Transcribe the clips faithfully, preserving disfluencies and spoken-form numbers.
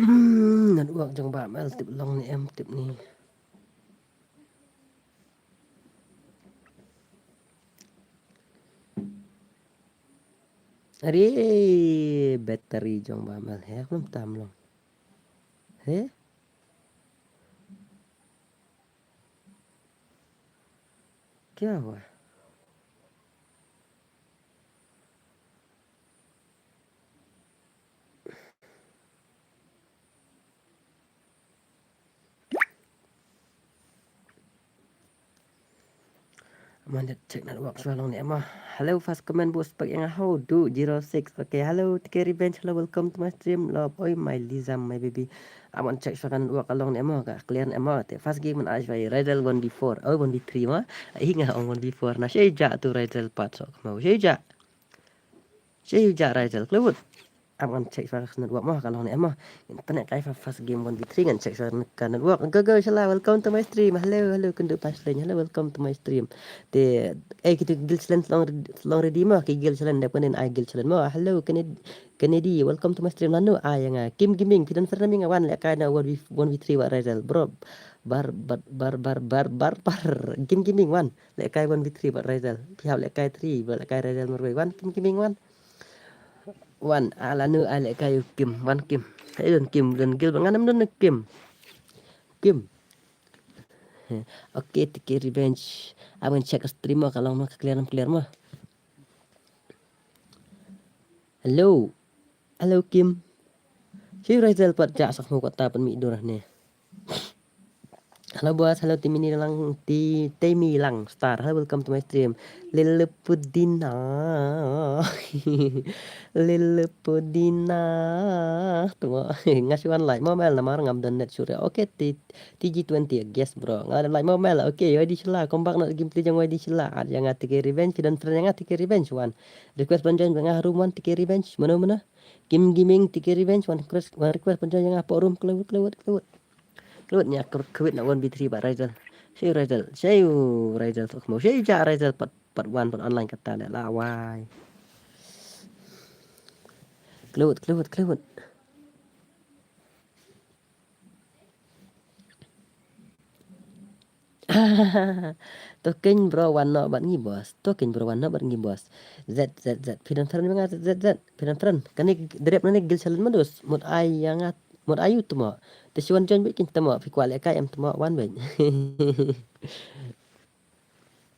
Hmm, network jong Bah Mel tip long ne em tip ni. Are battery jong Bah Mel he kum tam long. He? Kya hua? Mandet check network shuwa long ne mo. Hello, first comment bus pak yang how do zero six. Okay, hello, T K Revenge. Hello, welcome to my stream. Love, oi, my Lizam, my baby. Aman check shuwa network along ne mo, ka clear ne mo. Te first game man ai shuwa Riddle one v four. Oh, one v three mo. Hinga ong one v four. Na shei ja tu Riddle pat sok mo. Shei ja. Shei ja Riddle. Klewut. Aman check shuwa network mo, ka long ne mo. Internet kai fa first game one v three ngan check shuwa ka network. Go go shala, welcome to my stream. Hello, hello, kendu pas lane. Hello, welcome to my stream. Te, eh, kitu gil challenge long, long ready mo, ki gil challenge dep kanin ai gil challenge mo. Hello, Kennedy, Kennedy, welcome to my stream. Lanu ai nga Kim Gaming, phi don friend mi nga wan le kai na one v, one v three wa Riddle. Bro, bar, bar, bar, bar, bar, bar, bar. Kim Gaming wan. Lehkai one v three bad Razel. Phi hap lehkai three bad lehkai Razel marwei. Wan Kim Kiming wan. Wan, ah, lanu ai lehkai u Kim. Wan Kim. Ai don Kim, don Gil, ngan em don Kim. Kim. He. Okay, T K Revenge. Amen check stream mo, ka long mo, ka clear mo, clear mo. Hello. Hello, Kim. Shi Razel pat ja sak mo kata pan mi dur ne. Hello boss, hello Timini lang, ti Temi lang star. Hello, welcome to my stream. Lilipudina. Lilipudina. Tu ngasih wan like mo mel namar ngam don net sure. Okay, ti T G twenty, yes bro. Nga like mo mel. Okay, Y D Shila, come back na game play jang Y D Shila. At yang ati ke revenge, dan friend yang ati ke revenge one. Request ban join nga room one T K revenge. Mana mana? Kim Gaming T K revenge one request, one request ban join nga pok room. Klewut, klewut, klewut. Klewut nya kwit na one v three bad Razel. Shayu Razel, shayu Razel sok mo. Shayu ja Razel pat, pat one pat online kata le la wai. Klewut, klewut, klewut. Token bro wan no bad ngi boss. Token bro wan no bad ngi boss. Z Z Z. Phi don friend nga Z Z Z. Phi don friend. Kane drep nane gil challenge madus. Mut ai yang at. Mut ayu temo. Te shi wan join bit kin temo. Phi kwale kai em temo wan bit.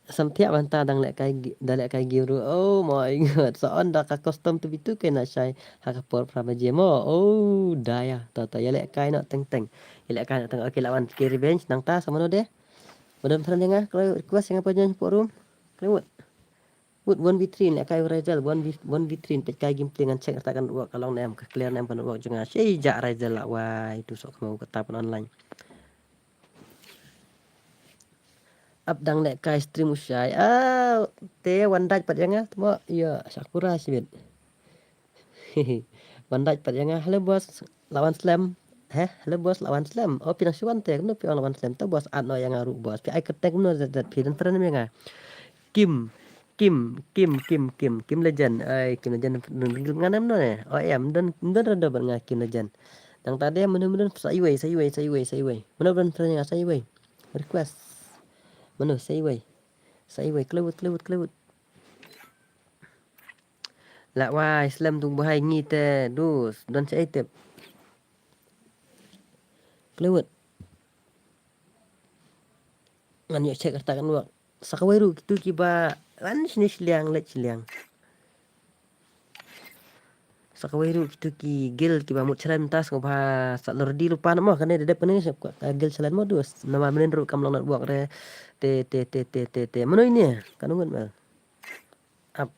Samthiah banta dang lehkai gi-, da lehkai giw ruh. Oh my God. Sa on da ka custom tu bitu ke na shai. Ha ka por pra baje mo. Oh, daya. Ta ta ya lehkai no teng teng. Ya lehkai no teng. Okay, lawan ke revenge nang ta sama no deh. Wadon friend nga, kalau request nga pa join pok room. Kalau wut. Wut one v three lehkai Razel, one v, one v three pek kai game play ngan check rta kan work along nem ka clear nem kan work jong nga. Shei ja Razel la wai tu sok mau ka tap online. Ap dang lehkai stream u shai. Ah, te wan dait pat yang ah, temo, ya, Sakura sibit. Wan dait pat yang ah. Hello boss, lawan slem. Heh, hello boss, lawan slem. Oh, phi nang shu wan te, kumno phi wan lawan slem. To boss, at no yang ah ruh boss. Phi ai kyrteng kumno Z Z, phi don friend yang ah. Kim, Kim, Kim, Kim, Kim, Kim Legend. Ai, Kim Legend, don, don, nganem no ne. Oh, em, don, don rado ban nga Kim Legend. Nang tade, mano, mano, sa iwei, sa iwei, sa iwei, sa iwei. Mano, don friend yang ah, sa iwei. Request. Mano, sa iwei. Sa iwei, klewut, klewut, klewut. La wai, slem tu buhai ngi te, dus, don sa itep. Klewut. Ngan ïoh check rta kan work. Sa kawei ruh kitu kiba wan shini shiliang, leit shiliang. Sa kawei ruh kitu ki guild kiba mut challenge mynta sngewbha sa lordi lupa na mo kane da dep kane sa ka guild challenge mo dus. Namar mynnin ruh kam long network re. Te, te, te, te, te, te. Mano ini? Ka nungut mel. Ap.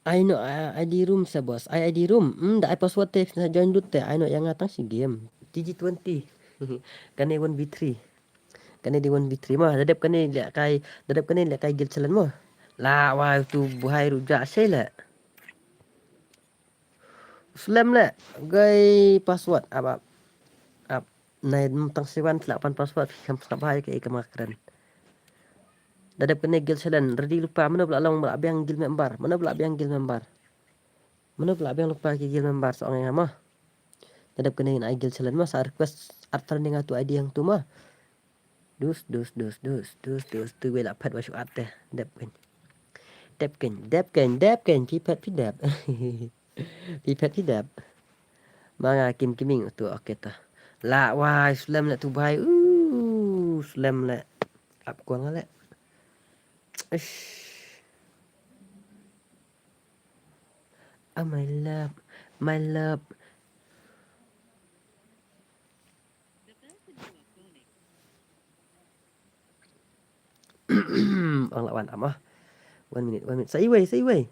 Ai no, ah, I D room sa boss. Ai I D room. Hmm, da ai password te sa join lut te. Ai no yang nga tang shi game. T G twenty. Kane one v three. Kane di one v three mo. Da dep kane lehkai, da dep kane lehkai guild challenge mo. La wai tu buhai ruh ja shei le. Slem le. Gai password. Ap, ap. Ap. Nai tang shi wan la pan password. Kam sngap hai ke ka ma kren. Da dep kane guild challenge, ready lypa, mano ba la long ba la biang guild member, mano ba la biang guild member. Mano ba la biang lypa ki guild member sa ong ïa nga mo. Da dep kane ngin ai guild challenge mo, sa request ar tren ïa nga tu I D hangtu mo. Dus, dus, dus, dus, dus, dus, tu wei la phet wa shu at te. Dep kane. Dep kane, dep kane, dep kane, phi phet phi dep. Phi phet phi dep. Ma nga Kim Kiming tu, okay ta. La wai, slem le tu bai. Uh, slem le. Ap kol nga le. Ish. Oh, my love, my love. Ang la wan am ah. One minute, one minute. Sa iwei, sa iwei.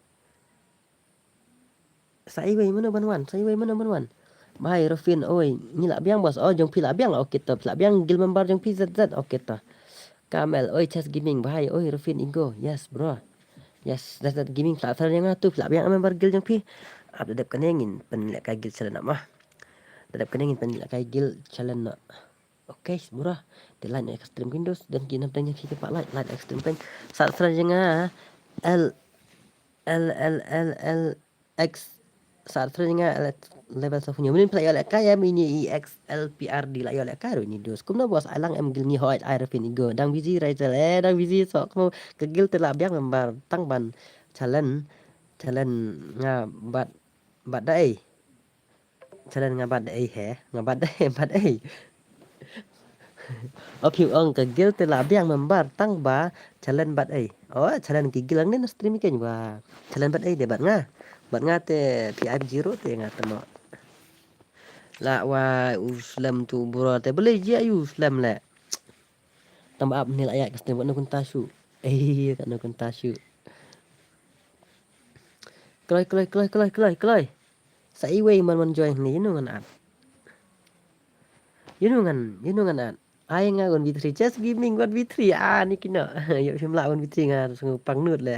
Sa iwei mano ban wan, sa iwei mano ban wan. Bhai Rofin, oi, ngi la biang boss. Oh, jong phi la biang, okay to. Phi la biang guild member jong phi Z Z, okay to. Kamel, oi, Chess Gaming, bhai, oi, Rofin Igo. Yes, bro. Yes, Z Z Gaming, phi la thar ïa nga tu, phi la biang member guild jong phi. Ap da dep kane ngin pynlehkai guild challenge ap ma. Da dep kane ngin pynlehkai guild challenge noh. Okay, bro. Te like ïa ka stream kin dus, dan ki nam tang ïa ki pa like, like ïa ka stream kin. Sa thar ïa nga L L L L L X, sa thar ïa nga L level sa punya. Minin phi la ïoh lehkai em ini E X L P R D la ïoh lehkai ruh ini dus. Kumno boss, ai lang em guild ngi hoi, ai Rofin Igo. Dang busy Rachel, eh, dang busy so kumno ka guild te la biang member tang ban challenge, challenge nga bad, bad dei. Challenge nga bad dei he, nga bad dei, bad dei. O phi ong ka guild te la biang member tang ba challenge bad ei. Oh, challenge ki guild ang ne na stream ken wa. Challenge bad ei de bad nga. Bad nga te P I F zero te nga te mo. La wa u slem tu bro te bele ji ayu slem le. Tang ba ap ni la ya ka stream no kunta shu. Eh, ka no kunta shu. Kloi, kloi, kloi, kloi, kloi, kloi. Sa iwei man man join ni, inu ngan at. Inu ngan, inu ngan at. Ai nga gon B three, Chess Gaming gon B three. Ah, ni kino. Yo him la gon B three nga sung pang nut le.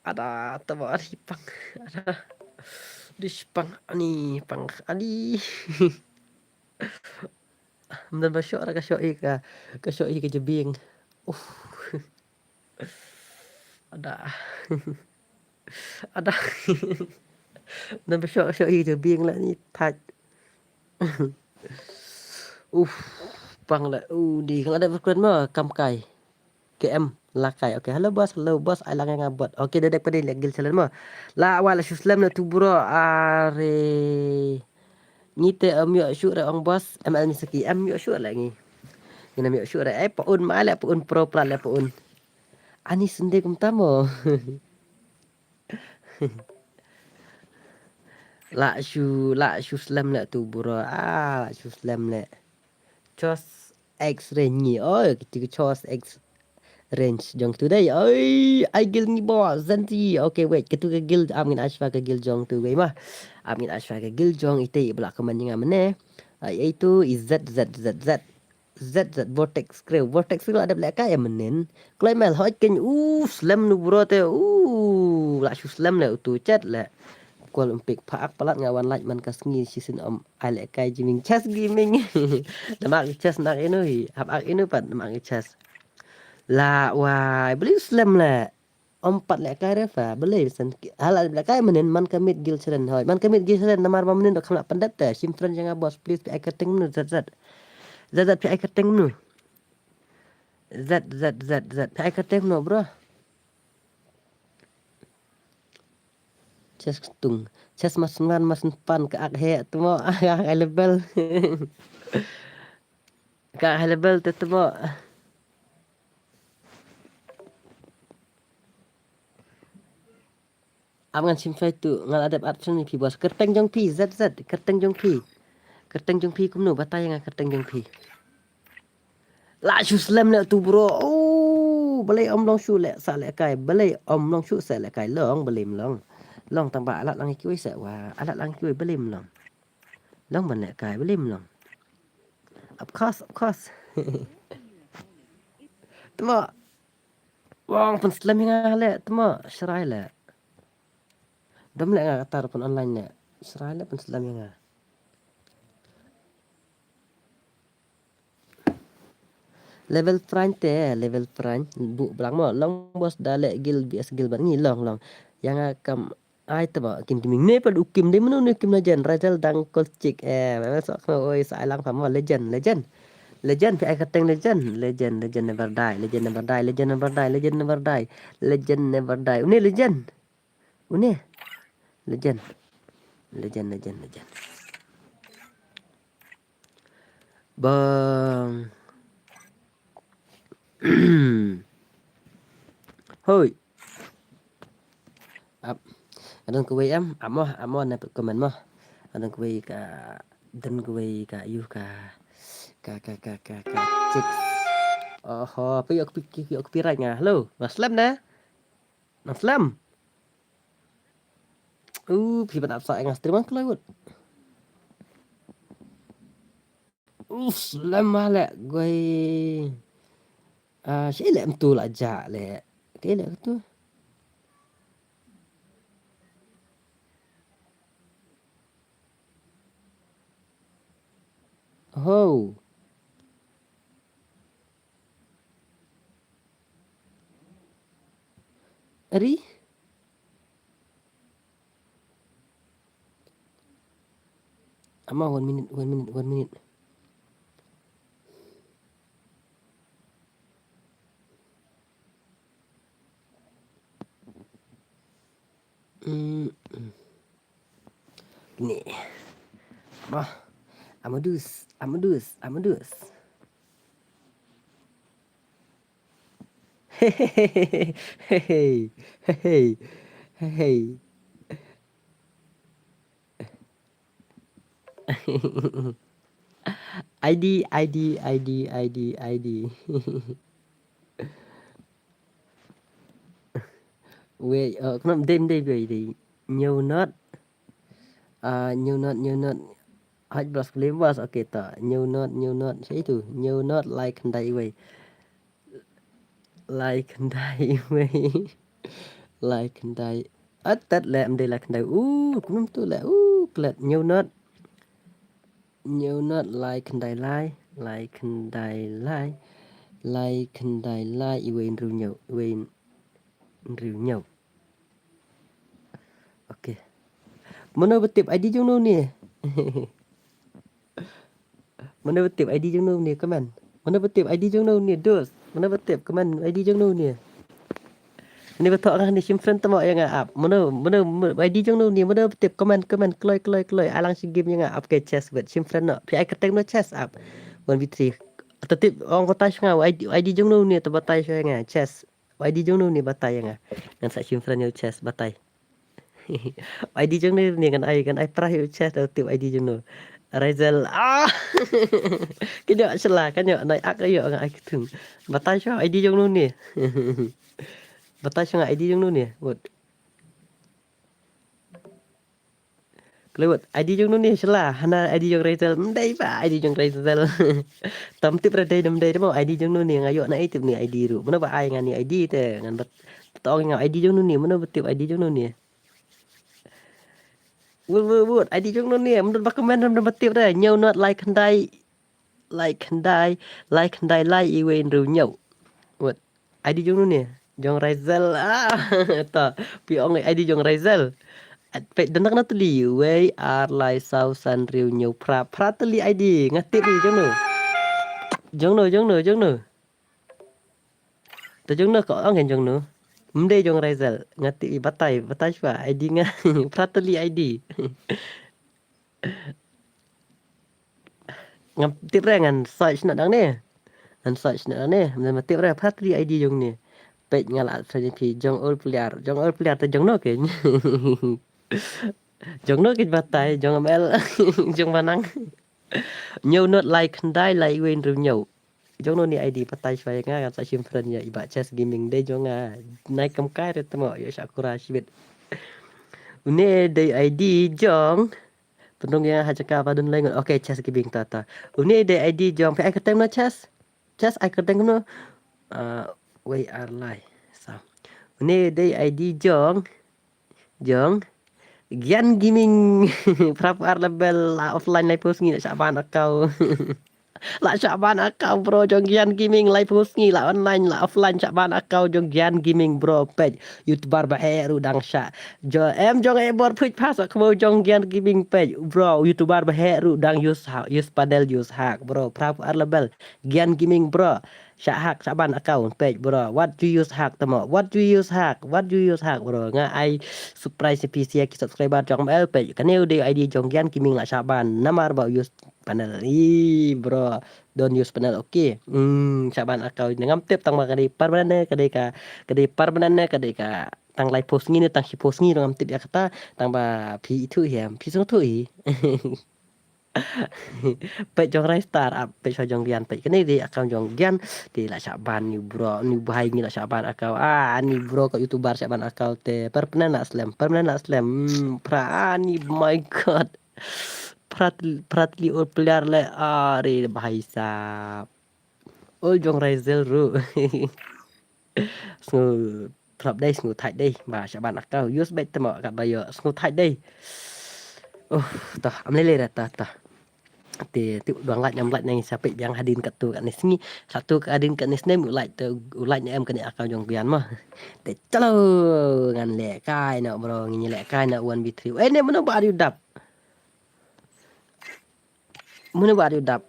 Ada, tabo ari pang. Ada. Dish pang ani, pang ani. Mdan ba shoh ra ka shoh i ka, ka shoh i ka jebing. Uf. Ada. Ada. Mdan ba shoh, shoh i ka jebing la ni thaj. Uf. Pang la, u di kang ada berkeren ma kam kai. K M Lakai. Okay, hello boss, hello boss, ai lang nga bot. Okay, dedek padi lek guild challenge mo. La wa la shu slem na tu bro. Are. Ngi te am yo shu re ong boss, M L Misaki am yo shu le ngi. Ngi nam yo shu re ai pa un ma le pa un pro pla le pa un. Ani sende kum tamo. La shu, la shu slem le tu bro. Ah, la shu slem le. Chos X range ngi. Oh, kitu ke Chos X range jong tu dei. Oi, ai guild ngi bo Zenti. Okay, wait, kitu ke guild am ngin ashwa ke guild jong tu wei ma. Am ngin ashwa ke guild jong ite i bla komen nga mene. Ai itu i Z Z Z Z. Z Z Vortex Crew. Vortex Crew la dep lehkai em menen. Kloi mel hoj ken u slem nu bro te u la shu slem le utu chat le. Kol umpik pha ak palat nga wan laj man ka sngi shisien om ai lehkai jiming Chess Gaming. Namak Chess nak inu hi hap ak inu pat namak Chess. La wai beli slem le. Om pat lehkai refa beli sen hala lehkai menen man ka mit guild challenge hoi man ka mit guild challenge namar ba menen dok kham la pandep te shim friend janga boss please pi ai kerteng menu Z Z. Z Z pi ai kerteng menu. Z Z Z Z pi ai kerteng menu bro. Chess tung. Chess mas man mas pan ka ak he tmo ah ai level. Ka high level te temo. Am ngan shim fai tu ngan adep at friend phi boss. Kerteng jong phi Z Z kerteng jong phi. Kerteng jong phi kumno batai nga kerteng jong phi. La shu slem le tu bro. Oh, balei om long shu le sa le kai balei om long shu sa le kai long balei mlong. Long tang ba alat lang kiwi sa wa alat lang kiwi balei mlong. Long ban leh kai blim long. Of course, of course. Tmo. Wong pynslem ïa nga leh tmo shrai leh. Dom leh nga katar pyn online leh shrai leh pynslem ïa nga. Level Prime te, level Prime. Bu blang mo, long boss da leh guild B S guild ban ngi long, long. Ïa nga kam ai te ba Kim Gaming ne pad u Kim dei mano ne Kim Legend, Razel dang kol chick. Eh, memang sok mo, oi, sa ai lang pa mo, legend, legend. Legend, phi ai kyrteng legend, legend, legend never die, legend never die, legend never die, legend never die, legend never die. Une legend. Une. Legend. Legend, legend, legend. Bang. Hoi. Ap. Adon kawei em, ap mo, ap mo na comment mo. Adon kawei ka, don kawei ka, yu ka, ka, ka, ka, ka, ka, chicks. Oho, phi ïoh copy, phi ïoh copyright nga. Hello, nga slem na. Nang slem. Uh, phi ban ap sa nga stream ang kloi wut. Uh, slem ma leh guai. Ah, shi leh mtu la ja leh. Ke leh tu. Ho. Ari? Ama, one minute, one minute, one minute. Mm. Ni. Bah. Amadus, Amadus, Amadus. Hey, hey, hey, hey, hey, hey, hey. I D, I D, I D, I D, I D. Wei, uh, khnam dem dei wei dei. New not. Uh, new not, new not. Haj blas klim bas, okay ta. New not, new not. Siapa itu? New not like khyndai wei. Like khyndai wei. Like khyndai. Atat le mdei like khyndai. Uh, khnam tu le. Uh, klet. New not. New not lai khyndai lai, lai khyndai lai, lai khyndai lai, iwei hynriew hynñiew, iwei hynriew hynñiew. Okay. Mano ba tip I D jong no ni? Mano ba tip I D jong no ni, comment. Mano ba tip I D jong no ni, dos. Mano ba tip, comment, I D jong no ni. Ni ba thoh nga ni shim friend tamo ïa nga ap. Mano, mano, mano, I D jong no ni, mano ba tip, comment, comment, kloi, kloi, kloi. Alang shi game ïa nga ap ke chess bet shim friend no. Phi ai kyrteng no chess ap. One v three. Te tip ong batai sha nga, I D, I D jong no ni te batai sha nga chess. I D jong no ni batai ïa nga. Ngan sa shim friend ïa chess batai. I D jong no ni ngan ai, ngan ai pra ïa u chess da u tip I D jong no. Razel. Ah! Kynjoh shala, kynjoh nai ak ïa nga ai ktung. Batai sha I D jong no ni. Batai sha nga I D jong no ni. Wot. Klewot, I D jong no ni shala, hana I D jong Razel. Mdei ba I D jong Razel. Tam tip ra dei dam dei damo I D jong no ni nga ïoh na i tip ni I D ruh. Mano ba ai nga ni I D te ngan bat tong nga I D jong no ni, mano ba tip I D jong no ni. Wut, wut, wut. I D jong no ni. Mdut ba comment, mdut ba tip re. New not lai khyndai. Lai khyndai. Lai khyndai lai iwei hynriew hynñiew. Wut. I D jong no ni. Jong Razel. Ah, to. Phi ong I D jong Razel. Peit dang na tylli. Wei ar lai saw san hynriew hynñiew phra. Phra tylli I D. Nga tip ri jong no. Jong no, jong no, jong no. Te jong no ka ong kan jong no. Mdei jong Razel, nga tip i batai, batai shuwa I D nga. Phra tylli I D. Ngam tip re ngan search na dang ne. Ngan search na dang ne. Mdei ma tip re phra tylli I D jong ne. Peit nga la friend phi jong all player, jong all player te jong no ke. Jong no ke batai, jong M L, jong manang. New not lai khyndai lai iwei hynriew hynñiew. Jong no ni I D batai shuwa ïa nga, ngan sa shim friend ïa i Bah Chess Gaming dei jong nga. Nai kam kai re tamo ïa Sakura shibit. Une dei I D jong. Pynrung ïa nga ha jaka ba don lai ngut. Okay, Chess Gaming ta ta. Une dei I D jong. Phi ai kyrteng no Chess? Chess ai kyrteng no. Ah, wei ar lai. Sa. Une dei I D jong. Jong. Gian Gaming. Phra phew ar level la offline lai post ngi na shah ban account. La shah ban account bro jong Gian Gaming, lai phew sngi la online la offline, shah ban account jong Gian Gaming bro, peit YouTuber ba heh ruh dang shah. Jo em jong e bor phuit pha sa khmo jong Gian Gaming, peit bro, YouTuber ba heh ruh dang use ha-, use panel use hack bro, phra phew ar level. Gian Gaming bro, shah hack, shah ban account, peit bro, what you use hack tamo, what you use hack, what you use hack bro, nga ai surprise ïa phi ïa ki subscriber jong M L, peit kane u dei ID jong Gian Gaming la shah ban, namar ba use panel. Ih bro, don't use panel, okay. Hmm, shah ban account ne ngam tip tang ba ka dei permanent ne ka dei ka, ka dei permanent ne ka dei ka tang lai phew sngi ne tang shi phew sngi, ngam tip ïa kata, tang ba phi ithuh hi em, phi sngewthuh hi. Peit jong Rai Star, ap peit sha jong Gian, peit kane dei account jong Gian, te la shah ban ni bro, ni bhai ngi la shah ban account. Ah, ni bro ka YouTuber shah ban account te, permanent la slem, permanent la slem. Hmm, phra, ah, ni, my God. Pratli, Pratli ol player le, are bhai sahab. Ol jong Raizel ruh. Sngew prap dei, sngew thait dei ba shah ban account. Use beit tamo kat ba ïoh, sngew thait dei. Oh, toh, am lei lei dah, toh, toh. Te, te, dang like, nam like nang sa peit biang hadien katto katne sngi. Sa to hadien katne snem, u like te, u like ne em kane account jong Gian mo. Te, chalo, ngan lehkai noh bro, ngin lehkai noh one v three. Eh, ne, mano ba ar ïa u dap? Mano ba ar ïa u dap?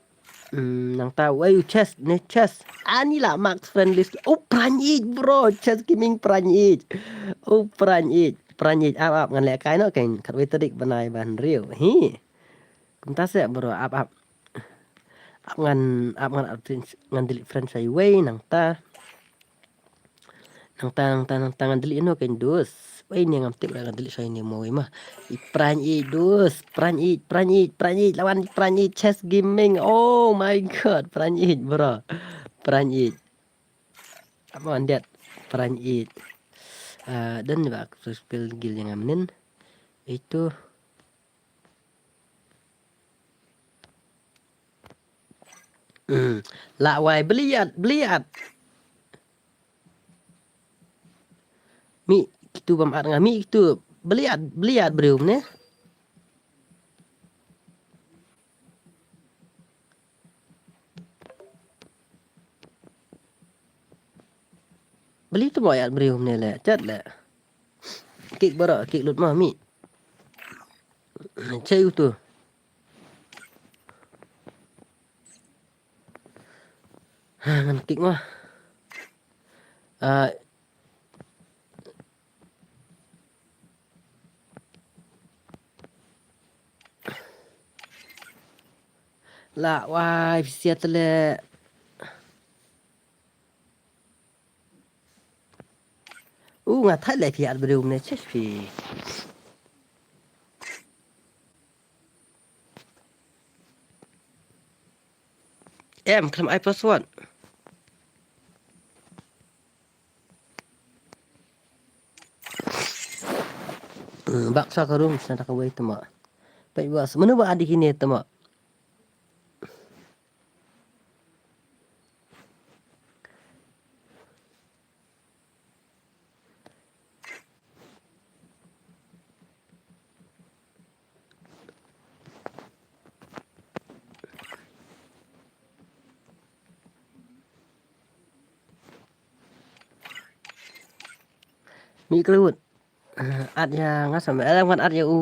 Hmm, nangta, wei u Chess, ne Chess. Ani la mark friend list. Oh, Pranjit bro, Chess Gaming Pranjit. Oh, Pranjit, Pranjit, ap, ap, ngan lehkai noh kan. Katwei tarik bnai ba hynriew. Hi. Kumta seh bro, ap, ap. Ap ngan, ap ngan, ap ngan delete friend sa iwei nangta. Nangta, nangta, nangta ngan delete ïano kein dus. Wei ne ngam tip lah ngan delete sa ïano mo wei mah. I Pranjit dus, Pranjit, Pranjit, Pranjit, lawan Pranjit Chess Gaming. Oh my God, Pranjit bro. Pranjit. Apa ngan diat? Pranjit. Ah, dan ba aku spell guild yang amnin. Itu. Hmm. Lah wai beliat, beliat. Mi kitu bam at nga mi kitu. Beliat, beliat briew ne. Beli tu mo ïa briew ne le, chat le. Kik bro, kik lut mo mi. Cei utu. Ha, ngan kik mo. Ah. La wai phi siat le. U nga thait le phi at briew ne cheh phi. Em khlem ai password. Hmm, bak sa ka room sa da kawei tama. Peit bas mano ba adi kine tama. Mi klut. At ïa nga sam, eh, ngan at ïa u,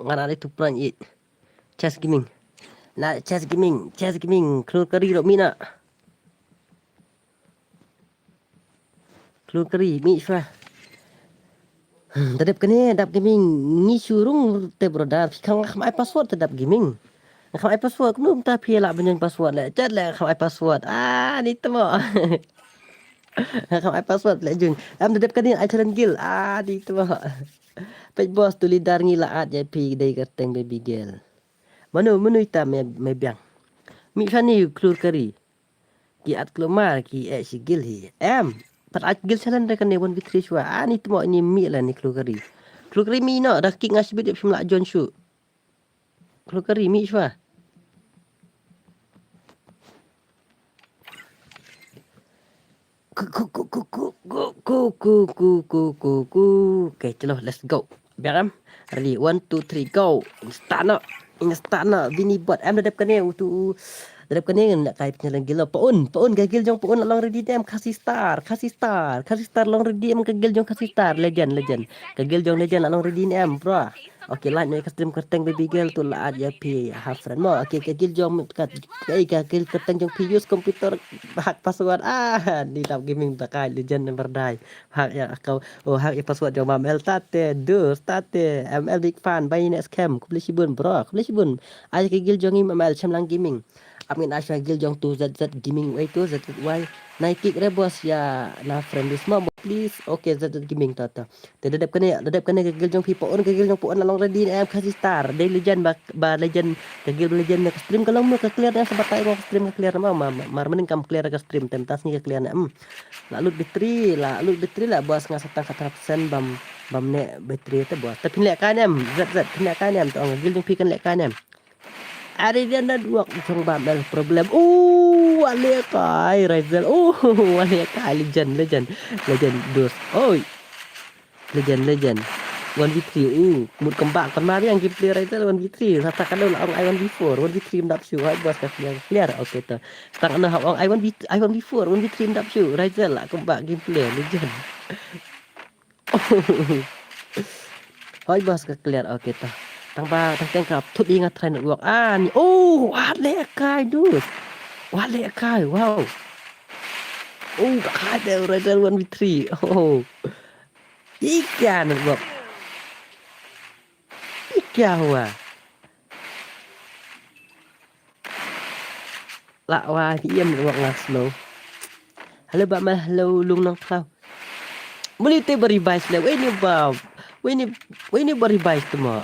ngan at ïa tu Pranjit. Chess Gaming. Na Chess Gaming, Chess Gaming, klur kari ro mi na. Klur kari mi shwa. Hmm, da dep kane dap Gaming ngi shu rung te brother, phi kham, kham ai password te dap Gaming. Kham ai password, kumno mynta phi la ban jong password le, chat le kham ai password. Ah, ni tamo. Kham ai password le jung. Am da dep kane ai challenge guild. Ah, ni tamo. Peit bos tu leader ngi la at ïa phi dei kyrteng baby girl. Mano, mano ita me, me biang. Mi shani klur kari. Ki at klumar ki eh shi guild hi. Em. Pat at guild challenge da kane one v three shwa. Ah, ni tmo ni mi la ni klur kari. Klur kari mi no da kik nga shibit ïa phim la join shu. Klur kari mi shwa. Ku, ku, ku, ku, ku, ku, ku, ku, ku, ku, ku, ku. Okay, chalo, let's go. Biar em. Ready, one, two, three, go. Insta no. Insta no. Bini bot. Em da dep kane utu. Dep kane ngan lehkai pynlong guild. Paun, Paun, ka guild jong Paun la long ready ne em? Khasi Star, Khasi Star, Khasi Star long ready em, ka guild jong Khasi Star? Legend, legend. Ka guild jong Legend la long ready ne em, bro? Okay, like ne ka stream kyrteng baby girl, to la add ïa phi ha friend mo. Okay, ka guild jong ka, ka, ka guild kyrteng jong phi use computer hack password. Ah, ni Dap Gaming da kai Legend number dai. Hack ïa account, oh, hack ïa password jong Bam L. Tate, dus, tate, M L big fan, bye next camp. Khublei shibun, bro, khublei shibun. Ai ka guild jong i Bam L, Shemlang Gaming. Ap ngin ai sha guild jong tu Z Z Gaming wei tu, Z Z Y. Nai kick re boss ïa na friend list mo, please. Okay, Z Z Gaming ta ta. Te da dep kane, da dep kane ka guild jong phi Paun, ka guild jong Paun la long ready ne em? Khasi Star, dei Legend ba, ba Legend, ka guild Legend ne ka stream ka long mo, ka clear ne em, sa batai mo ka stream ka clear mo, ma, ma, mar maning kam clear ka stream, te mynta sngi ka clear ne em. La lut battery, la lut battery la boss, nga sa tang khatar percent bam, bam ne battery te boss. Te phin lehkai ne em, Z Z, phin lehkai ne em, te ong ka guild jong phi kan lehkai ne em? Are ïa network jong Bam L problem. Oh, wa lehkai Raizel. Oh, wa lehkai Legend, Legend, Legend, dus. Oi. Legend, Legend. One v three. Uh, mut kembang kan mari ïa gameplay Raizel one v three. Sa tang kano la ong ai one v four, one v three mdap shu. Hai boss ka clear, clear. Okay to. Tang kano hap ong ai one v, ai one v four, one v three mdap shu. Raizel la kembang gameplay Legend. Hoi boss ka clear, okay to. Tang ba, tang teng ka thut ïa nga try network. Ah, ni. Oh, wa lehkai, dude. Wa lehkai, wow. Oh, ka khai de Raizel one v three. Oh. Ika network. Ika hua. La wa hi em network nga slow. Hello Bam L, hello Lung Nongthlaw. Muli te ba revive le, wei ni ba, wei ni, wei ni ba revive te mo.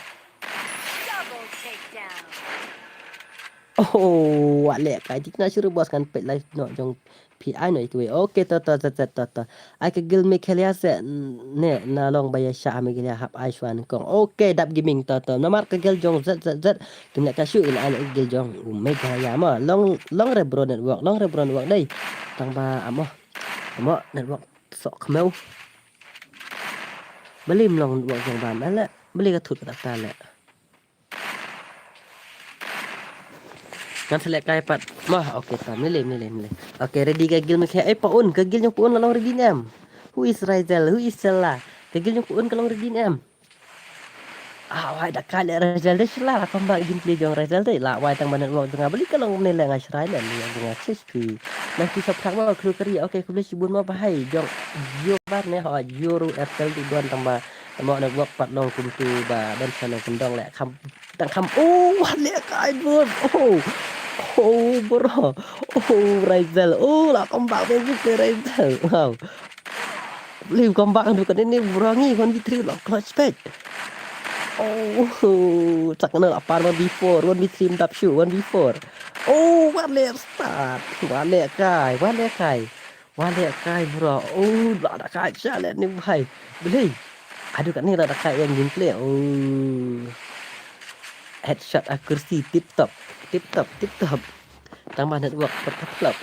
Oh, wa lehkai, dik na shuh re boss, ngan peit live noh jong phi ai noh ïa kiwei. Okay to to to to to. Ai ka guild Meghalaya se ne na long ba ïa shah Meghalaya hap ai shuwa nyngkong. Okay, Dap Gaming to to. Namar ka guild jong Z Z Z kim lehkai shuh, in ai ka guild jong Meghalaya mo. Long, long re bro network, long re bro network dei. Tang ba amo, amo network sok khmew. Balei ym long network jong Bam L le? Balei ka thut ka ta le? Ngan sa lehkai pat. Mah, okay, ta, mele, mele, mele. Okay, ready ka guild Meghalaya. Eh, Paun, ka guild jong Paun ka long ready ne em? Who is Raizel? Who is Sela? Ka guild jong Paun ka long ready ne em? Ah, wai da kai le Raizel de, Sela la kambak gameplay jong Raizel de. La wai tang ba network jong nga. Balei ka long ne le nga shrai le, ne nga sis pi. Nang ki shop thak mo, kru kari. Okay, khublei shibun mo bahai. Jong, jong bar ne ho, jong ru Airtel tu don tang ba. Tang ba network pat long kum tu ba, don sa long kendong le. Kham Tang kham, oh, wa lehkai, bro. Oh, oh, bro. Oh, Raizel. Oh, la kambak biang gameplay Raizel. Wow. Lim kambak du kan ini, bro, ngi one v three la clutch pack. Oh, tak kena la par one v four, one v three mdap shuh, one v four. Oh, wa leh start. Wa lehkai, wa lehkai. Wa lehkai, bro. Oh, la da kai sha le ni bhai. Balei? Aduh, kat ni la da kai ïa gameplay. Oh. Headshot accuracy tip top. Tip top, tip top. Tang ba network pat ka flop.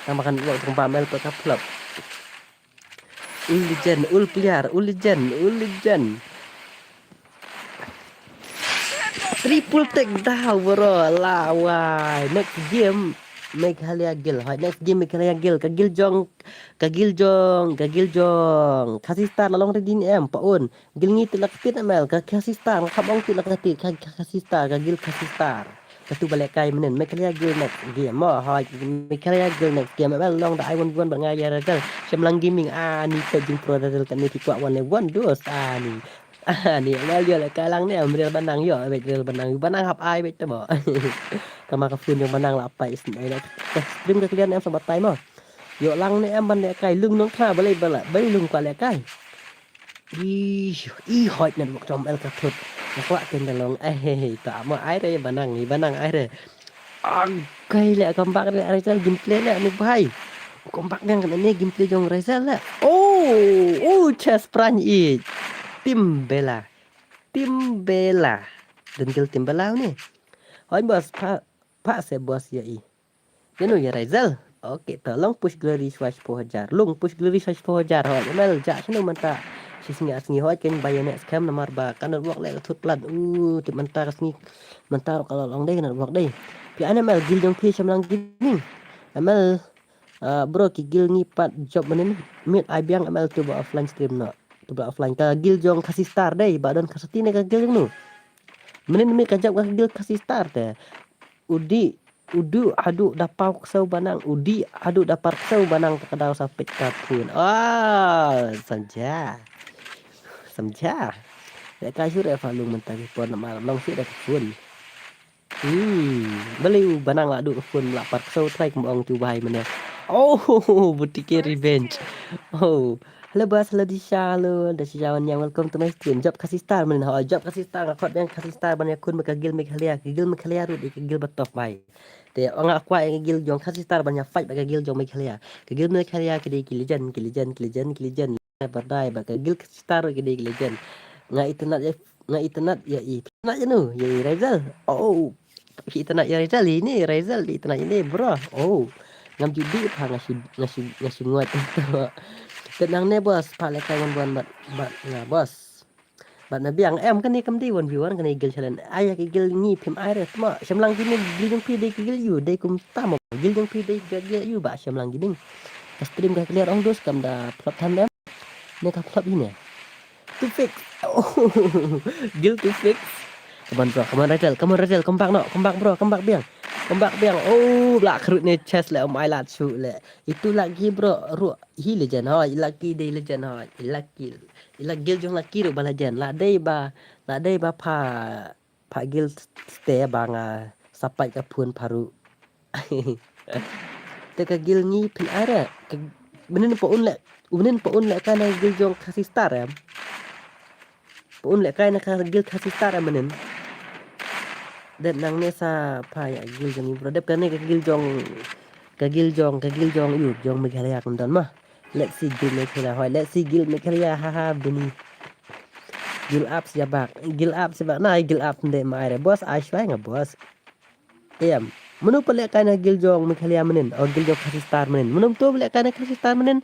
Tang ba network jong Bam L pat ka flop. Ul Legend, ul player, ul Legend, ul Legend. Triple takedown, bro. La wai. Next game Meghalaya Guild. Hoi, next game Meghalaya Guild. Ka guild jong, ka guild jong, ka guild jong Khasi Star la long ready ne em, Paun? Guild ngi te la ktit M L, ka Khasi Star, nga kham ong te la ktit, ka, ka Khasi Star, ka guild Khasi Star. Katu ba lehkai mynnin, Meghalaya Guild next game. Mo, hoi, Meghalaya Guild next game. M L long da ai one v one bad nga ïa Raizel. Shemlang Gaming, ani peit jingpro Raizel kane, phi kwah one v one, dus, ani. Ani, M L ïoh lehkai lang ne em, riel Banang ïoh, beit riel Banang, Banang hap ai beit te mo. Tang ba ka phone jong Banang la pait, eh, ka stream ka clear ne em sa batai mo. Ïoh lang ne em ban lehkai, Lung Nongthlaw, balei ba la, balei Lung kwah lehkai. Ih, ih, hoi network jong M L ka thut. Nga kwah ken da long, eh, eh, eh, ta mo ai re, Banang, ih, Banang ai re. Angkai le kambak le Raizel gameplay le ni bhai. Kambak biang kane gameplay jong Raizel le. Oh, oh, chest prang ïa Team Bella. Team Bella. Dengil Team Bella ni. Hoi boss, pa, pa se boss ïa i. Ïa no ïa Raizel. Okay, to long push glory shuwa shiphew hajar. Long push glory shuwa shiphew hajar. Hoi, M L ja shano mynta. Shi sngi ar sngi hoi ken bai ïa ne skhem namar ba ka network leh ka thut plat. U tip mynta ka sngi mynta ruh ka la long dei ka network dei. Phi ai ne M L guild jong phi shym lang ki ding. M L, ah, bro ki guild ngi pat jop mynnin. Mut ai biang M L tu ba offline stream noh. Tu ba offline ka guild jong Khasi Star dei ba don ka sati ne ka guild jong nu. Mynnin mut ka jop ka guild Khasi Star te. U dih u duh haduh da paw ksew ba nang, u dih haduh da par ksew ba nang, ta ka daw sa peit ka phone. Ah, samja. Samja. Leh ka shu re fa lung mynta ki por namar long shu da ka phone. Hmm, balei u ba nang la duh ka phone la par ksew trai kum ong tu bai mynne. Oh, Butike revenge. Oh, hello boss, hello Disha, hello Disha wan yang, welcome to my stream. Jop Khasi Star mynne, ha, jop Khasi Star, nga khot biang Khasi Star ban ïakhun bad ka guild Meghalaya, ka guild Meghalaya ruh dei ka guild ba tough bai. Te nga kwah ïa ka guild jong Khasi Star ban ïa fight bad ka guild jong Meghalaya. Ka guild Meghalaya ki dei ki legend, ki legend, ki legend, ki legend. Ba dei bad ka guild Khasi Star ruh ki dei ki legend. Nga itynnad ïa, nga itynnad ïa i. Itynnad ïa nu, ïa i Razel. Oh, ki itynnad ïa Razel, ine Razel, itynnad ine bro. Oh, ngam ju dih pha, nga shu, nga shu, nga shu ngot. Te nangne boss, pha lehkai wan wan bad, bad nga boss. Bad na biang em kane kam dei one v one, kane guild challenge. Ai ïa ki guild ngi phim ai re tma. Shym lang ki ne guild jong phi dei ki guild ïu, dei kum tama. Guild jong phi dei ki guild ïu ba shym lang ki ding. Ka stream ka clear ong dos kam da flop than em. Ne ka flop ine. To fix. Oh, guild to fix. Come on bro, come on Razel, come on Razel, come back no, come back bro, come back biang. Come back biang. Oh, bla khrut ne chest le, um ai lat shu le. Itu lagi bro, ru hi legend ha, i lagi dei legend ha, i lagi. I la guild jong laki ruh ba legend. La dei ba, la dei ba pha, pha guild ste ba nga sa pait ka phone pha ruh. Te ka guild ngi phin ai re. Ka, mynnin pa un le, mynnin pa un lehkai na guild jong Khasi Star em. Pa un lehkai na ka guild Khasi Star em mynnin. Dep nangne sa pha ïa guild jong ngi bro. Dep kane ka guild jong, ka guild jong, ka guild jong ïu, jong Meghalaya kum don ma. Let's see guild Meghalaya hoi. Let's see guild Meghalaya. Haha, bini. Guild up siya bak. Guild up siya bak. Na guild up nde mai re. Boss, ai shwai nga boss. Em. Mano pa lehkai na guild jong Meghalaya mynnin. Oh, guild jong Khasi Star mynnin. Mano to lehkai na Khasi Star mynnin.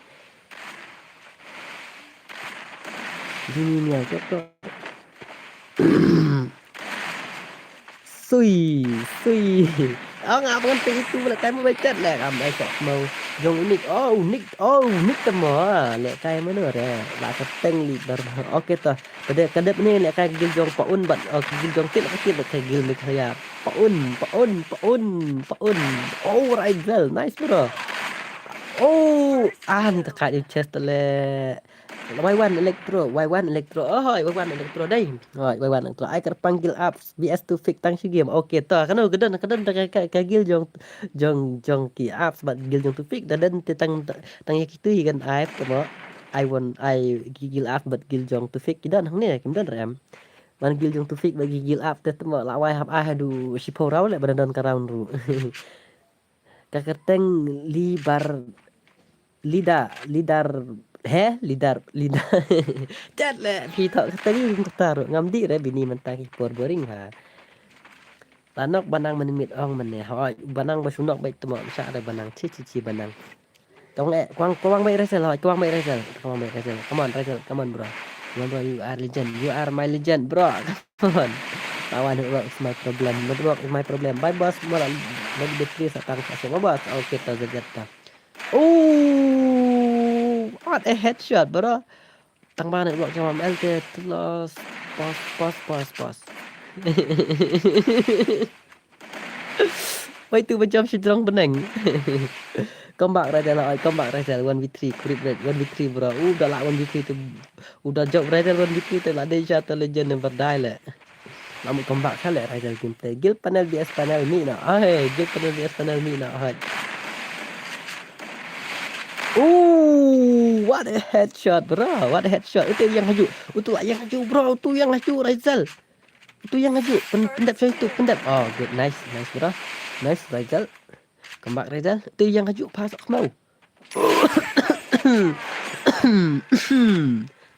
Bini ni ai to. Sui, sui. Ang apa kan itu lehkai mo bai chat leh kam ai sok mo jong unik. Oh, unik. Oh, unik tama. Lehkai mano re. Ba ka teng li bar. Okay to. Ka dep, ka dep ni lehkai guild jong pa un bad, oh, guild jong tit, ka tit ka guild Meghalaya. Pa un, pa un, pa un, pa un. Oh, Razel. Nice bro. Oh, ah, ni ta ka chest le. Y one Electro, Y one Electro. Oh, Y one Electro dei. Oh, Y one Electro. Ai kyrpang guild ups, B S two fake tang shi game. Okay, to kano ka don, ka don ka, ka, ka guild jong, jong, jong ki ups bad guild jong two fake. Da don te tang, tang ïa kitu hi kan ai tama. Ai one, ai ki guild ups bad guild jong two fake ki don hangne, kim don re em. Wan guild jong two fake bad ki guild ups te tama la wai hap ai haduh shiphew round le ba don ka round ruh. Ka kyrteng Libar, Lidar, Lidar, he? Lidar, Lidar. Chat le, phi thok kyrteng ïa kata ruh. Ngam dih re bini mynta ki por boring ha. La nok ba nang mynmiet ong mynne. Hoi, ba nang ba shu nok bad tama, sha re ba nang, chi, chi, chi ba nang. Tong eh, kwang, kwang bad Razel, hoi, kwang bad Razel. Kwang bad Razel. Come on, Razel, come on, bro. Come on, bro, you are legend. You are my legend, bro. Come on. Lawan network is my problem. Network is my problem. Bye, boss. Mo la, mo la battery sa tang sa song, boss. Okay, to, to, to, to. Oh, what a headshot, bro. Tang ba network jong M L te, to lost. Pause, pause, pause, pause. Wait, tu ba jump shi jrong bneng. Come back, Razel, oi, come back, Razel, one v three, kurit, one v three, bro. U da la one v three tu, u da jump, Razel, one v three tu, la dei sha tu legend number die le. La mut come back sha le, Razel gameplay. Guild panel V S panel mi na. Ai, guild panel V S panel mi na. Hai. Ooh, what a headshot, bro. What a headshot. Utu yang haju. Utu yang haju, bro. Utu yang haju, Razel. Utu yang haju. Pen, pendep sha itu, pendep. Oh, good. Nice, nice, bro. Nice, Razel. Come back, Razel. Utu yang haju, pass aku mau.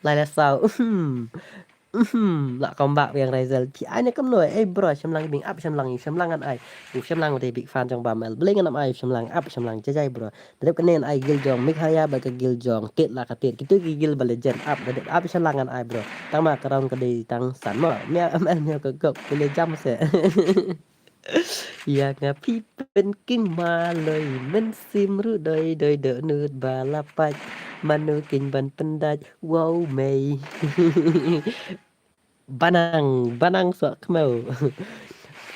Lai la saw. Mhm, la comeback biang Raizel. Phi ai ne kumno, eh bro, Shemlang Gaming, ap Shemlang, Shemlang ngan ai. U Shemlang u dei big fan jong Bam L. Balei ngan ap ai Shemlang, ap Shemlang, jai jai bro. Te dep kane ngan ai guild jong Meghalaya bad ka guild jong Tit la ka Tit. Kitu ki guild ba legend, ap, da dep ap Shemlang ngan ai bro. Tang ma ka round ka dei tang san mo. Mia M L mia ka gok, pule jam se. Ïa nga phi pynking maloi, mynsiem ruh doi doi, dohnud ba la pait, mano keiñ ban pyndait, wow mei. Banang, banang soh kmeu.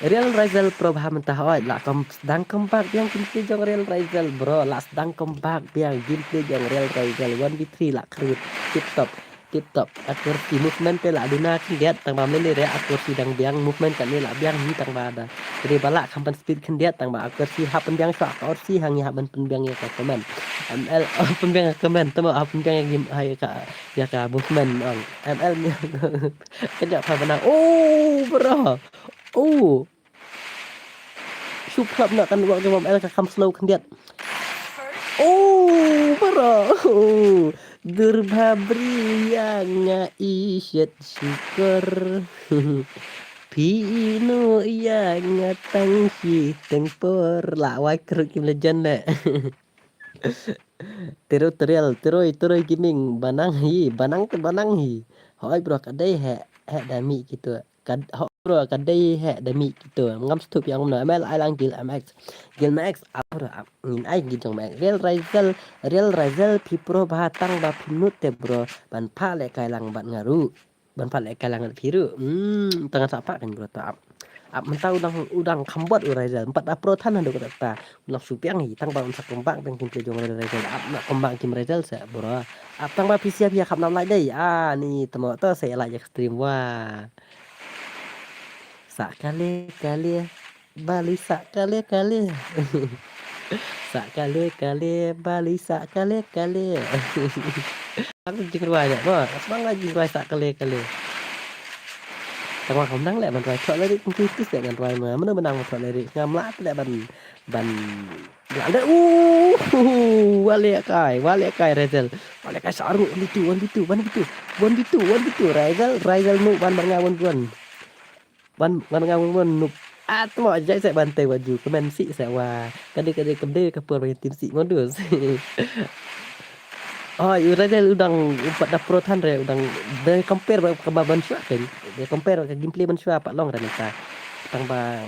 Real Raizel Pro bha mynta hoi, la kam sdang comeback biang gameplay jong Real Raizel bro, la sdang comeback biang gameplay jong Real Raizel, one v three la khrut, tip top. Tip top. Accuracy movement te la duna khyndiat tang ba mlei re accuracy dang biang, movement kane la biang hi tang ba da. Te dei ba la kham pyn speed khyndiat tang ba accuracy hap pynbiang shuwa accuracy, hangne hap ban pynbiang ïa ka comment. M L, oh, pynbiang ïa ka comment, tama hap pynbiang ïa game, ha ïa ka, ïa ka movement ong. M L ni. Kyndiat pha bana. Oh, bro. Oh. Shu phlap na kan wak jong M L ka kham slow khyndiat. Oh, bro. Oh. Dur bha bri ïa nga i shet shukor. Phi inu ïa nga tang shi teng por. La wai krut kim legend le. Tiro Toriel, Tiroi, Tiroi Gaming, banang hi, banang te banang hi. Hoi bro, ka dei he, he da mih kito. Ka, ho bro, ka dei he da mih kito. Ngam stup yang no, M L ai lang guild M X. Guild M X, ah bro, ah, ngin ai guild jong M X. Real Raizel, Real Raizel, phi pro bha tang ba phi nut te bro. Ban pha lehkai lang bad nga ruh. Ban pha lehkai lang bad phi ruh. Hmm, tang sa pha kan bro ta ap. Ap mynta u dang, u dang kham bot u Raizel. Ym pat da pro than haduh katta. U dang shu biang hi tang ba un sa comeback biang gameplay jong Raizel. Ap na comeback game Raizel se bro. Ap tang ba phi sia phi kham nam like dei. Ah, ni temo to se like ïa ka stream wa. Sa kale kale. Bali sa kale kale. Sa kale kale, bali sa kale kale. Aku jingrwai deh, mo. Sbang la jingrwai sa kale kale. Tang ba kam nang leh ban rwai, thoh lyric kum kritis leh ban rwai ma. Mano ba nang thoh lyric, ngam lah leh ban, ban, ban leh. Uh, uh, uh, wa lehkai, wa lehkai Raizel. Wa lehkai sa arngut, one v two, one v two, one v two, one v two, one v two. Raizel, Raizel nu wan bad nga one v one. Wan, wan nga wan wan nup. Ah, tmo jai se ban te waju. Kmen si se wa. Kade kade kede ka por ban tim si modus. Oh, u Raizel u dang u pat da pro than re, u dang de compare ba ka ba ban shwa ken. De compare ka gameplay ban shwa pat long re mynta. Tang ba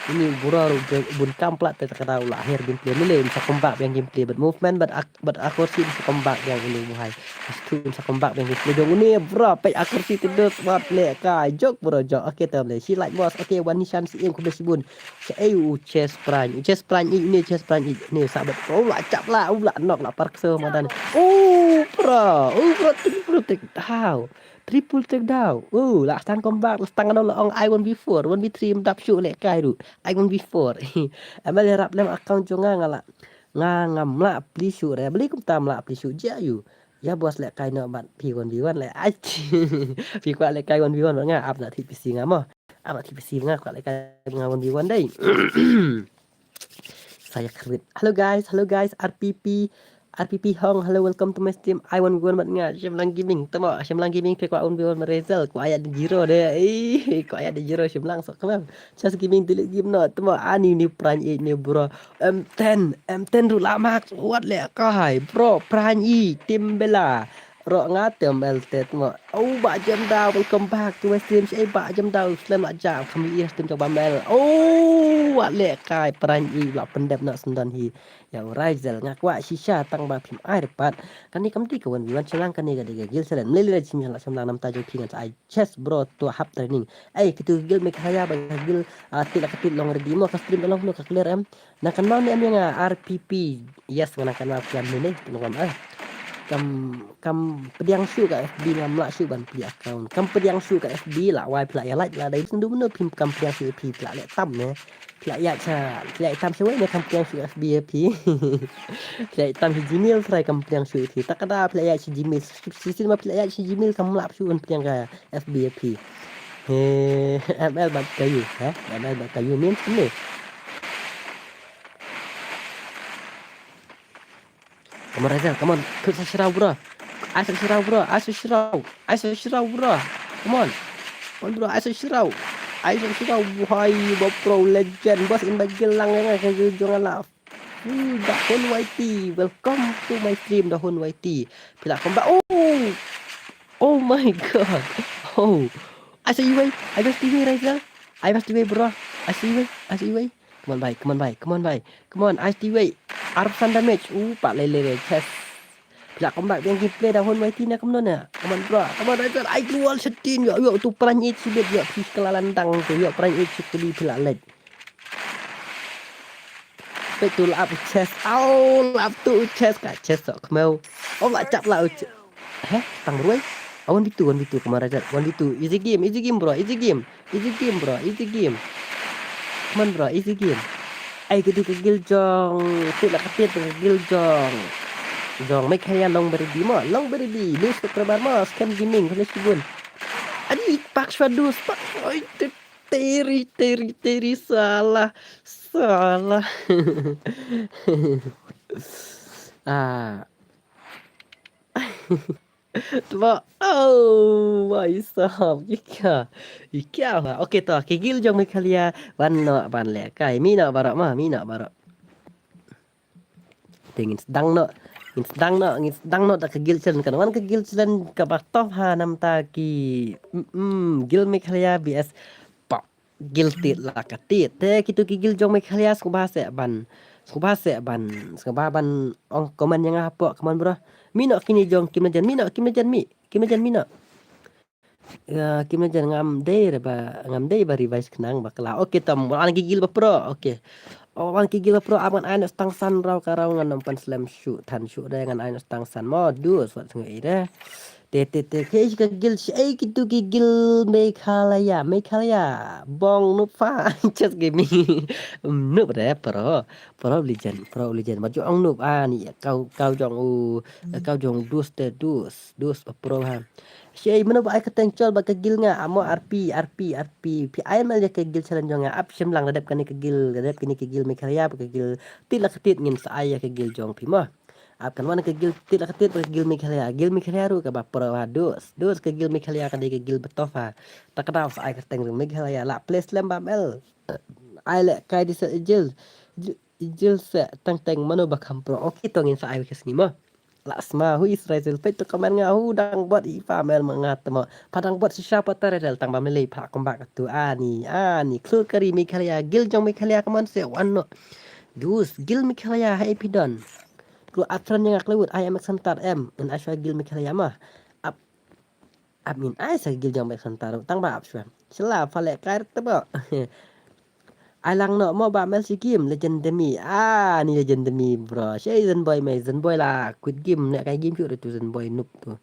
ini bura ru bun kam plat te ta ka da u la akhir gameplay ni le, sa comeback biang gameplay bad movement bad ak-, bad accuracy sa comeback biang ini buhai. Stu sa comeback biang gameplay jong une bro, peit accuracy te dos wat lehkai jok bro jok. Okay, te le shi like boss. Okay, wan nishan si im khublei shibun. Sa ei u Chess Prime, u Chess Prime i ne Chess Prime i ne sa bet. Oh, la chap la, u la knock la par kso madan. Oh bro, oh bro, triple take down. Triple take down. Oh, la stang comeback, la stang ano la ong I one v four, one v three mdap shu lehkai ru. I one v four. Amal rap lem account jong nga nga la. Nga ngam lah pli shu re. Beli kumta mlah pli shu ja yu. Ya boss lehkai no bat phi one v one le. Ach. Phi kwah lehkai one v one nga ap na thik P C nga mo. Ap na thik P C nga kwah lehkai nga one v one dei. Saya krit. Hello guys, hello guys, R P P. R P P Hong, hello, welcome to my stream. I one v one bat nga, Shemlang Gaming. Tamo, Shemlang Gaming phi kwah one v one Raizel. Kwah ya di zero de. Eh, kwah ya di zero Shemlang sok kemam. Chess Gaming delete game no. Tamo ani ni Prime eight ni bro. M ten, M ten ru la max. Wat lehkai bro. Prime eight, Tim Bella. Ro nga tem L T tamo. Oh, ba jem da, welcome back to my stream. Eh, ba jem da, slem la jam. Kami ir stream jong ba mel. Oh, wat lehkai Prime eight la pendep na sendan hi. Ya u Raizel nga kwah shisha tang ba phim ai pat. Kane kam dei ka one v one Shemlang, kane ka dei ka guild challenge. Mlei lei chim la Shemlang namta jong phi ngan sa ai chess bro to hap training. Ai kitu guild Meghalaya ba guild, ah, Tit la ka Tit long ready mo, ka stream long no ka clear em. Na kan mau ne em yang R P P. Yes, nga nang kan mau kiam ne ne. Tengok am ah. Kam, kam pdiang shu ka F B, ngam lah shu ban pli account. Kam pdiang shu ka F B la wai phi la ya like la dei sendu menu phim kam pdiang shu F B phi la leh tam ne. Phi la ïaid sha, phi la ïaid tam sha wei ne kam pdiang shu F B ïa phi. Phi la ïaid tam hi Gmail trai kam pdiang shu ïa phi. Ta ka da phi la ïaid sha Gmail. Shisien ma phi la ïaid sha Gmail kam lap shu ban pdiang ka F B ïa phi. He, M L bad kayu, he? M L bad kayu means kumne. Come on, Raizel, come on. Khut sa shrau, bro. Ai sa shrau, bro. Ai sa shrau. Ai sa shrau, bro. Come on. Come on, bro. Ai sa syrau. Ai sa syrau. Wahai, ba pro legend. Boss in ba gil lang nga ka gil jong nga la. Ooh, da Hun Y T. Welcome to my stream, da Hun Y T. Phi lah kumba. Oh. Oh my god. Oh. Ai sa iwei. Ai sa iwei, Razel. Ai sa iwei, bro. Ai sa iwei. Ai sa iwei. Come on, bhai. Come on, bhai. Come on, bhai. Come on, ai sa iwei. Arphew san damage. Uh, pat lei lei lei. Chest. Phi lah kumba biang gameplay da Hun Y T na kumno na. Come on, bro. Come on, Razel. Ai global setin. Yo, yo, tu pran it sibit. Yo, phi kala landang tu. Yo, pran it sikuli phi lah leit. Peit tu lap chest. Au, lap tu chest ka chest sok kmeu. Oh, la chap la u chest. Heh, tang ruai. Oh, one v two, one v two, come on, Razel. One v two. Easy game, easy game, bro. Easy game. Easy game, bro. Easy game. Come on, bro. Easy game. Ai, kadu ka gil jong. Tu la ka tit ka gil jong. Jong Meghalaya long beri di mo. Long beri di. News subscriber mo. Scam gaming. Khusus kibun. Adi, pak shwa dus. Pak. Oi, tu. Teri, teri, teri, salah, salah. Ah. Tbo, oh, wai sahab, ika, ika, okay to, ki gil jong Meghalaya, ban no, ban le, kai, mi no, baro, ma, mi no, baro. Te ngin sdang noh, ngin sdang noh, ngin sdang noh da ka gil challenge, kan wan ka gil challenge kaba tough ha namta ki, mm, gil Meghalaya B S pok gil tit la ka tit. Te kitu ki gil jong Meghalaya sngewbha seh ban, sngewbha seh ban, sngewbha ban ong comment ïa nga hapoh comment bro. Mi noh kine jong Kim Legend, mi noh Kim Legend, mi Kim Legend, mi noh. Ïa, Kim Legend, ngam dei re ba, ngam dei ba revise khnang ba kla. Okay, tam, wan ki gil ba pro. Okay. Oh, wan ki gil ba pro, ap ngan ai noh stang san rau ka rau ngan ym pan slem shuh, than shuh re ngan ai noh stang san mo, dus, wat sngew ei re. Te, te, te, ke ka gil, shi ei kitu ki gil Meghalaya, Meghalaya, bong noob fa, just give me. Noob re, pro, pro legend, pro legend. Ba ju ong noob, ah, ni, kau, kau jong u, kau jong dus te, dus, dus, ba pro ha. Shei, mano ba ai kyrteng chol ba ka gil nga, amo R P, R P, R P. Phi ai mel ïa ka gil challenge jong nga, ap shim lang da dep kane ka gil, da dep kane ka gil Meghalaya ba ka gil tit la ka tit ngin sa ai ïa ka gil jong phi mo. Ap kan wan ka gil tit la ka tit ba ka gil Meghalaya, gil Meghalaya ruh kaba pro ha dus. Dus ka gil Meghalaya ka dei ka gil ba tough ha. Ta ka daw sa ai kyrteng ruh Meghalaya la play slem ba mel. Ai le kai di sa jil. Jil sa tang tang mano ba kham pro. Okay to ngin sa ai ka sngi mo. La sma hu Israel peit to comment nga hu dang bot i pa mel ma nga tmo. Pa dang bot shisha pa ta redel tang ba melei pa kumba ka tu ani ani klur kari Meghalaya gil jong Meghalaya ka mon se wan no. Dus gil Meghalaya hai pidon. Klu atran nga klewut I M X Center M in ashwa gil Meghalaya ma. Ap ap min ai sa gil jong Meghalaya tang ba ap shwa. Sela pa le kar tbo. Ai lang noh mo ba mel shi kim legend demi. Ah, ni legend demi bro. Shei Zenboy mei, Zenboy la quit game ne kai game shu tu Zenboy noob tu.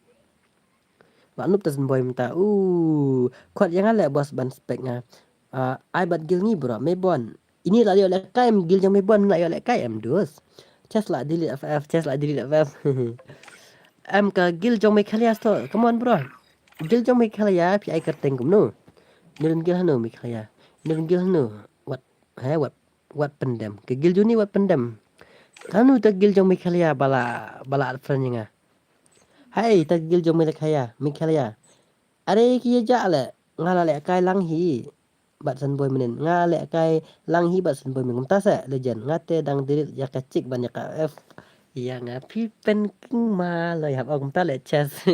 Ba noob ta Zenboy mynta. Uh, khot ïa nga le boss ban spek nga. Ah, ai bat gil ngi bro, me bon. Ini la ïoh le kai em gil jong me bon la ïoh le kai em dus. Chest la delete F F, chest la delete F F. Em ka gil jong Meghalaya sto. Come on bro. Gil jong Meghalaya phi ai kyrteng kumno. Nirun gil hano Meghalaya. Nirun gil hano. Wat He wat, wat pyndem. Ka gil juni wat pyndem. Kanu ta gil jong Meghalaya bala, bala at friend nga. Hai ta gil jong Meghalaya, Meghalaya. Are ki ja le, nga la le kai lang hi. Bat Zenboy menen, nga le kai lang hi bat Zenboy menen. Kumta se legend, nga te dang delete ïa ka chik ban ïa ka F. Ïa nga phi pen king ma lo ïa hap ong kumta le chest.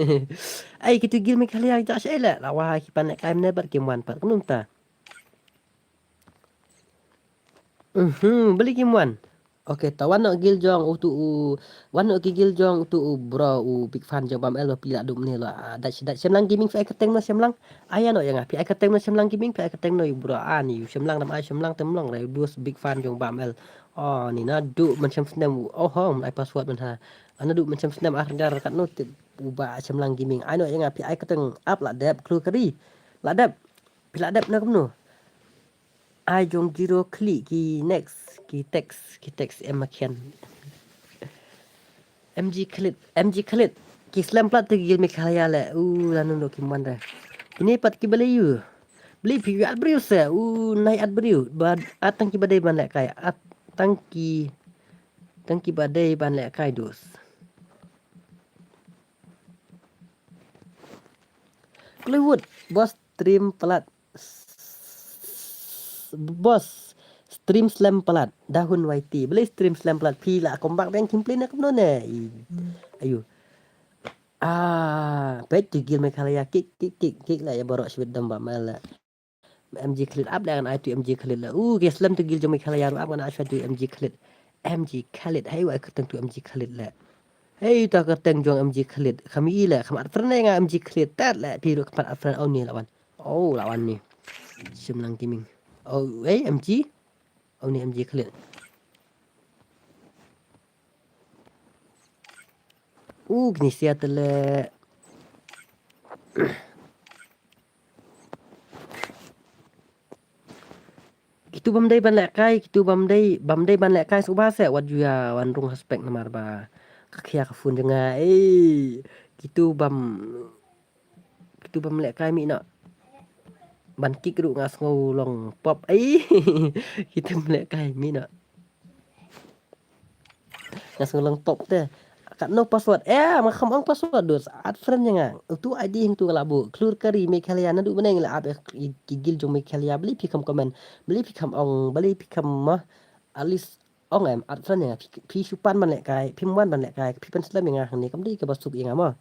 Ai kitu gil Meghalaya ja se le, la wa ki pan le kai mene bat kim wan pat kumta. Mhm, beli kim wan. Okay, ta wan no gil jong utu u, wan no ki gil jong utu u bro u big fan jong bam el ba pila dum ne lo. Ah, dat dat Shemlang Gaming phi ai kyrteng no Shemlang. Ai no ïa nga phi ai kyrteng no Shemlang Gaming phi ai kyrteng no bro ani u Shemlang dam ai Shemlang tem long re dus big fan jong bam el. Oh, ni na du man Shem snem. Oh, hong ai password man ha. Ana du man Shem snem ar jar kat no tip u ba Shemlang Gaming. Ai no ïa nga phi ai kyrteng ap la dep klu kari. La dep. Phi la dep na kumno. Ai jong giro khli ki next ki text ki text em ma khian. M G Khalid, M G Khalid. Ki slem plat te gil Meghalaya le. U lanu lo ki manda. Ini pat ki bale yu. Beli phi at briew se. U nai at briew. Bad at tang ki badai ban le kai. At tang ki tang ki badai ban le kai dus. Hollywood, bos stream palat. Bos stream slem palat. Dahun Y T. Balei stream slem palat? Phi la comeback biang gameplay ne kumno ne? Ayu. Ah, peit tu gil Meghalaya, kick, kick, kick, kick la ïa baroh shibit dam ba mel la. M G Khalid ap la ngan ai tu M G Khalid la. U, ke slem tu gil jong Meghalaya ruh ap ngan ai tu M G Khalid. M G Khalid, hei wa kyrteng tu M G Khalid la. Hei ta kyrteng jong M G Khalid. Kham i la, kham at friend nga M G Khalid. Tat la, phi ruh kham at friend. Oh ni la wan. Oh la wan ni. Shim lang gaming. Oh, eh, M G. Oh ni M G Khalid. U, kini sia tele. Kitu bam dei ban lehkai, kitu bam dei, bam dei ban lehkai suba se wat juya wan rung haspek namar ba ka khia ka phone jong nga. Eh, kitu bam, kitu bam lehkai mi no. Ban kick ruh nga sngew long pop. Eh, kitu bam lehkai mi no. Nga sngew long pop te. Katno password? Eh, ma kham ong password dus. Add friend ïa nga. Utu I D hangtu nga la buh. Klur kari Meghalaya naduh mynne nga la ap ïa ki gil jong Meghalaya. Balei phi kham comment? Balei phi kham ong? Balei phi kham mah? At least ong em, add friend ïa nga. Phi, phi shu pan ban lehkai, phim wan ban lehkai, phi pynslem ïa nga hangne. Kam dei kaba suk ïa nga mo.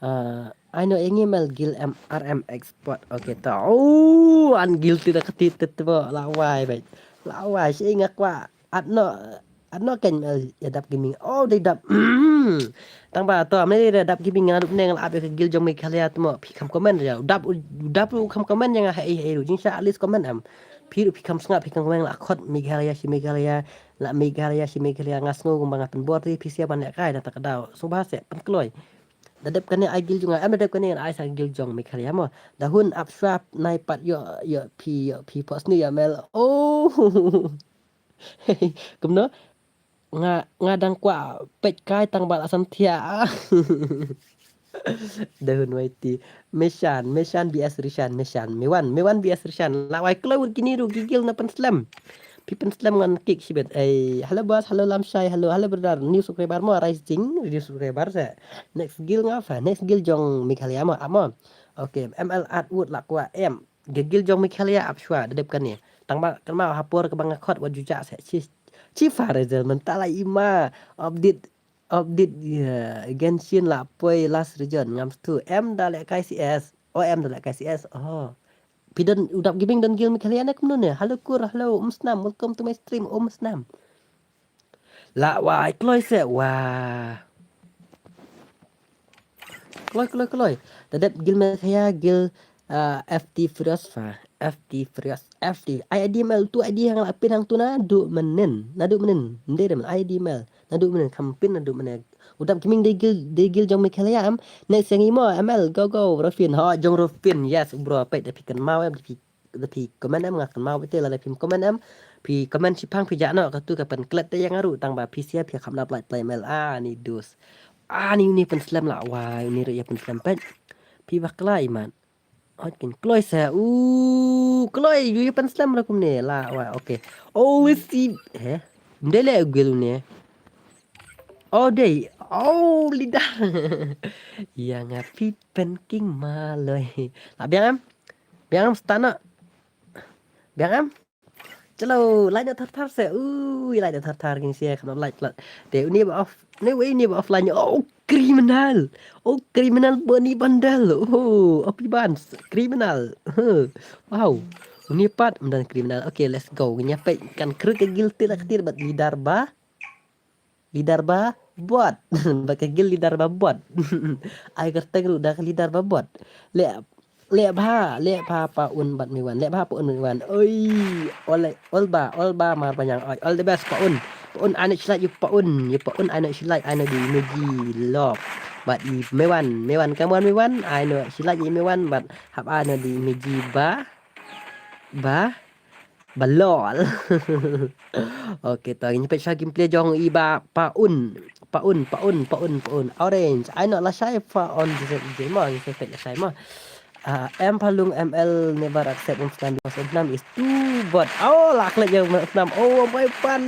Ah, ai noh ïa ngi mel gil em R M Export. Okay, to. Oh, an gil ti da kati ti ti bo. Lawai bai. Lawai shi nga kwah. At noh, at noh ken mel ïa dap gaming. Oh, dei dap. Tang ba to, mel dei dap gaming nga dup neng la ap ïa ka gil jong Meghalaya tu mo. Phi kham comment ïa. Dap, dap ruh kham comment ïa nga hei hei ruh. Jingshah at least comment em. Phi ruh phi kham sngap, phi kham comment la khot Meghalaya shi Meghalaya. La Meghalaya shi Meghalaya nga sngew kumba nga pynbor ti phi sia ban lehkai na ta ka daw. Sngewbha se pynkloi. Da dep kane ai gil jong nga, em da dep kane ai sa gil jong Meghalaya mo. Da hun ap shwa nai pat ïoh, ïoh phi, ïoh phi pos ni ïoh mel. Oh. Kumno? Nga, nga dang kwah peit kai tang ba la san thiah. Da hun Y T. Meshan, Meshan B S Rishan, Meshan. Mewan, Mewan B S Rishan. La wai kloi wut kini ruh ki gil na pynslem. Phi pynslem ngan kick shibit. Eh, hello boss, hello Lamshai, hello, hello brother. New subscriber mo, rising, new subscriber se. Next gil nga fa, next gil jong Meghalaya mo, amo. Okay, M L Atwood la kwah em. Ge gil jong Meghalaya ap shwa, da dep kane. Tang ba, kan ma ha por kaba nga khot wa juja se. Chi, chi fa result mynta la ima. Update, update, ya, Genshin la poi last region. Ngam stu, em da lehkai C S. Oh, em da lehkai C S. Oh. Phi don u dap gaming don gil Meghalaya ne kumno ne? Hello Kur, hello, um snam, welcome to my stream, um snam. La wai kloi se, wa. Kloi, kloi, kloi. Da dep gil Meghalaya, gil, ah, F T Furious fa. F T Furious, F T. Ai I D mel tu I D hang la pin hang tu naduh mynnin. Naduh mynnin. Mdei dem ai I D mel. Naduh mynnin kham pin naduh mynnin. U dap gaming dei gil, dei gil jong Meghalaya em. Next ïa ngi mo, M L, go, go, Rofin. Ho, jong Rofin. Yes, bro, peit da phi kynmaw em, da phi, da phi comment em, nga kynmaw beit te lada phim comment em. Phi comment shiphang phi jah noh, katu ka pynklet te ïa nga ruh, tang ba phi sia phi kham nap like play M L. Ah, ni dus. Ah, ni, ni pynslem la, wai, ni ruh ïa pynslem peit. Phi bakla imat. Ot kin kloi sa. U kloi yu yu pan slam ra kumne la wa. Okay. Oh, si. He? Mdei le gwil ne. Oh, dei. Oh, lida. Ïa nga phi pen king maloi. La biang am? Biang am stana. Biang am? Chalo, lain thar thar se. Ui, lain thar thar kin se kham lain plat. Te uni ba off, ne wei ni ba offline. Oh, criminal. Oh, criminal Bernie Bandel. Oh, Opi Bans, criminal. Huh. Wow. Uni pat mdan criminal. Okay, let's go. Nya pe kan krek ke guilty la ktir bat leader ba. Leader ba bot. Ba ke gil leader ba bot. Ai kerteng ru da ke leader ba bot. Le le bha, le bha pa un bat miwan. Le bha pa un miwan. Oi, ole, olba, olba mar panyang. Oi, all the best pa un. Pa un ane silai yu pa un. Yu pa un ane silai ane di meji lok. Bat i miwan, miwan kamuan miwan. Ane silai i miwan bat hap ane di meji ba. Ba. Balol. Okay, to ngin peit sha gameplay jong i ba pa un. Pa un, pa un, pa un, pa un. Orange. Ai no la shai pa un di se mo, ngin peit la shai mo. Ah, em phalung M L never accept um snam because um snam is too bot. Oh, la klet ïa um snam. Oh, my pan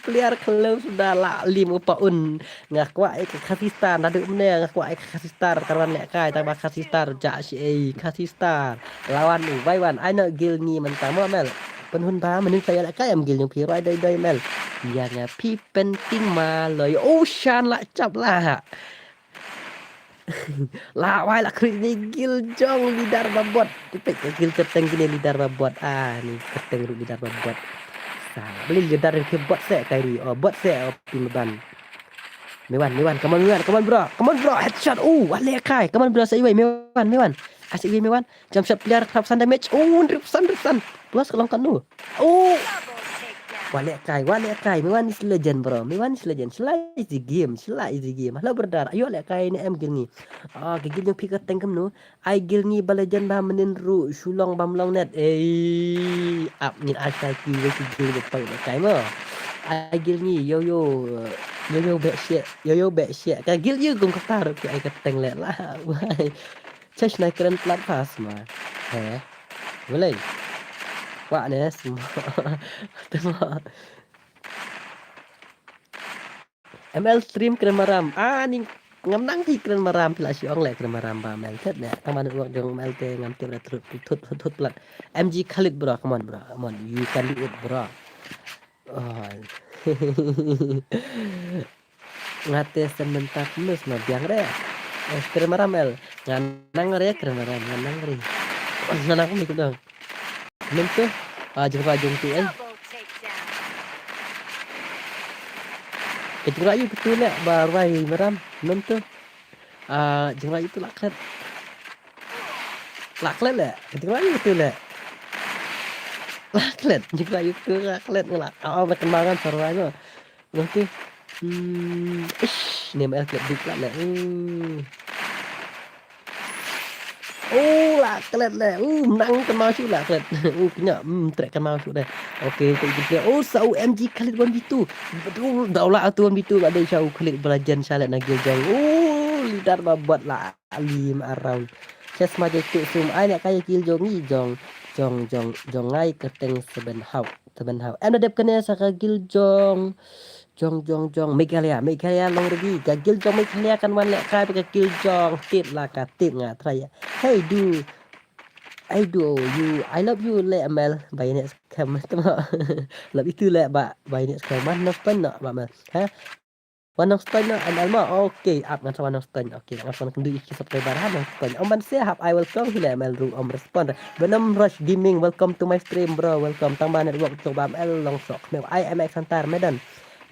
player khlem suda la lim u pa un. Nga kwah ïa ka Khasi Star, naduh mynne nga kwah ïa ka Khasi Star, ka wan lehkai, tang ba Khasi Star, ja shi ei, Khasi Star. Lawan u, bai wan, ai na gil ngi mynta mo mel. Pynhun ba, mynnin sa ïa lehkai, em gil ngi phi roi doi doi mel. Ïa nga phi penting ma loi, oh shan la chap la. La wai la kri ni gil jong leader babot. Tipik gil kyrteng kine leader babot. Ah, ni kyrteng ruh leader babot. Sa, beli leader yang ke bot se kairi. Oh, bot se, oh, pin ban. Mewan, Mewan, come on, Mewan, come on, bro, come on, bro, headshot, oh, wale kai, come on, bro, sa iwei, Mewan, Mewan, ah, sa iwei, Mewan, jump shot player, hynriewphew san damage, oh, hynriewphew san, hynriewphew san, plus ka long kanu, oh, wale kai, wale kai, Mewan is legend, bro, Mewan is legend, sila is the game, sila is the game, hello, brother, ayo le kai, ne em gil ngi, ah, ka gil jong phi kyrteng kumno, Ai gil ngi ba legend ba mynnin ruh shu long bam long net. Ei, ap ngin ai sai ki wei ki gil ba pang ba kai mo. Ai gil ngi yo yo, yo yo bek siak, yo yo bek siak. Ka gil yu gung kata ruh ki ai ka teng leh lah. Wai. Chas nai kren plat pas ma. He. Boleh. Wak ne semua. Tengok. M L stream kren maram. Ah, ni ngam nang phi kren maram, phi la shu ong leh kren maram ba M L thet ne. Tang ba network jong M L te ngam tip ra thut thut thut thut plat. M G Khalid bro, come on bro, come on, you can do it bro. Oh. Nga te sen mynta pynus ma biang re. Eh, kren maram L. Nga nang re kren maram, nga nang re. Nga nang phi kudang. Mynta, ah, jingrai jong tu, eh. Ka jingrai yu katu leh, ba rai maram, mynta. Ah, jingrai yu tu la klet. La klet leh, ka jingrai yu katu leh. La klet, jingrai yu katu la klet, la, ah, ba kembangan sa rai no. Nangtu. Hmm, ish, ne M L klet dik plat leh. Hmm. Oh, la klet leh. Uh, menang kan mau shu la klet. Uh, kena, hmm, trek kan mau shu deh. Okay, tu itu dia. Oh, sa U M G Khalid one v two. Betul, daulah tu one v two kat dei sa U Khalid belajan salat nagil jang. Oh, lidar babot la alim around. Ses majai tu sum ai nak kaya gil jong ni jong. Jong, jong, jong ngai kerteng seben hau. Teben hau. Em da dep kane sa ka gil jong. Jong, jong, jong. Meghalaya, Meghalaya long regi. Ka gil jong Meghalaya kan wan leh kai ba ka gil jong. Tip la ka tip nga try. Hey, do. I do you. I love you le M L. Bayonet scam. Tama. Love itu le ba. Bayonet scam. Man no spend no ba M L. Ha? Wan nang stone no, M L mo. Okay, ap ngan sa wan nang stone. Okay, ngan sa wan kynduh ïa ki subscriber ha nang stone. Om ban se hap ai welcome hi le M L ruh om respond. Venom Rush Gaming, welcome to my stream bro. Welcome. Tang ba network jong ba M L long sok. Kmie ai M X Hunter Medan.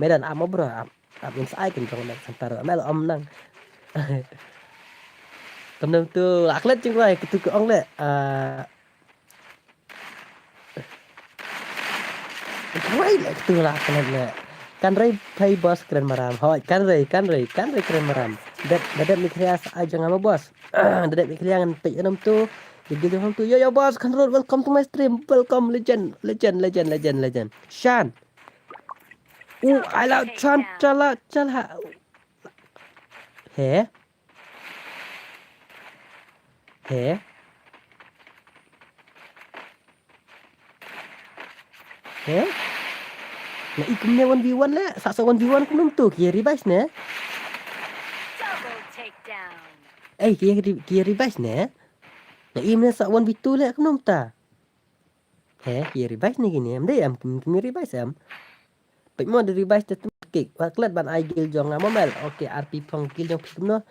Medan ap mo bro. Ap ap ngin sa ai kin jong M X Hunter M L om nang. Kam nang tu la klet jingrai kitu ki ong le. Ah, Wai leh ktu la klet leh. Kan rei phai boss kren maram. Hoi, kan rei, kan rei, kan rei kren maram. Dep, dep ni krias ai jong ama boss. Dep ni krias ngan pek enam tu. Gigi jong tu. Yo, yo, boss, kan road, welcome to my stream. Welcome, legend, legend, legend, legend, legend. Shan. Uh, I love Shan, chala, chala. He? He? He? Na i kumne one v one le, sa sa one v one kumnum tu, ki revise ne? Double takedown. Eh, ki re-, ki revise ne? Na i mne sa one v two le kumnum ta. He, ki revise ne kini, em dei em, kim, kim revise em. Pek mo de revise te tem kick. Wa klet ban ai gil jong nga mo mel. Okay, R P phong gil jong phi kumno.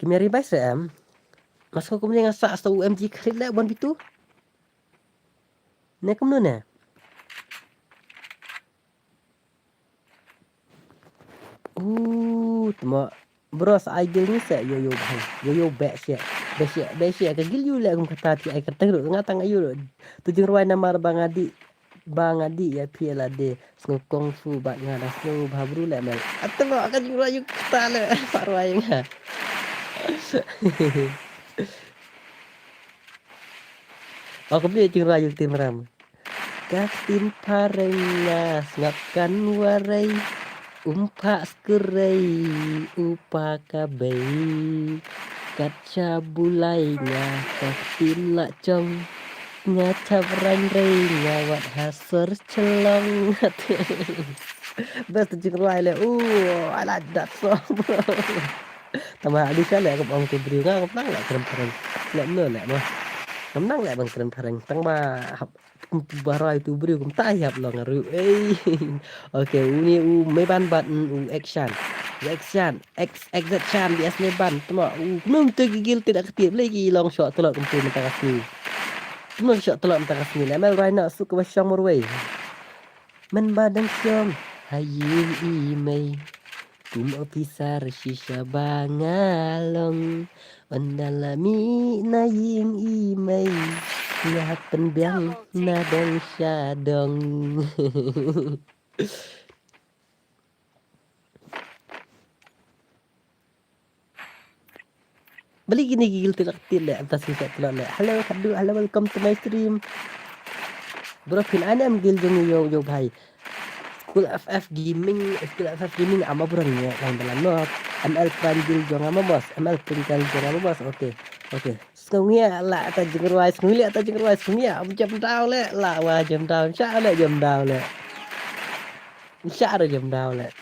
Kim revise re em. Mas ko kumne nga sa sa U M G khalid le one v two. Ne kumno ne. Uh, tma. Bro, sa ai gil ni se, yo, yo, bhai. Yo, yo, bek se. Bek se, bek se. Ka gil yu le kum kata ti ai kata ru. Nga tang ayu ru. Tu jingruai namar ba nga di. Ba nga di ya phi la de. Sngew kung fu ba nga da sngew ba bru le mel. Ata ba ka jingruai yu kata le. Pak ruai nga. Aku beli jingruai yu tim ram. Ka ktien phareng nga sngap kan warei, um phah skurei, u pa ka bei. Kat sha bulai nga ka ktin la chong. Nga chap rang rei nga wat ha sor chelong. Best jingrwai le. Ooh, I like that song, bro. Tama ali sha le ka ong tu briew nga kam nang le kren phareng. Le no le mo. Kam nang le ban kren phareng. Tang ba hap Barai tu briew kumta ïap long aru. Ei. Okay, uni u Meban bad u Action. U Action, X X Z Chan di as Meban. Tama u kumno te gigil te da kti lagi long shot telot kumte mynta ka sngi. Kumno shot telot mynta ka sngi. Lemel Raina suk ka ba shong marwei. Men ba dang shong ha ïing i mei. Kum officer shisha ba nga long. Ynda la mih na ïing i mei, nga hap pynbiang na dong sha dong. Bali kine ki gil tilak til le, atas ni sa tilak le. Hello, hello, hello, welcome to my stream. Bro, phin anem gil jong yo, yo bhai. School F F Gaming, School F F Gaming ama bro nge, lain dalam no. M L Prime gil jong ama bos, M L Prime gil jong ama bos. Okay, okay. Sngew nge la ta jingrwai, sngew le ta jingrwai, sngew nge am jam daw le, la wa jam daw, sha le jam daw le. Sha le jam daw le.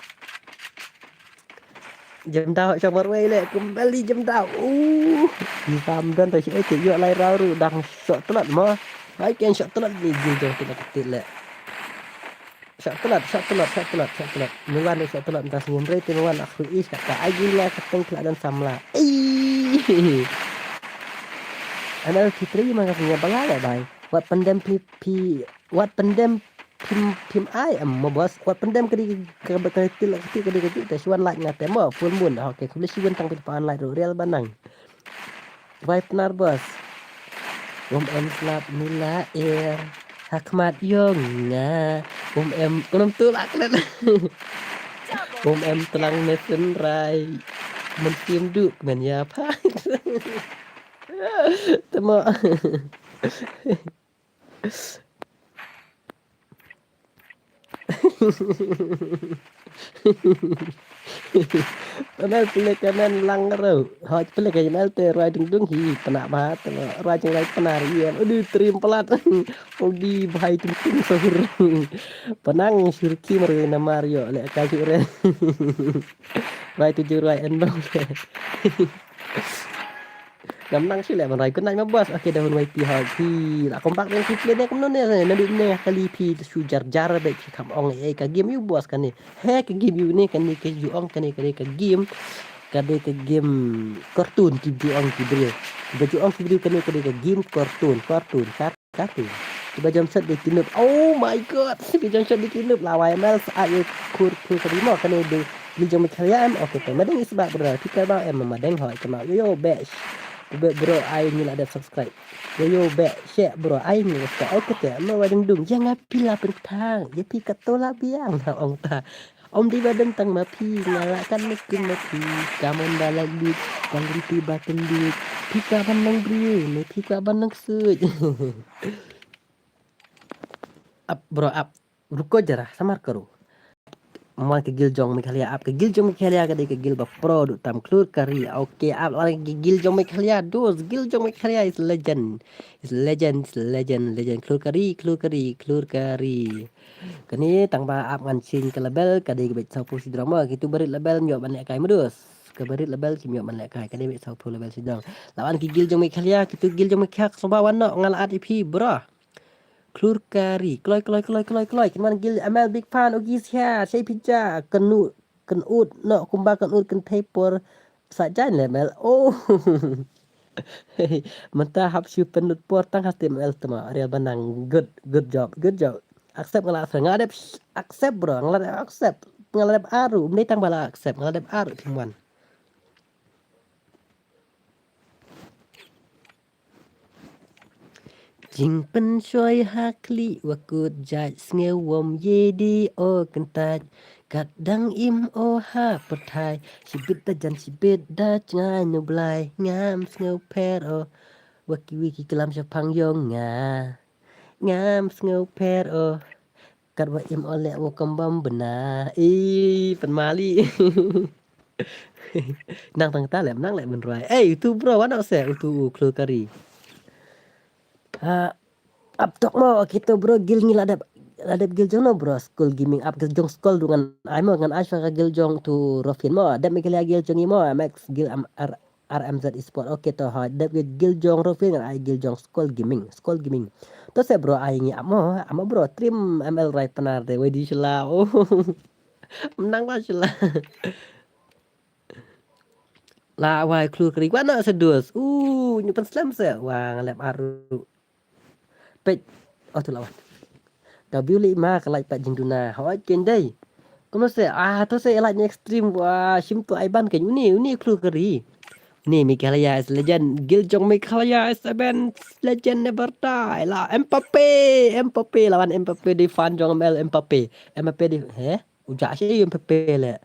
Jam daw sha marwei le, kembali jam daw. Uh, ni tam dan ta shi eh, yo lai rau ru dang shot telat mo. Ai ken shot telat ni gil jong telat telat le. Shot telat, shot telat, shot telat, shot telat. Ni wan shot telat mynta sngewbha te wan aku is kata ai gil la keteng telat dan samla. Ei. Ana fitri ma ka sngewbha bala le bai. Wat pendem pi pi wat pendem pim pim ai em mo bos. Wat pendem kedi ka ka til ka ti kedi ka ti te shuan like ngate mo full moon. Okay, khublei shibun tang pit pan like ru real banang. Wai Pnar bos. Wom em slap ni la er. Ha khmat yong nga. Wom em kunom tu la klet. Wom em tlang ne sen rai. Men sim du men ya pha. Temo. Pynel pule kamen lang ro. Hoj pule kamen te rai dung dung hi pynah ba te rai jing rai pynah ri em. Aduh trim pelat. Odi bhai tung tung sahur. Penang surki mari namar yo le ka ju re. Rai tu ju rai en bang. Ngam nang shu leh ban rai. Good night ma boss. Okay, dahun Y P ha phi la kompak dang phi play ne kumno ne, ne ne kali phi shu jar jar bek phi kham ong eh ka game ïu boss kane. He ka game ïu ne kane ka ïu ong kane kane ka game. Kane ka game cartoon ki ïu ong ki briew. Ba ïu ong ki briew kane kane ka game cartoon, cartoon, cartoon. Kata. Kiba jump shot dei ki noob. Oh my god. Kiba jump shot dei ki noob. La Y M L sa ai khur khur kadi mo kane dei. Ni jong Meghalaya em. Okay, te madeng is ba bro. Pika ba em madeng hoi kama. Yo yo be. Be bro ai ni la dep subscribe. Yo yo be she bro ai ni la subscribe. Okay te mo wa ding dung. Yang api la pen thang. Ya pi kato la biang na ong ta. Om di ba deng tang ma phi nga la kan ne kin ma phi. Kaman ba la lut. Ba lut pi ba ken lut. Pika ban nang bri. Ne pika ban nang suit. Ap bro ap. Ruko jara samar karo. Mo ka gil jong Meghalaya ap ka gil jong Meghalaya ka dei ka gil ba pro du tam klur kari. Okay ap la ka gil jong Meghalaya dos gil jong Meghalaya is legend. Is legend is legend legend klur kari klur kari klur kari. Kani tang ba ap ngan chin ka level ka dei ka bet sau pusi drama kitu berit level nyok ban lek kai medus. Ka berit level kim nyok ban lek kai ka dei bet sau pu level sidang. Lawan ki gil jong Meghalaya kitu gil jong Meghalaya ka soba wan nok ngal at ipi bro. Klur kari kloi kloi kloi kloi kloi kin man gil M L big fan ogi sia sei pija kenu ken ut no kumba ken ut ken thei por sa jan le M L oh. Menta hap shu pen ut por tang hasti M L tema real banang good good job good job. Accept ngala accept ngala dep accept bro ngala dep accept ngala dep aru mni tang bala accept ngala dep aru thingwan. Jingpynshoi ha khlieh wa kut jait sngew wom ye di o kyntait. Kat dang im o ha pyrthai. Shibit da jan shibit da jngai nu blai. Ngam sngew pher o. Wa kiwi ki klam shaphang yong nga. Ngam sngew pher o. Kat wa im o leh wa kambam bna. Ih, pynmali. Nang tang ta lem, nang lem men rwai. Eh, utu bro, wa noh se, utu u khlur kari. Ah, ap tok mo, kito bro, guild ngi la dep, la dep guild jong no bro, Skull Gaming, ap guild jong Skull du ngan ai mo, ngan ai sha ka guild jong tu Rofin mo, dep Meghalaya guild jong i mo, M X guild am, ar, R M Z Esport. Okay to ha, dep guild jong Rofin ngan ai guild jong Skull Gaming, Skull Gaming. To se bro, ai ngi ap mo, ap mo bro, trim M L rai panar de, wei di shala. Oh. Menang ba shala. La wai khlur kari wa na sedus. Uh, nyu pen slem se wa ngalep aru. Pet. Oh tu lawan. Ka biu li ma ka lai pat jingduna. Hoi ken dei. Kumno se, ah, to se lai ni extreme wa shim tu ai ban ke uni, uni khlur kari. Ni Meghalaya is legend, guild jong Meghalaya is seven legend never die. La Mbappe, Mbappe lawan Mbappe di fan jong M L Mbappe. Mbappe di, he? Uja shi Mbappe le.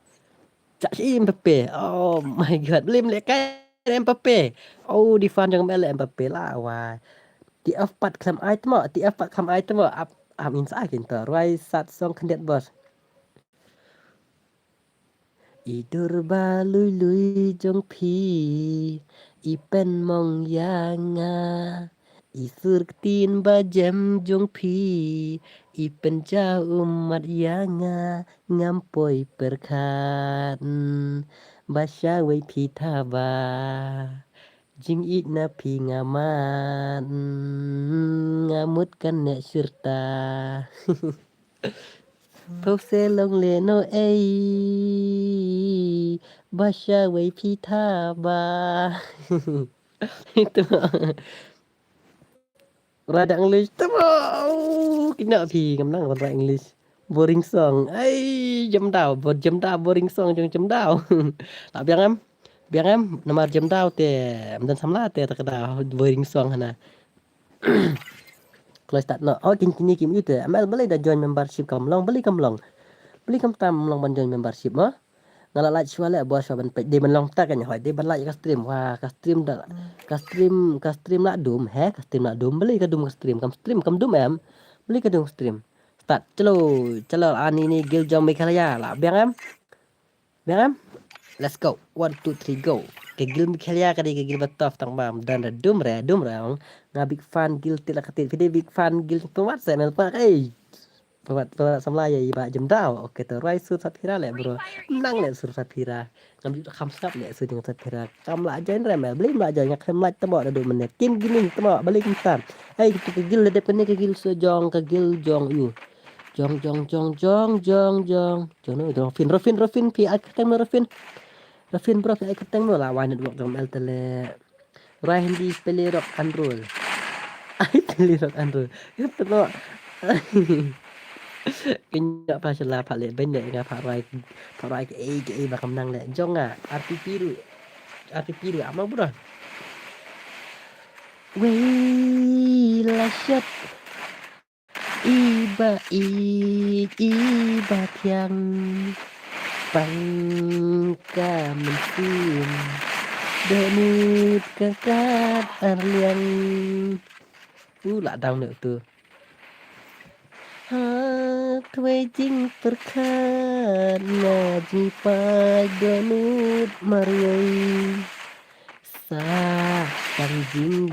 Uja shi Mbappe. Oh my god. Blim le kai Mbappe. Oh, di fan jong M L Mbappe la wai. Ti F pat khlem ai tmo, ti F pat khlem ai tmo. Ap, ap in sa kin to. Rwai sat song khyndiat bos. I dur ba lui lui jong phi, i pynmong ïa nga. I sur ktien ba jem jong phi, i pynjaw ummat ïa nga, ngam poi pyrkhat. Ba shawei phi thaba, jingïeit na phi nga mad, nga mut kan neh shirta. Pho se long le no ei, ba shawei phi thaba. Itu. Rada English tamo. Kina phi ngam nang rada English. Boring song. Ai, jemdaw, bo-, jemdaw, boring song jong jemdaw. La biang em. Biang em, namar jemdaw te, mdan samla te, ta kada boring song hana. Close start no. Oh, kin kini kim ite. M L balei da join membership kam long, balei kam long. Balei kam tam long ban join membership mo. Nga la like shuwa le, bor shuwa ban peit. Dei ban long ta kan hoi, dei ban like ka stream. Wah, ka stream da, ka stream, ka stream la dum, he, ka stream la dum. Balei ka dum ka stream, kam stream, kam dum em. Balei ka dum stream. Start, chalo, chalo, ani ni guild jong Meghalaya la biang em. Biang em. Let's go. One, two, three, go. Ka guild Meghalaya ka dei ka guild ba tough tang bam. Dan da dum re, dum re ong. Nga big fan guild ti la ka ti. Phi dei big fan guild tu wat se mel pa. Ei. Pynwad, pynwad samla ïa i Bah Jemdaw. Okay to, rwai sur Saphira le bro. Nang le sur Saphira. Ngam ju kham sngap le sur jong Saphira. Kam la join re mel. Blim la join, nga khlem like tamo da du mynne. Kim Gaming tamo, blim tam. Ei, kito ka guild la dep kane ka guild sa jong, ka guild jong ïu. Jong, jong, jong, jong, jong, jong. Jong no, jong Rofin, Rofin, Rofin, phi ai kyrteng mo Rofin. Rofin bro, phi ai kyrteng mo la wai network jong mel te le. Rwai Hindi pele rock and roll. Ai pele rock and roll. Ito no. Kinya pa shala pa le ben de nga pa rwai, pa rwai ke ei ke ei ba kam nang le. Jong nga R P P ru. R P P ru ama bro. Wei la shot. Iba i, iba thiang. Pang ka mynsiem. Dohnud ka kat arliang. U la dang ne tu. Ha thwei jingpyrkhat na jingpait dohnud marwei. Sa tang jing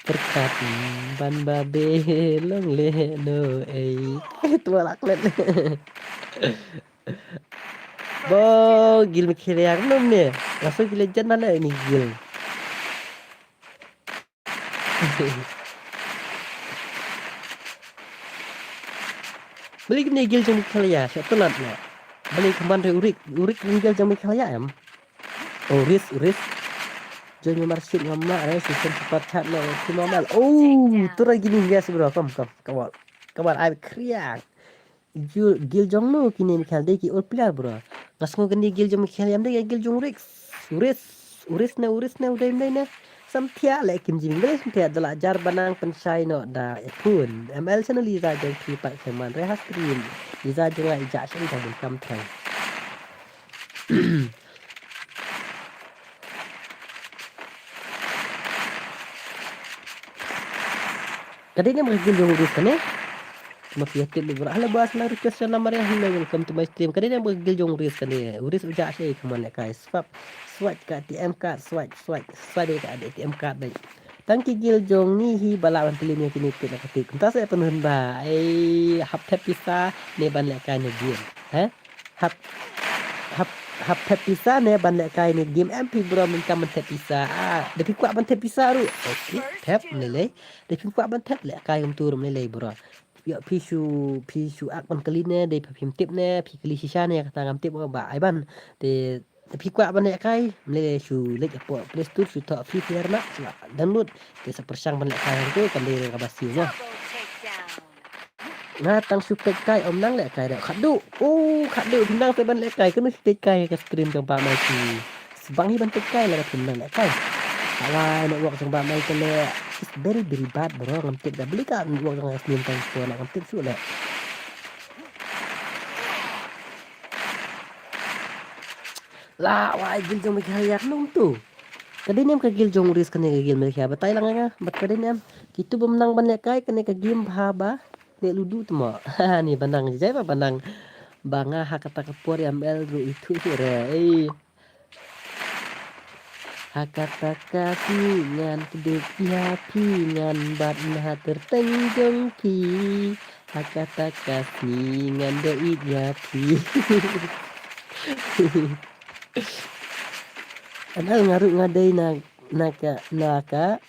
pyrkhat ban ba be long le no ei. Twa lak let. Bo guild Meghalaya kum ne. Langsung guild legend mana ini guild. Beli kini guild jong Meghalaya, siapa tulat ne. Beli kemban dari Urik, Urik ni guild jong Meghalaya em. Oh, Uris, Uris. Join membership ngam lah, eh, sistem super chat no, team normal. Oh, tu lagi ni guys bro, kom, kom, come on. Come on, I'm kriang. Guild, guild jong no kini Meghalaya dei ki old player bro. Nga sngew kini guild jong Meghalaya em dei guild jong Uris. Uris, Uris ne, Uris ne, u dei em dei ne. Samthiah le kim jing bele samthiah da la jar banang pynshai no da e phun. M L channel i ra jong phi pat khlem man re ha stream. I ra jong nga i ja shen jong mun kam thrang. Ka dei ne ma ka guild jong Uris kane. Ma phi ïa tip bro. Hello boss, la request na Maria. Hello, welcome to my stream. Ka dei ne ba ka guild jong u Riz kane. U Riz u jah shai, come on lehkai. Swap. Swap ka A T M card, swap, swap. Swap dei ka A T M card dei. Tang ki guild jong ngi hi ba lah ban plie ïa kine peit na ka tip. Kumta sa pynhun ba. Ei, hap thep pisa ne ban lehkai ne game. He? Hap hap hap thep pisa ne ban lehkai ne game, em phi bro, mynta ban thep pisa. Ah, da phi kwah ban thep pisa ruh. Okay, thep ne lei. Da phi kwah ban thep lehkai kumtu ruh ne lei bro. Ïa phi shu, phi shu ak ban kylli ne, dei phi phim tip ne, phi kylli shisha ne, kata ngam tip ba ai ban. Te, te phi kwah ban lehkai, mlei lei shu leit hapoh Play Store shu thoh Free Fire Max, shu download. Te sa pyrshang ban lehkai hangto, kan dei re kaba siew mo. Nga tang shu peit kai, ym nang lehkai re. Khadduh. Oh, khadduh, phim nang te ban lehkai, kano shu peit kai ka stream jong Bah Mai ki. Sbang hi ban peit kai la ka phim nang lehkai. Hawai network jong Bah Mai ka leh. It's very, very bad bro. Ngam tip da beli ka network jong ka stream tang ko na ngam tip shuh leh. La wai guild jong Meghalaya ka num tu. Ka dei ne em ka guild jong u Riz kane ka guild Meghalaya. Batai lang nga. Bad ka dei ne em. Kitu bym nang ban lehkai kane ka game bha ba. Ne ludu tu mo. Ha ni ba nang jai ba ba nang. Ba nga ha kata ka por ïa M L ruh itu shuh re. Ei. Ha kata ka sngi ngan kdup ïa phi ngan bat na ha tyrteng jong phi. Ha kata ka sngi ngan da ïeit ïa phi. Anal nga ruh nga dei na, na ka, na ka,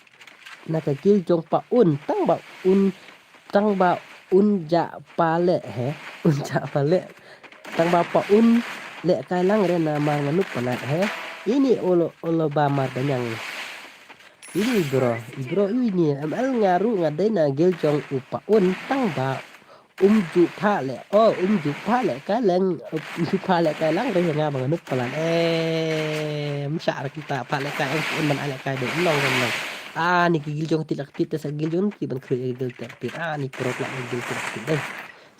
na ka guild jong pa un, tang ba un, tang ba un jah pa leh he, un jah pa leh. Tang ba pa un lehkai lang re namar nga nup palat he. Ini olo, olo ba mar banyang. Ini bro, bro ini, M L nga ruh nga dei na guild jong u pa un, tang ba um ju pha leh, oh, um ju pha lehkai lang, um ju pha lehkai lang re nga ba nga nup palat. Eh, msha ra kita pha lehkai, eh, man ai lehkai de, long, long. Ah, ni ki guild jong tit lak tit, te sa guild jong ki ban khrui guild tit lak tit. Ah, ni pro lak guild tit lak tit dei.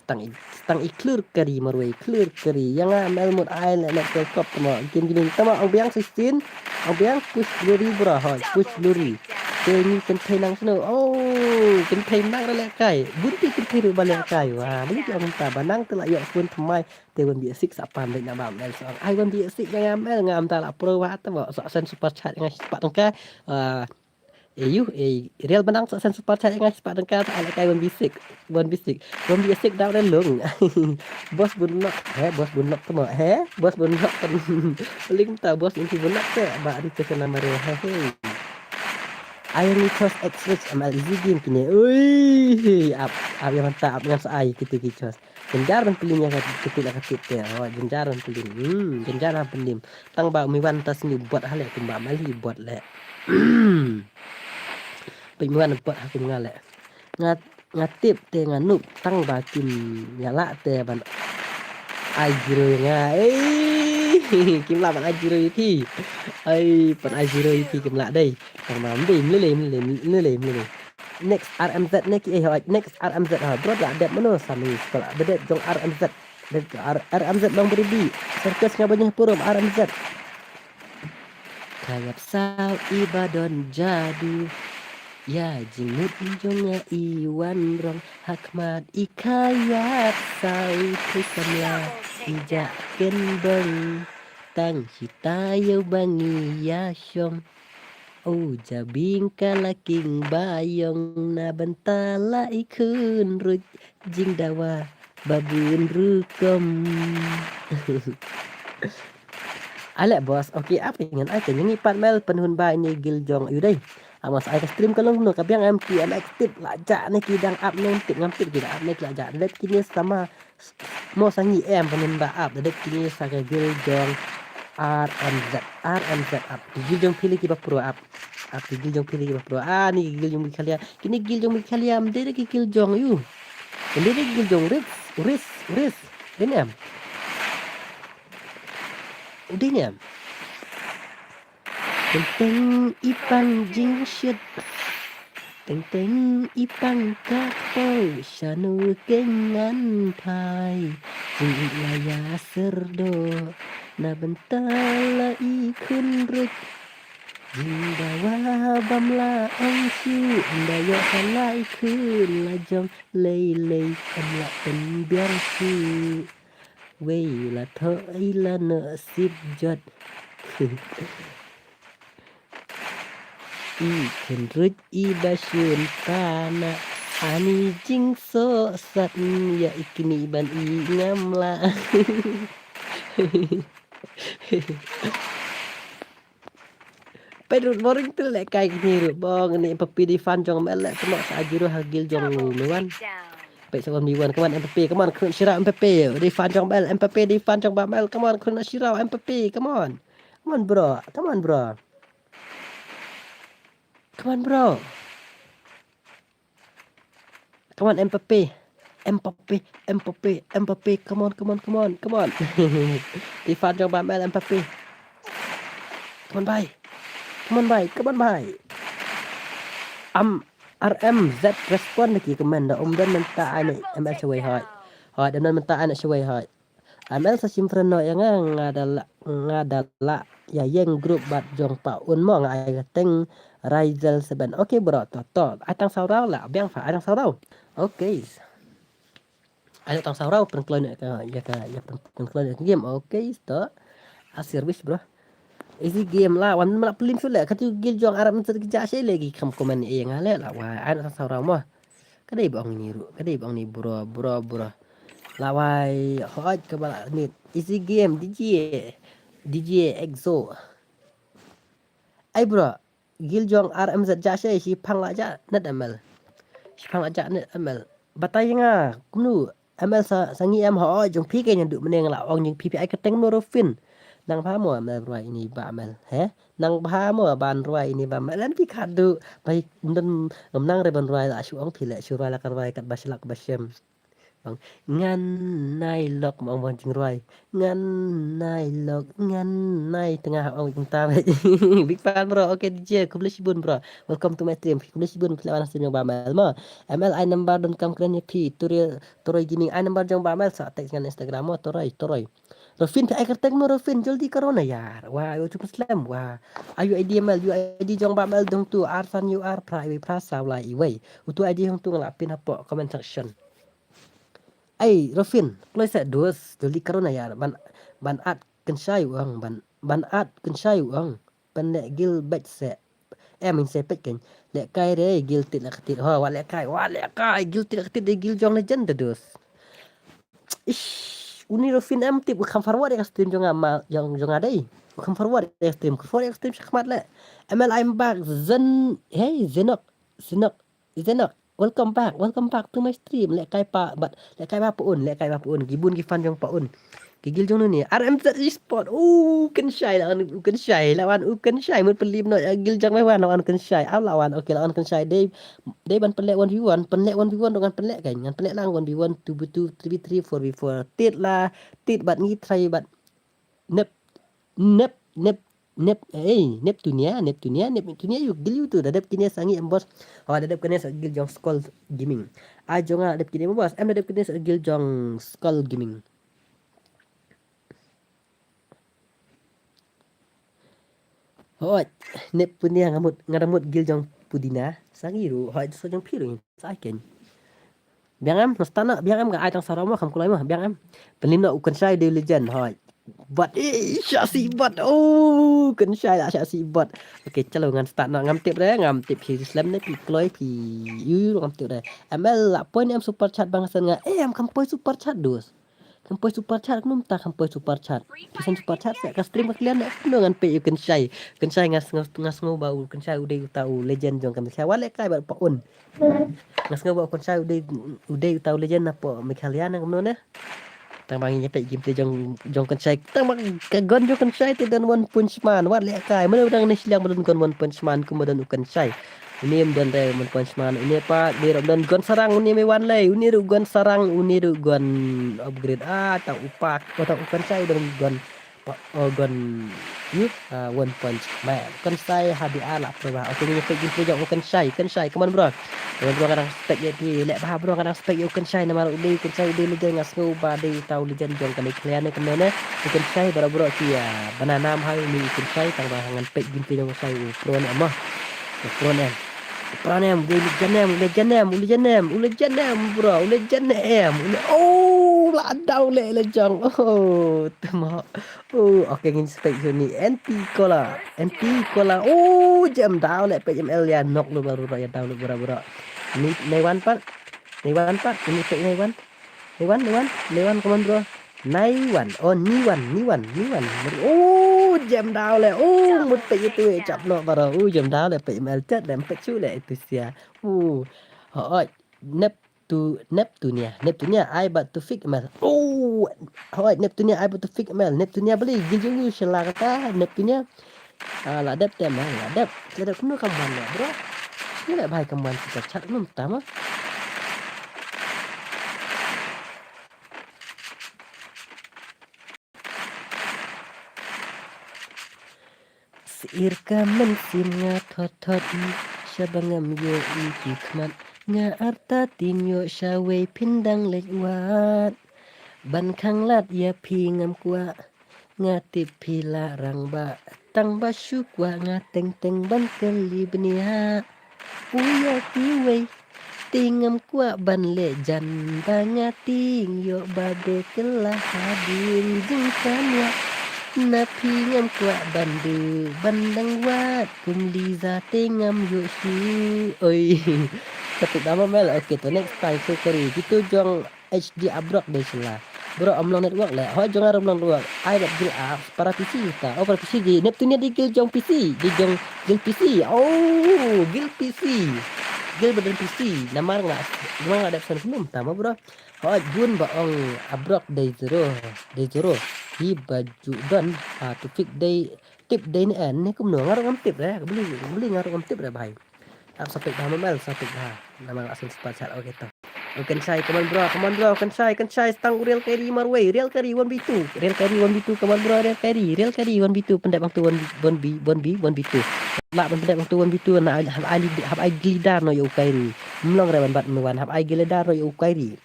Stang i, stang i clear kari marwei, clear kari. Ïa nga M L mut ai leh leh tel kop tama. Game gini tama ong biang sixteen. Ong biang push glory bro, hoi, push glory. Te ngi kynthei nang sno. Oh, kynthei nang ra lehkai. Bun ti kynthei ruh ba lehkai. Wah, beli ki ong ta ba nang te la ïoh phone thymmai. Te wan bi six apan dei na ba M L song. Ai wan bi six ïa nga M L ngam ta la pro wa ta ba. Sa sen super chat ïa nga spah tyngka. Ah, eh, yu, eh, real ba nang sa sen super chat ïa nga spah tyngka ta ai lehkai wan bi six. Wan bi six. Wan bi six daw re lung. Boss bun nok. He, boss bun nok tama. He, boss bun nok tama. Ling ta boss inti bun nok te. Ba di ke sana mare. He, he. Ai ni tos X Rich M L easy game kine. Ui, ap, ap ïa manta, ap ngam sa ai kiti ki tos. Jynjar ban pyllim ïa ka kiti la ka tip te. Oh, jynjar ban pyllim. Hmm, jynjar ban pyllim. Tang ba mi wan ta sngi bot ha leh kumba mal hi bot leh. Peit mi wan bot ha kum nga leh. Nga, nga tip te nga nup tang ba kim ïa lah te ban ai zero ïa nga. Ei, kim lah ban ai zero ïa phi. Ai, ban ai zero ïa phi kim lah dei. Tang ba mdei mlei mlei mlei mlei. Next R M Z ne ki, eh, hoi, next R M Z ha. Bro la dep mano sa mi sekolah. Bedep jong R M Z. Dep jong R-, R M Z long berbi. Circus nga banyah purum R M Z. Kayap saw i ba don jadu. Ïa jingmut jong nga i wan rong. Ha khmat i kayap saw i samla. I jah ken bong. Tang shi taïew ba ngi ïa shong. U jabieng ka la king ba ïong na bynta la i khun ruh jingdawa ba bun rukom. Aleh boss, okay, ap ngan ai te ngi pat mel pynhun ba ini guild jong ïu dei. Amos ai ka stream ka long no ka biang M T M X tip la ja ne ki dang ap ne tip ngam tip ki dang ap ne ki la ja. Let kini sama Mo sa ngi em pynhun ba ap, da dep kini sa ka guild jong R M Z, R M Z ap. Ki guild jong phi lei kiba pro ap. Ap ki guild jong phi lei kiba pro. Ah, ni ki guild jong Meghalaya. Kini guild jong Meghalaya, em dei ki guild jong ïu. Em dei ki guild jong Ritz, Ritz, Ritz. Dei ne em. Dei ne em. Teng teng i pang jingshit. Teng teng i pang ka pau shano keng ngan phai. Jing i la ïa syrdoh na bynta la i khun ruh. Dawa bam la ong shuh, da ïoh ka lai khun la jong lei lei em la pynbiang shuh. Wei la thoh i la noh sip jot. I khun ruj i ba shun pana ani jingsoh sat ïa i kini ban i ngam la. Peit ruh boring tu leh kai kini ruh bong ni Mbappe di fan jong M L leh kemok sa aji ruh ha gil jong Miwan. Peit sa wan Miwan, come on Mbappe, come on khun shira Mbappe. Di fan jong M L, Mbappe di fan jong M L, come on khun shira Mbappe, come on. Come on bro, come on bro. Come on bro. Come on Mbappe. Mbappe, Mbappe, Mbappe, come on, come on, come on, come on. Di fan jong M L Mbappe. Come on bhai. Come on bhai, come on bhai. Am R M Z respond lagi comment da um don mynta ai ne M L shawei hoi. Hoi, don mynta ai ne shawei hoi. M L sa shim friend noh ïa nga, nga da la, nga da la ïa ïeng group bad jong Pa Un mo, nga ai ka teng Raizel seven. Okay bro, to to. Ai tang saw raw la, biang pha ai tang saw raw. Okay. Ai tang saw raw pynkloi ne ka ïa ka ïa pyn- pynkloi ne ka game. Okay, to. A service bro. Easy game la, wan ma la plim shu le, ka tu gil jong Arab mynta ka ja shei le ki kham comment ïa nga le la, wa ai tang saw raw mo. Ka dei ba ong ni ruh, ka dei ba ong ni bro, bro, bro. La wai, hoi ka ba la ni easy game, D J, D J Exo. Ai bro, gil jong R M Z ja shei, shi phang la ja net M L. Shi phang la ja net M L. Batai nga, kumnu, M L sa, sa ngi em hoi, jong phi ke nyan du meneng la ong jong phi phi ai ka teng no Rofin. Nang ba mo M L rwai ini ba M L, he? Nang ba mo ban rwai ini ba M L, em ti khadu, bai ndon ngam nang re ban rwai la shu ong phi le, shu rwai la ka rwai kat ba shlak ba shem. Bang, ngan nai lok mo ong bang jingrwai. Ngan nai lok, ngan nai tengah ong jingta. Big fan bro, okay D J, khublei shibun bro. Welcome to my stream, khublei shibun phi la wan stream jong ba M L mo. M L ai number don kam kren ïa phi, Toroi, Toroi Gaming ai number jong ba M L sa text ngan Instagram mo, Toroi, Toroi. Rofin phi ai kyrteng mo Rofin, joldi corona yar. Wa, ayo chup slem, wa. Ayo I D M L, U I D jong ba M L dong tu, ar san U R, phra iwei, phra saw lai iwei. Utu I D hong tu nga la pin hapoh comment section. Ai, Rofin, kloi sa dos, joldi corona yar, ban, ban at kynshai u ong, ban, ban at kynshai u ong, ban leh gil bad se. Em, in se peit kein, leh kai re, gil tit la ktit, ho, wa leh kai, wa leh kai, gil tit la ktit, de gil jong legend de dos. Ish, uni Rofin em tip, u kham forward ïa ka stream jong nga ma, jong, jong nga dei. U kham forward ïa ka stream, kham forward ïa ka stream shakhmat le. M L I'm back, Zen, hey, Zenok, Zenok, Zenok. Welcome back, welcome back to my stream. Leh kai pa, bad, leh kai ba Pa Un, leh kai ba Pa Un. Ki bun ki fan jong Pa Un. Ki gil jong ni. R M Z Esport. U kynshai la wan, u kynshai la wan, u kynshai. Mut pynlip noh ïa gil jong me wan la wan kynshai. Aw la wan, okay la wan kynshai. Dei, dei ban pynleh one v one, pynleh one v one dong ngan pynleh kein. Ngan pynleh lang one v one, two v two, three v three, four v four. Tit la, tit bad ngi try bad. Nep, nep, nep, nep, eh, Neptunia, Neptunia, Neptunia, yu gil yu tu, da dep kine sa ngi em boss. Oh, da dep kine sa gil jong Skull Gaming. Ai jong nga da dep kine em boss, em da dep kine sa gil jong Skull Gaming. Hoi, Neptunia nga mut, nga da mut gil jong Pudina. Sa ngi ru, hoi, so jong phi ru, sa kein. Biang em, nasta na, biang em ka ai tang sara mo, kham kulai mo, biang em. Pynlip na u kynshai de legend, hoi. Bot, eh, shah si bot, oh, kynshai la shah si bot. Okay, chalo ngan start na, ngam tip re, ngam tip phi slem ne, phi kloi, phi yu, yu, ngam tip re. M L la poi ne em super chat bang sen nga, eh, em kham poi super chat dos. Kham poi super chat, kumno mynta kham poi super chat. Phi send super chat, sa ka stream ka clear ne, kumno ngan pei u kynshai. Kynshai nga sngew, nga sngew ba u kynshai u dei uta u legend jong ka Meghalaya. Wa leh kai bad Pa Un. Nga sngew ba u kynshai u dei, u dei uta u legend na po Meghalaya na kumno ne. Tang ba ngi peit game te jong, jong kynshai. Tang ba ka gun jong kynshai te don One Punch Man. Wa leh kai. Mano dang ne shiliang ba don gun One Punch Man kumba don u kynshai. Une em don re One Punch Man. Une pat, une ruh don gun sarang, une me wan lei. Une ruh gun sarang, une ruh gun upgrade. Ah, tang u pak. Oh, tang u kynshai don gun. Pa, oh, gun. Yup, ah, One Punch Man. U Kynshai ha B R lah pyrwa. Okay, ngin peit gameplay jong u Kynshai, Kynshai, come on bro. Come on bro, nga dang spek ïa phi. Leh bha bro, nga dang spek ïa u Kynshai namar u dei u Kynshai u dei legend, nga sngew ba dei uta u legend jong kane ka khlieh ne kumne ne. U Kynshai bro bro ki, ah, banana bha uni u Kynshai, tang ba ngan peit gameplay jong u Kynshai u pro ne em mo. U pro ne em. U pro ne em, u dei legend ne em, u legend ne em, u legend ne em, u legend ne em bro, u legend ne em. U le-, oh, la daw leh lejong. Oh, tu mo. Oh, okay, ngin spek ïa uni Anti Cola. Anti Cola. Oh, jem daw leh peit M L ïa knock lut bro bro, ïa daw lut bro bro. Ni Naiwan pat. Naiwan pat, ngin peit Naiwan. Naiwan, Naiwan, Naiwan, come on bro. Naiwan. Oh, Niwan, Niwan, Niwan. Oh, jem daw leh. Oh, mut peit ïa tu ïa chap knock bro. Oh, jem daw leh peit M L chat leh peit shu leh itu sia. Oh. Hooid. Neptu-, Neptunia. Neptunia, ai bad Tufik M L. Oh, hooid, Neptunia, ai bad Tufik M L. Neptunia beli, gil jong u shala kata, Neptunia. Ah, la dep te M L, la dep. La dep kumno kam wan le, bro. Ni le bhai kam wan kita chat num tama. Sir ka mynsiem nga thot thot, shaba ngam ïohi ki khmat. Nga artatien ïoh shawei phin dang leit wad. Ban khanglad ïa phi ngam kwah. Nga tip phi la rangbah. Tang ba shu kwah nga teng teng ban kylli bniah. U ïa kiwei. Te ngam kwah ban leh jan ba nga tieng ïoh ba be kylla hadien jingkhanglad. Na phi ngam kwah ban duh ban dang wad kum Liza te ngam ïoh shuh. Oi. Ka tip da ma mel. Okay, to next time, so kari. Kitu jong H D Abrok dei sila. Bro, ym long network le. Hoi jong nga ruh ym long network. Ai bad Gil Apps para P C ta. Oh, para P C di. Neptunia di Gil jong P C. Di jong Gil P C. Oh, Gil P C. Gil badan P C. Namar nga, namar nga dep san kumno tama bro. Hoi bun ba ong Abrok dei zero. Dei zero. Hi ba ju don. Ha, Tufik dei tip dei ne en. Ne kumno nga ruh ngam tip re. Beli, beli nga ruh ngam tip re bhai. Ap sapik bha ma mel, sapik bha. Namar nga sim spot shot, okay to. Oh, Kynshai, come on bro, come on bro, Kynshai, Kynshai, stang u Real Kyrie marwei, Real Kyrie one v two, Real Kyrie one v two, come on bro, Real Kyrie, Real Kyrie one v two, pyndep bang tu one v, one v, one v, one v two. Lah ban pyndep bang tu one v two, na hap ai, hap ai gilidar noh ïa u Kyrie. Mlong re ban bat me wan, hap ai gilidar noh ïa u Kyrie.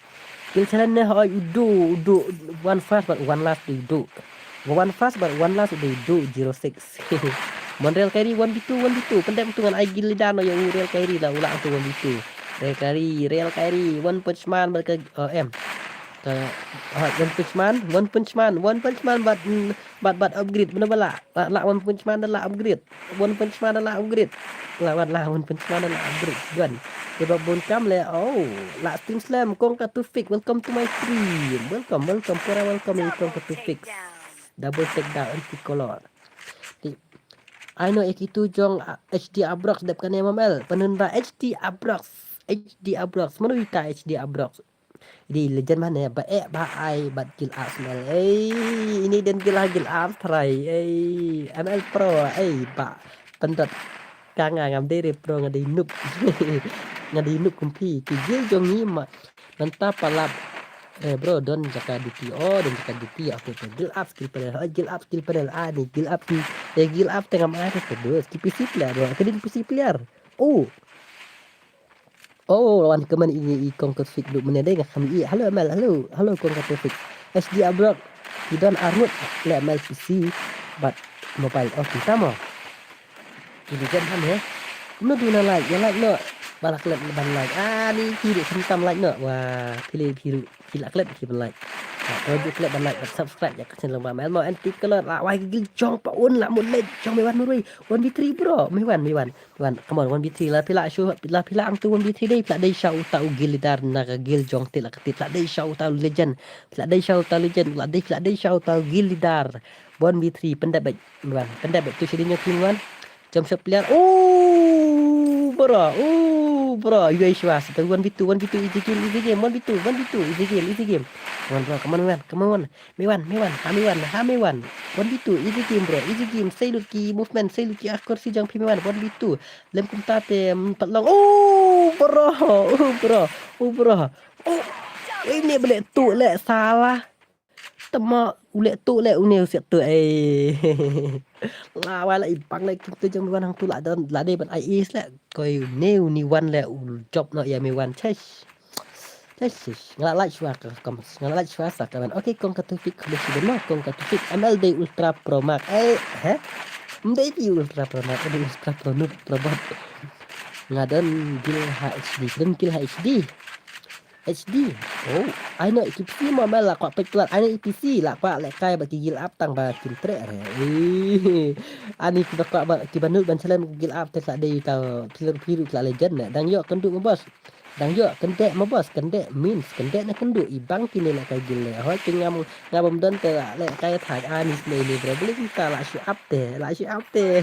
Gil challenge ne hoi u duh, u duh, one first bad one last u duh. One first bad one last u duh, zero six. Mon Real Kyrie one v two, one v two. Pyndep tu ngan ai gilidar noh ïa u Real Kyrie la u lah tu one v two. Real Kyrie, Real Kyrie, One Punch Man bad ka, oh, em. Ka, oh, One Punch Man, One Punch Man, One Punch Man bad, mm, bad, bad upgrade. Mano ba lah, lah, lah One Punch Man da lah upgrade. One Punch Man da lah upgrade. Lah, lah, lah One Punch Man da lah upgrade. Duan. Te ba bun kam le, oh, lah stream slam, Kong Katufik, welcome to my stream. Welcome, welcome, pura welcome ïa Kong Katufik. Double take down, anti color. Te, I know ïa kitu jong, ah, H D Abrox dep kane ma mel. Pynun ba H D Abrox. H D Abrox. Mano ita H D Abrox? Di legend mane ba eh ba ai bad Gil Apps mel. Ei, ini den Gil, Gil Apps trai. Ei, M L Pro. Ei, ba. Pendot. Ka nga ngam dei re pro, nga dei noob. Nga dei noob kum phi. Ki Gil jong ngi ma. Mynta palap. Eh, bro, don jaka D P. Oh, don jaka D P. Okay, okay. Gil Apps skill panel. Oh, Gil Apps skill panel. Ah, ni Gil Apps ni. Eh, Gil Apps tengah mai tu terus. Ki P C player, bro. Kedin P C player. Oh. Oh, wan kmen i, i Kong Katufik duk mene dei nga kham i. Hello, M L, hello, hello, Kong Katufik. H D Abrox, i don arngut le M L P C, but mobile, oh, kita mo. Ini jan kan ya. Kumno du na like, ya like no. Balak let ban like. Ah, ni phi duk tam like no. Wah, phi le phi duk. Ki la klet ki ban like. Ko ju klet ban like, ban subscribe ïa ka channel ba mel mo anti color la wai Gil jong pa un la mut le jong me wan murui. One v three bro. Me wan, me wan. Me wan. Come on, one v three la phi la show, la phi la ang tu one v three dei, phi la dei show ta u Gil leader na ka Gil jong te la ka te, phi la dei show ta u legend. Phi la dei show ta legend, la dei, phi la dei show ta u Gil leader. One v three pendep bek. Me wan. Pendep bek tu shidi nyo team wan. Jump shot player. Oh, bro. Oh, bro. U ai shwa. Satu one v two, one v two, easy game, easy game. One v two, one v two, easy game, easy game. Come on, bro. Come on, me wan. Come on. Me wan, me wan. Ha me wan, ha me wan. One v two, easy game, bro. Easy game. Sei lut ki movement, sei lut ki akor si jong phi me wan. One v two. Lem kumta te, mm, pat long. Oh, bro. Oh, bro. Oh, bro. Oh. Ini bele tu le salah. tama u leh tu leh une u siat tu, eh. La wa la i bang leh kim tu jong mi wan hang tu la don la dei ban ai is leh. Koi ne u ni wan leh u job no ya mi wan chesh. Chesh, chesh. Nga la like shwa ka kom. Nga la like shwa sa ka wan. Okay, kong ka Tufik kong shi ben no, kong ka Tufik M L dei Ultra Pro Max. Eh, he? Mdei di Ultra Pro Max, dei Ultra Pro Noob Pro Bot. Nga don gil ha H D, don gil ha H D. H D. Oh, ai no ki P C mo mel la kwah pek plat. Ai no ki P C la kwah leh kai ba ki gil up tang ba kin treh re. Eh, ani ki ba kwah ba ki ba nut ban chalem gil up te la dei ta piru piru la legend ne. Dang yo kendu mo bos. Dang yo kende mo bos, kende means kende na kendu i bang kine leh kai gil leh. Hoi ki ngam ngam bom don te la leh kai thai ani ne ne bre beli kita la shu up te, la shu up te.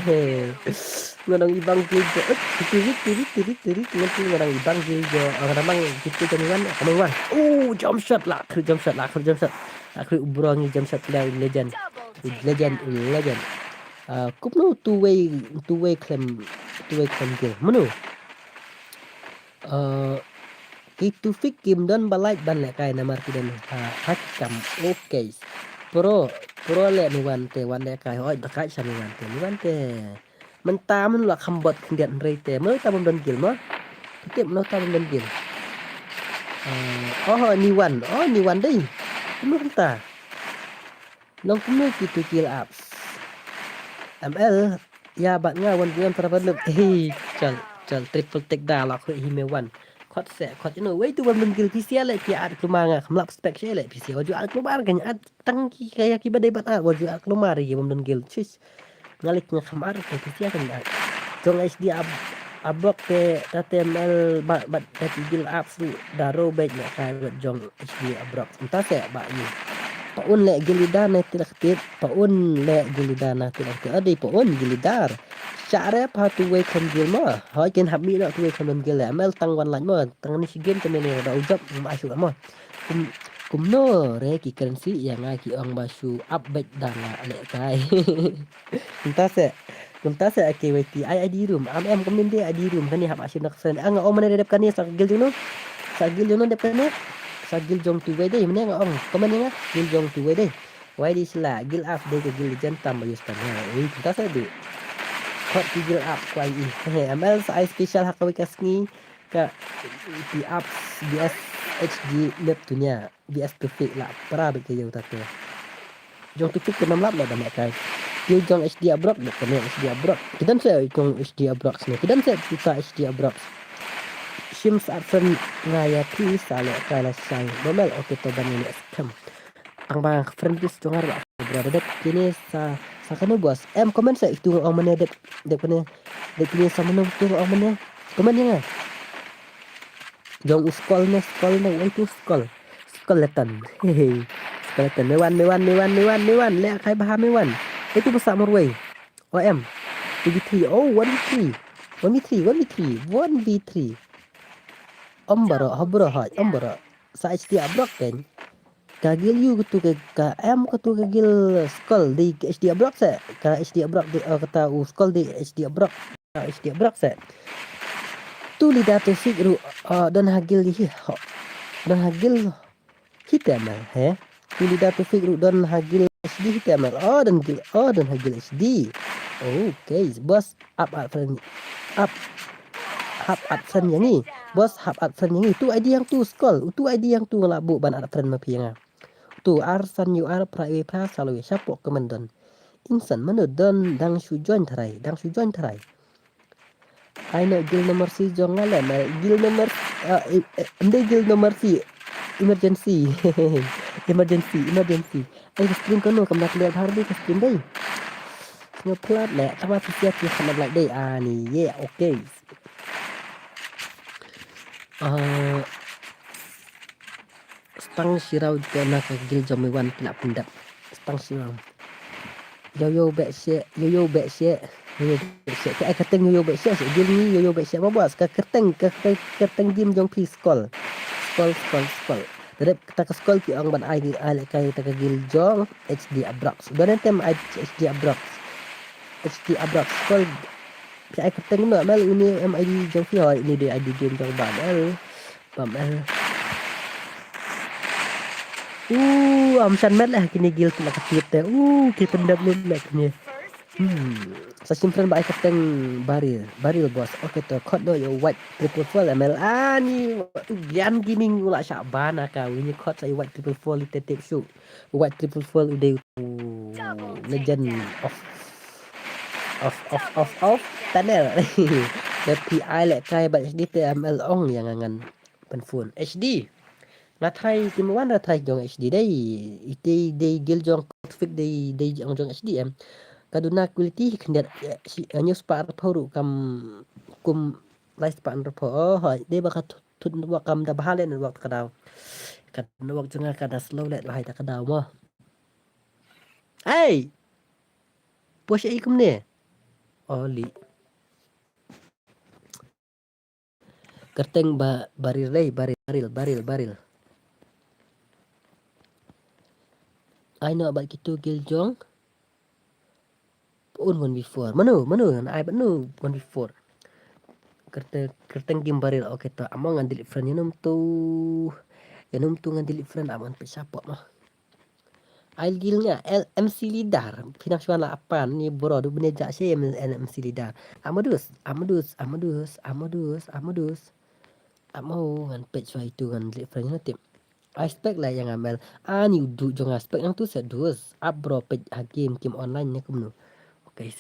Ngadang ibang gil jo. Eh, tirit, tirit, tirit, tirit. Ngan tu ngadang ibang gil jo. Ngadang mang gitu jam wan, kamu wan. Oh, jump shot lah, kru jump shot lah, kru jump shot. Lah kru bro ngi jump shot player legend. Legend, legend. Ah, kumno two way, two way claim, two way claim gil. Mano? Ah, ki Tufik kim don ba like ban leh kai namar ki don ha, ha ki kam. Okay. Pro, pro leh ni wan te, wan leh kai. Hoi, ba kai sa ni wan te, ni wan te. Mynta mun la kham bot khyndiat hynrei te. Mun ta bom don gil mo. Tip mun ta bom don gil. Ah, oh, ni wan. Oh, ni wan dei. Mun ta. Long kumno ki tu gil ups. M L ya bat nga wan gil tra ban lep. Hey, chal, chal triple take da la khu hi me wan. Khot se, khot ino. Wei tu bom don gil P C leh ki at klumar nga kham lap spek se leh P C. Waju at klumar kan at tang ki kaya ki badai ban at waju at klumar ye bom don gil. Chis. Nga leh nga kham ar te ki sia kan ar. Jong H D ab abok te ta te mel ba ba te ki gil up su da ro bek na kai ba jong H D abrox. Nta se ba ni. Pa un leh gilida na te lak tit, pa un leh gilida na te lak tit. Adi pa un gilidar. Sha re pa tu wei kan gil ma. Hoi ken hap mi na tu wei kan gil le. Mel tang wan laj ma. Tang ni si game te mel da ujap ma asu ma. Kum kumno re ki currency ya nga ki ong ba su up bek da nga leh kai. Kumta se, kumta se ake wei ti ai I D room. Am em kumne de I D room kane hap asin nak sen. Ang ong mane dep kane sa gil jong no. Sa gil jong no dep kane. Sa gil jong tu wei de mane nga ong. Kumane nga gil jong tu wei de. Wei di sila gil af de ke gil jen tam ba yus tam ha. Ei kumta se de. Kot ki gil af kwai i. He M L sa ai special hak wei ka sngi ka ti af B S H D lep dunia. B S Tufik la pra bit ke yau ta te. Jong Tufik ke nam lap la da mek kai. Yu jong H D abroad bit ke ne H D abroad. Kidan se jong H D abroad sini. Kidan se kita H D abroad. Shim sa friend nga ya pi sa le kai la sai. Bomel okay to ban ne scam. Ang ba friend bis jong ar ba bro dep kini sa sa kanu bos. Em comment se itu ong mane dep dep kene dep kini sa manu itu ong mane. Comment ya nga. Jong u skol ne skol ne wei tu skol. Skeleton. Hehe. Skeleton. Mewan, mewan, mewan, mewan, mewan. Le kai baha mewan. Itu basa morwei. O M. Two v three. Oh, one v three. One v three, one v three, one v three. Om baro, ho bro hoi, om baro. Sa H D abroad kan. Ka gil yu kutu ke ka M kutu ka gil skol di H D abroad se. Ka H D abroad di, oh, kata u skol di H D abroad. H D abroad se. Tu leader Tufik ru, uh, don hagil hi ho. Don hagil hi te mel he. Tu leader Tufik ru don hagil H D hi te mel. Oh, don gil, oh, don hagil H D. Okay, boss up at friend. Up. Hap at friend yang ni. Boss hap at friend yang ni. Tu I D yang tu skol. Tu I D yang tu ngala bu ban at friend ma phi nga. Tu ar san yu ar pra yu pra salo yu shapo kemendon. Insan manu don dang shu join tharai, dang shu join tharai. Ai no gil nomor si jong nga le, ma gil nomor, ah, eh, eh, ende gil nomor si emergency. Emergency, emergency. Ai ka stream kano kam dak liat har di ka stream dei. Sngap plat le, tama si siat ki khamat lai dei. Ah, ni ye, okay. Ah, Stang shiraw te na ka gil jong mi wan pila pindap. Stang shiraw. Yo yo bek she, yo yo bek she, yo yo bek she. Ka ai kerteng yo yo bek she, she gil ni yo yo bek she. Ba bos ka kerteng, ka, ka kerteng gim jong phi skol. Skol, skol, skol. Terep ta ka skol ki ong ban ai, ai le kai ta ka gil jong H D Abrox. Don tem ai H D Abrox. H D Abrox skol. Phi ai kerteng no mel ini M I D jong phi hoi ini de I D game jong ba mel. Bam eh. U, am shan met lah kini guild la ka tip te. U, ki pyndep lut lah kini. Hmm. Sa shim friend ba ai kyrteng Baril, Baril boss. Okay to, khot noh ïa u White triple four M L. Ani, u Bian Gaming u la shah ban aka. U ni khot sa u White triple four li te tip shu. U White triple four u dei u legend of, of, of, of, of tunnel. Te phi ai leh kai ba H D te M L ong ïa nga ngan pynphone. H D. Nga try kim wan da try jong H D dei. Ite dei guild jong perfect dei, dei jong, jong H D em. Ka duna quality khyndiat, eh, shi, eh, hynñiew spah arphew ruh kam kum lai spah arphew. Oh, hoi, dei ba ka thut, thut network kam da bha leh network ta ka daw. Ka network jong nga ka da slow leh bha ta ka daw mo. Hey! Push ei kumne. Oli. Kyrteng ba Baril lei, Baril, Baril, Baril, Baril. Ai noh bad kitu guild jong. Un one before. Mano, mano, ai bad no one before. Kyrteng, kyrteng game Baril, okay to. Amo ngan delete friend ïa nom tu. Ïa nom tu ngan delete friend, amo ngan pynshah pop mo. Ai guild nga, L, M C leader. Phi nang shuwa la apan ni bro, du bne ja she M, M C leader. Amadus, Amadus, Amadus, Amadus, Amadus. Amo ngan peit shuwa itu ngan delete friend na tip. Ai spek la ïa nga M L. Ani u du jong nga spek nang tu se dus. Ap bro peit ha game kim online ne kumno. Okay.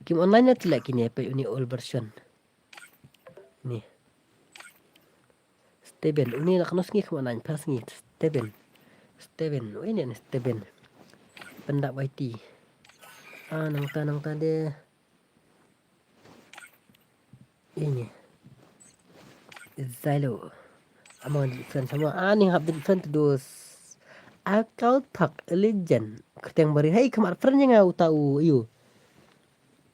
Kim online ne tilak kine peit uni old version. Ni. Steven, uni la kano sngi khmat nang, pa sngi, Steven. Steven, uni ne Steven. Pendap Y T. Ah, nangta, nangta de. Ini. Zylo. Among the friends, among, ah, ni hap the friend to those. Akal Park, a legend. Kyrteng Baril, hey, khmat friend ïa nga uta u, ïu.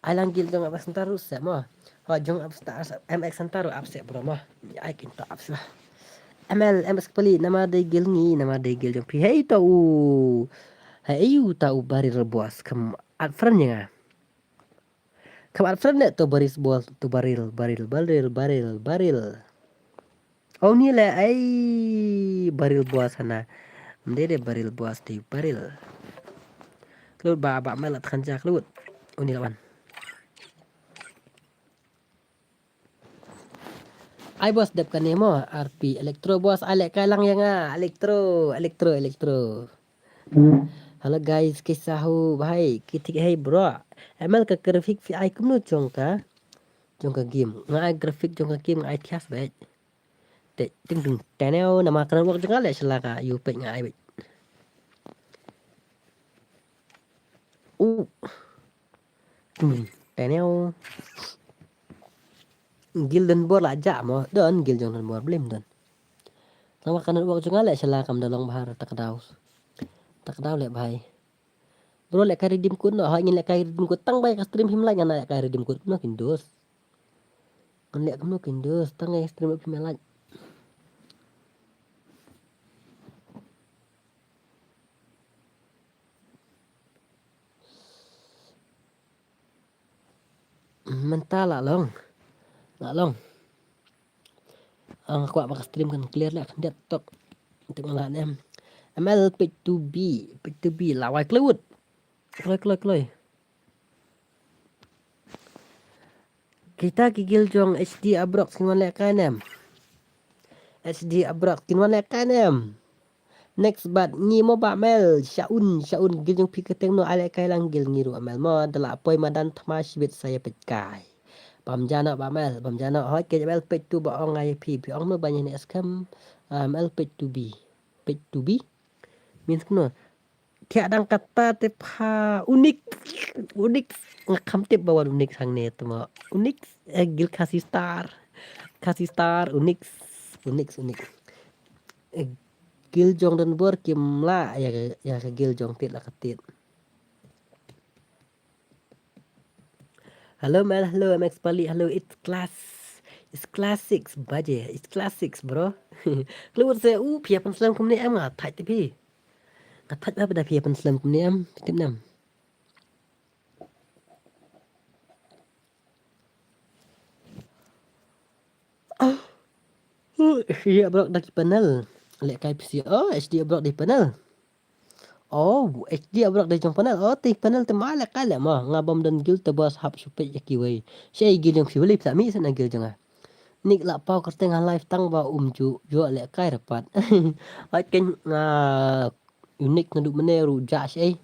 Ai lang guild jong Ap Center ruh se mo. Ho jong Ap Center, M X Center ruh ap se bro mo. Ai kin to ap se. M L, M X Pali, nama dei guild ngi, nama dei guild jong phi. Hei to u. Hei u ta u Baril boss, khmat friend ïa nga. Khmat friend ne to Baril boss, to Baril, Baril, Baril, Baril, Baril. Oh, ni le ai Baril boss hana. Mde de Baril boss de Baril. Klut ba, ba mel at khanja klut. Oh, ni lawan. Ai boss dep kane mo, R P Electro boss, ai le kai lang ïa nga, Electro, Electro, Electro. Hello guys, kaisa ho bhai, ki thik hai bro. M L ka graphic phi ai kumno jong ka, jong ka game. Nga ai graphic jong ka game, nga ai thias bhai. Te ting ting teneo, nama ka network jong nga le shala ka, ïu peit nga ai bhai. U. Ting ting teneo. Guild don bor la jah mo, don guild jong don bor blim don. Tang ba ka network jong nga le shala kam da long bha ta ka daw. Ta ka daw le bhai. Bro le ka redeem code no, ha ngin le ka redeem code tang ba ka stream phim like ngan le ka redeem code no kin dos. Ngan le kumno kin dos tang ba ka stream phim like. Mynta la long. La long. Ang kwah ba ka stream kan clear leh khyndiat tok. Tip nga la ne em. M L page two B, page two B la wai kloi wut. Kloi, kloi, kloi. Kita ki guild jong H D Abrok kin wan leh kai ne em. H D Abrok kin wan leh kai ne em. Next bat ngi mo ba mel, Shaun, Shaun guild jong phi kyrteng no, ai leh kai lang guild ngi ruh mel mo, da la poi madan thma shibit sa ïa peit kai. Bam jano ba mel, bam jano, hoi ke mel page two ba ong ai phi, phi ong no ba ngi ne skhem, ah, mel page two B, page two B. Means kumno, thiah dang kata te pha unik, unik, nga kham tip ba wan unik hangne te mo, unik, eh, guild Khasi Star, Khasi Star, unik, unik, unik. Eh, guild jong don bor kim lah ïa ka, ïa ka guild jong tit la ka tit. Hello mel, hello M X Pali, hello, it's class, it's class six baje, it's class six bro. Kloi wut se u phi ïa pynslem kumne em nga thait te phi. Nga thait ba da phi ïa pynslem kumne em, tip ne em. Ïa bro da ki panel. lehkai phi. Oh, H D Abrok dei panel. Oh, H D Abrok dei jong panel. Oh, te panel te ma lehkai leh ma. Nga bym don guild te boss hap shu peit ïa kiwei. Shaei guild jong phi, balei phi la mih sha na guild jong nga. Nick la paw kyrteng ha live tang ba um ju ïoh lehkai re pat. Ai ken nga Unique naduh mynne ruh jah shaei.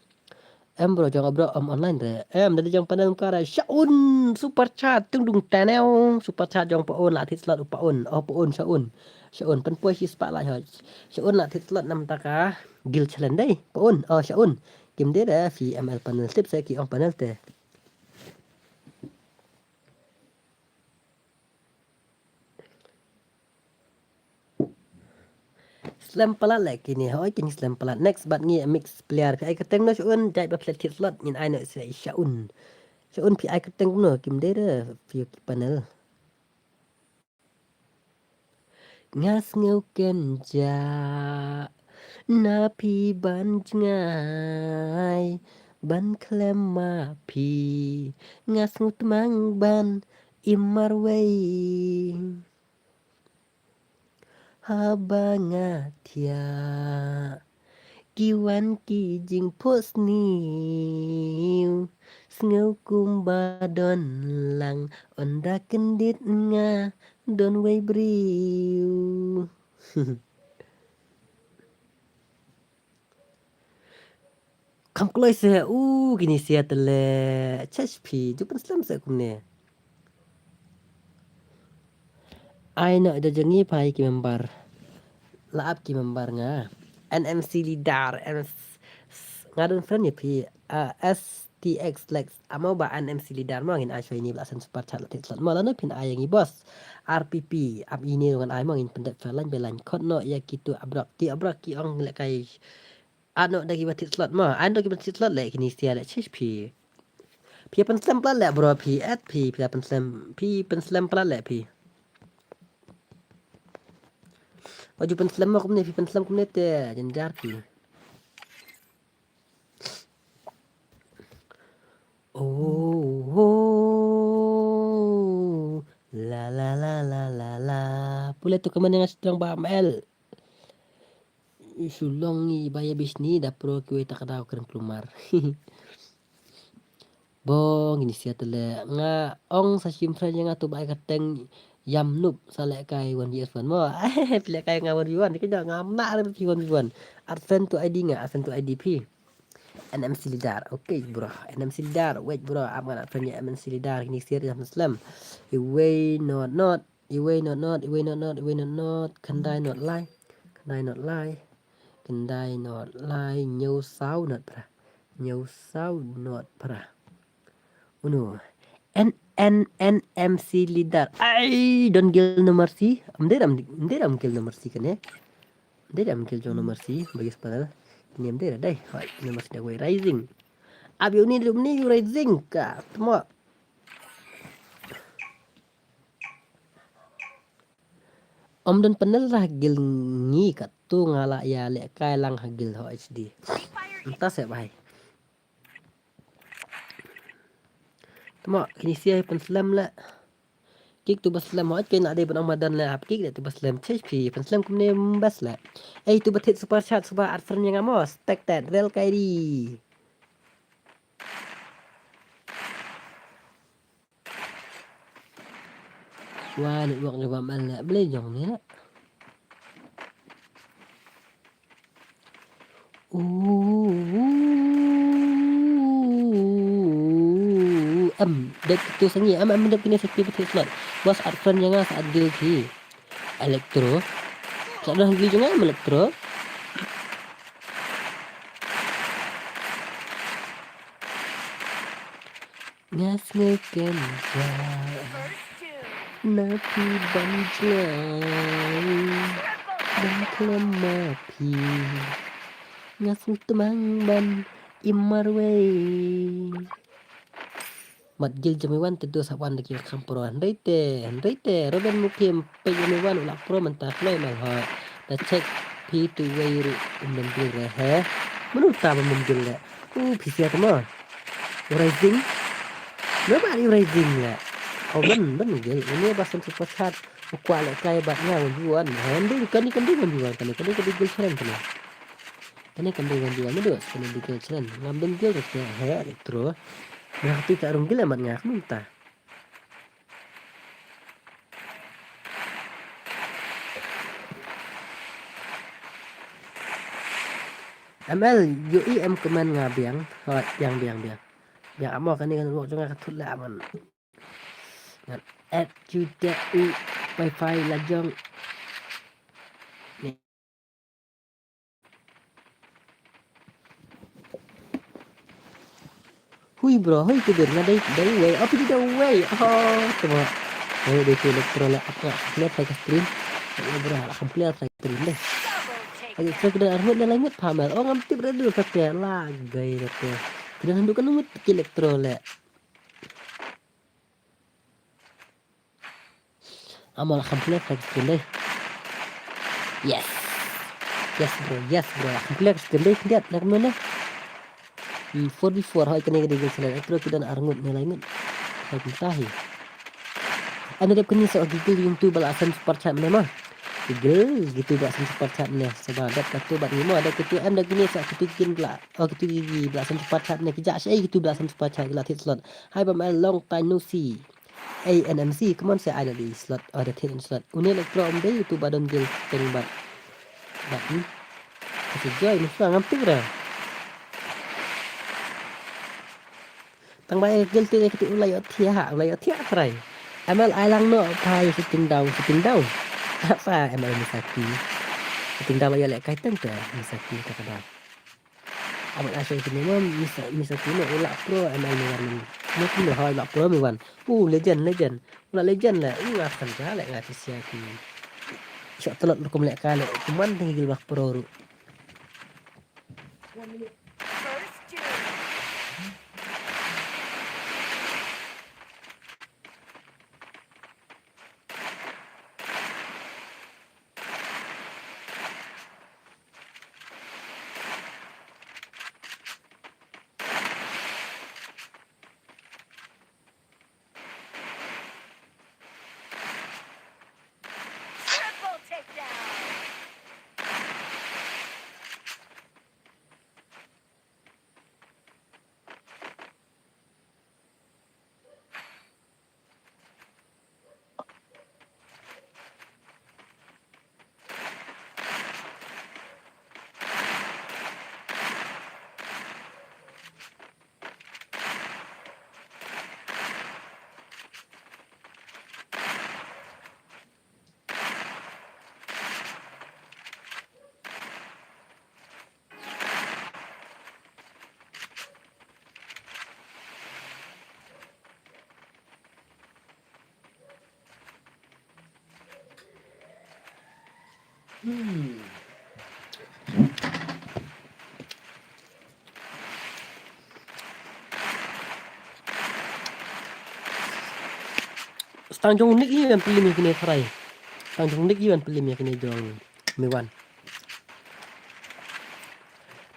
Em bro, jong Abrok em online re. Em da jong panel ka re. Shaun super chat, tung dung taneu, super chat jong Paun, la thied slot u Paun. Oh Paun, Shaun. Shaun pynpoi shi spah la hoi. Shaun la thied slot nam taka guild challenge dei. Paun, oh Shaun. Kim dei re phi M L panel tip se ki ong panel te. Slem palat leh kine, hoi kine slem palat. Next bad ngi mix player. Phi ai kyrteng no Shaun, jait ba phi la thied slot ngin ai no Shaun. Shaun phi ai kyrteng no, kim dei re phi ki panel. Nga sngew kynjah na phi ban jngai ban khlem ma phi. Nga sngew tmang ban im marwei. Haba nga thiah ki wan ki jingphohsniew, sngew kumba don lang, ynda kyndit nga don wei briew. Kham kloi se, u kine sia te leh, chesh phi, ju pynslem se kumne. Ai no da jong ngi phai ki member. La ap ki member nga. N M C leader, M-, s-, nga don friend ïa phi, ah, S T X Lex, amo ba N M C leader mo ngin ai shwa ine ba la send super chat la thied slot mo lano phin ai ïa ngi boss. R P P, ap ine ruh ngan ai mo ngin pyndep shwa line by line. Khot no ïa kitu Abrok, ki Abrok ki ong lehkai. Ano da kiba thied slot mo, ano da kiba thied slot leh kine sia leh chesh phi. Phi pynslem palat leh bro, phi et phi, phi la pynslem, phi pynslem palat leh phi. Wa ju pynslem mo kumne, phi pynslem kumne te jynjar phi. Oh, oh, la, la, la. Pule tu kaman nga sdang ba M L. Shu long ngi ba ïa bishni da pro kiwei ta ka daw kren klumar. Bo ngin sia te leh nga ong sa shim friend ïa nga tu ba ai kyrteng Yam Noob sa lehkai one v one mo. Phi lehkai nga one v one, ni kynja nga mna re phi one v one. Add friend to I D nga, add friend to I D phi. N M C leader, okay bro. N M C leader, wait bro, ap ngan add friend ïa M N C leader, kine sia ri Yam Slem. Iwei not not. Iwei not not, iwei not not, iwei not not, khyndai not lai, khyndai not lai, khyndai not lai, hynñiew saw not phra, hynñiew saw not phra. Uno, N N N M C leader, ai, don guild No Mercy, ym dei ram, ym dei ram guild No Mercy kane, ym dei ram guild jong No Mercy, bagi spell, ni ym dei ra dai, hoi, No Mercy da wei rising, ab yu ni, yu ni, yu rising, ka, tmo. Ym don panel ra ha guild ngi katto nga la ïa lehkai lang ha guild ho H D. Mynta se bhai. Tmo kine sia pynslem leh. Kik tu ba slem ho kine la dei ban ong madan leh hap kik leh tu ba slem chesh phi pynslem kumne bas leh. Ei tu ba thied super chat suba add friend ïa nga mo spectate rel kairi. Wa network jong ba mal leh, balei jong ne leh. U, em, dep tu sangi, em, em, dep kine safety ba thied slot. Bos add friend ïa nga sa add guild phi. Electro. Sa don guild jong nga em Electro. Nga sngew kynjah na phi ban jngai ban khlem ma phi. Nga sngew tmang ban im marwei. Mat guild jong me wan te dos hap wan da ki kham pro hynrei te hynrei te Robin Mukim peit jong me wan u la pro mynta kloi mal ho. Da check phi tu wei ruh um dam guild re he. Manu ta ba mum guild re. U phi sia te mo. U Rising. Nobody Rising le. Oh, ban, ban gel. Ini ba send super chat. Kwah lehkai bad nga one v one. Ha, kam dei, kane kam dei one v one, kane, kane ka dei guild challenge kane. Kane kam dei one v one, me dei kane dei guild challenge. Ngam don guild te, ha, Electro. Nga katu ka rung guild amat nga, kumta. M L, ïohi em comment nga biang. Hooid, biang, biang, biang. Biang amo kane kan wok jong nga ka thut leh aman. Ngan add you there u wifi la jong. Hui bro, hui tu bir nga dei dei wei, oh phi dei wei. Oh, tengok. Dei dei tu Electro leh, apa clear try ka stream. Ya bro, alhamdulillah try stream deh. Ayo, try kita armut ne langut pamel. Oh, ngam tip redu kata, lagai kata. Kita nanduk kan ngut ki Electro leh. Amal kham clear ka stream dei. Yes. Yes bro, yes bro. Kham clear ka stream dei, khyndiat na kumno ne. Hmm, four v four, hoi kane ka dei ka channel. Electro ki don arngut ne laingut. Hoi kumta hi. Ana dep kane sa gigil yung tu ba la send super chat mane ma. Gigil gitu ba la send super chat mane. Saba dep katu ba ni ma, dep katu em dep kane sa katu kin ba la. Oh katu gigi ba la send super chat mane. Ki ja shi ai gitu ba la send super chat ki la thied slot. Hi ba ma long time no see. Ei, N M C, come on, sa ai da dei slot, oh, da thied slot. Une Electro um dei, utu ba don guild teng bad. Bad, hmm. Kata joy, musa ngam tip re. Tang ba ei guild tu, ei kata u la ïoh thiah, u la ïoh thiah trai. M L ai lang noh, pa ïa shooting down, shooting down. Apa M L Misaki. Shooting down la ïoh lehkai teng te, Misaki, kata ka dei. Amat asal kini mo misa misa kini u la pro M L Mewan. Mo kini hoi la pro Mewan. U legend, legend. U la legend le. U nga khan ja le nga ti sia ki. Shot telot rukum le ka le. Kuman tinggi gil bak pro ru. Triple takedown. Hmm. Stang jong Nick i wan pyllim ïa kine tharai. Stang jong Nick i wan pyllim ïa kine jong Mewan.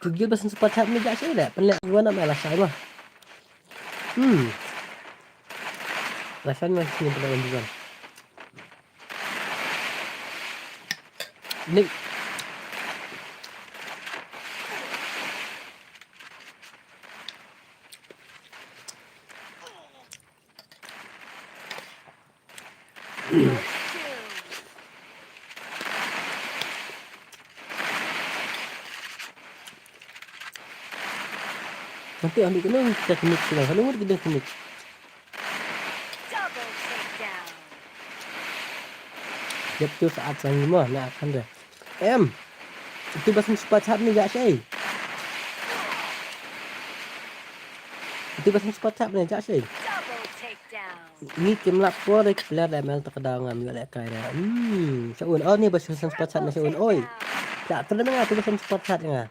Kugil ba san super chat ni ja shi da. Pynleh Mewan am ala shai ma. Hmm. Rasan masih belum juga. Nick. Nanti ambil kena teknik kena. Kalau ngut kita teknik. Double takedown. Jap tu saat sang lima nak akan dah. Em. Itu basan super chat ni jak sei. Itu basan super chat ni jak sei. Double takedown. Ni kim lap por player da mel tak da ngam yo le kai da. Hmm, sa un oh ni basan super chat ni sa un oi. Tak terdengar tu basan super chat nga.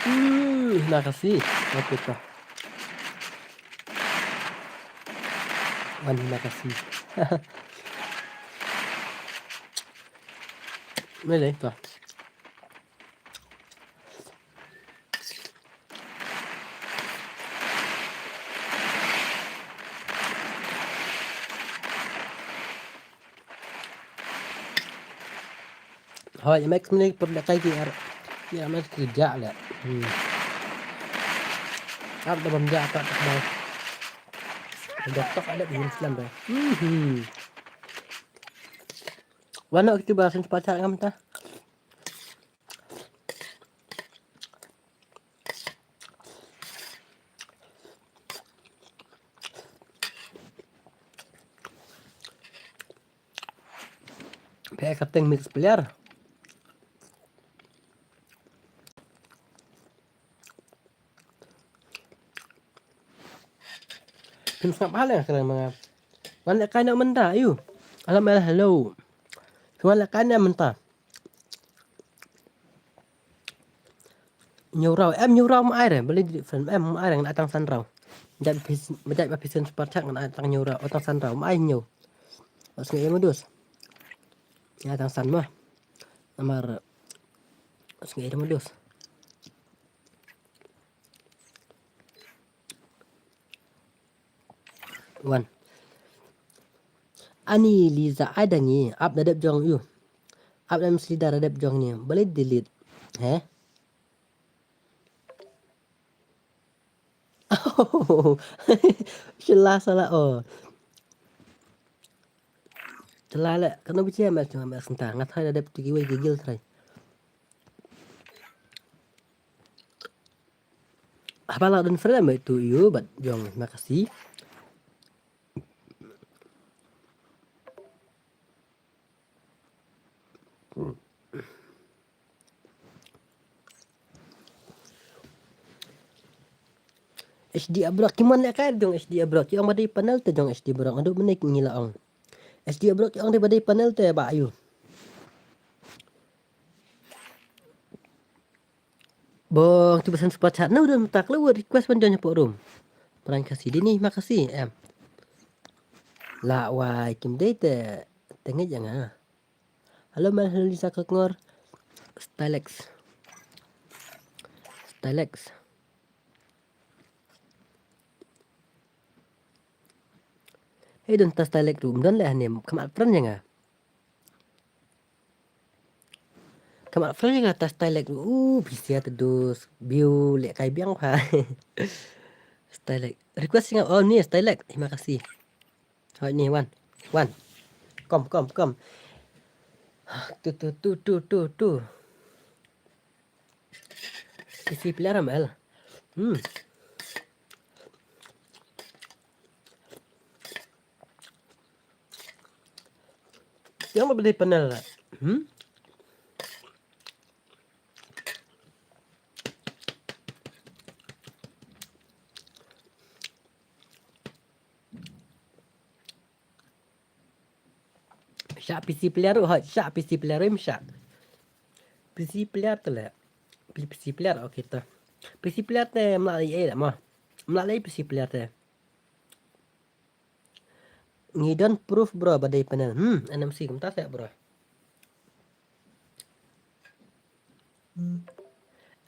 Hmm, Makasih. Oke, to. Wan, makasih. Boleh, to. Hoi, ïa Max mane por da kai ki ar. Ïa Max ki ja le. Hmm. Ap da bam ja ka tak dai. Dok tok ada di Islam dai. Hmm. Wan noh kita bahas sepakat ngam ta. Phe ka teng mix player. Phin sngap haleng ka ma nga. Wan leh kai na mynta, ayu. Alam el hello. Wan leh kai na mynta. Hynñiew raw, em hynñiew raw ma ai re, balei di friend, em ma ai re ngan ai tang san raw. Jait ba phi, jait ba phi send super chat ngan ai tang hynñiew raw, oh, tang san raw, ma ai hynñiew. Os ngi em dos. Ai tang san ma. Namar os ngi em dos. Wan. Ani Liza ai da ngi ap da dep jong ïu. Ap da em slida da dep jong ni. Balei delete. He? Shala shala oh. Shala le, kano bichi ya mes, mes senta. Ngat hai da dep tiki wei gigil trai. Haba la don friend me tu ïu, bad jong makasih. H D abroad, ki mon leh kai jong H D abroad, ki ong ba dei panel te jong H D abroad, ngadu mene ki ngi la ong. H D abroad ki ong dei ba dei panel te ba ayu. Bong tu ba send super chat. Na u don mynta ka la wad request ban join hapoh room. Pran Khasi dei ni, makasih em. La wai kim dei te, te ngeit ïa nga. Hello Mel, hello Lisa Kekngor. Stylex. Stylex. Hei, don ta Stylex room, don leh hanim, kham at friend ïa nga. Kham at friend ïa nga ta Stylex, uh, phi sia te dus, biu leh kai biang pha. Stylex. Request ïa nga, oh, ni Stylex, terima kasih. Hoi, ni, wan. Wan. Kom, kom, kom. Tu, tu, tu, tu, tu, tu. Isi player M L. Hmm. Yang ba dei panel lah. Hmm? Shah P C player ruh, hoi, shah P C player ruh, shah. P C player te leh. P-, P C player, okay te. P C player te mla lei eh leh mo. Mla lei P C player te. Ngi don proof bro ba dei panel. Hmm, N M C kumta seh bro.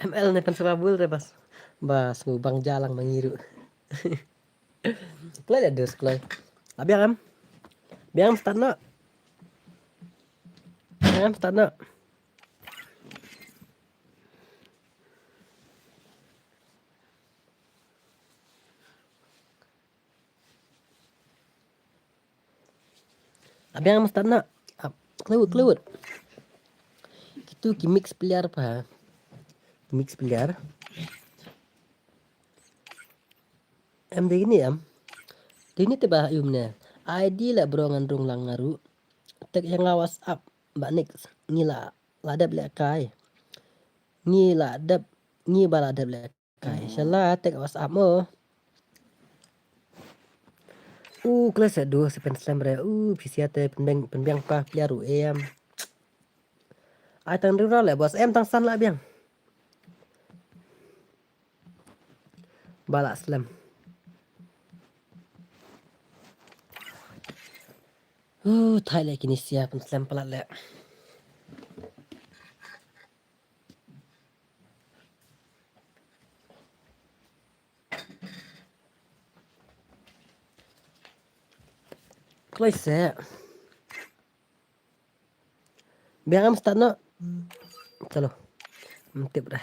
M L ne pan sera bul te bas. Bas ngu bang jalang mangiru. Kloi da dus kloi. Abiang em. Biang em start na. Biang em start na. Abiang must start na. Ap, klewut, klewut. Kitu ki mix player pa. Mix player. Em dei ni em. Dei ni te ba yum ne. I D la bro ngan rung lang ngaru. Tek yang la WhatsApp. Ba next. Ngi la, la dep leh kai. Ngi la dep. Ngi ba la dep leh kai, shala tek WhatsApp mo. U kles du sepen slem re, u pisia te penbeng, penbeng pa plia ru em. Ai tang ru ra le bos, em tang san la biang. Ba lah slem. Uh, thai leh kine sia pynslem palat leh. Kloi se. Biang am start noh. Chalo. Mtip dah.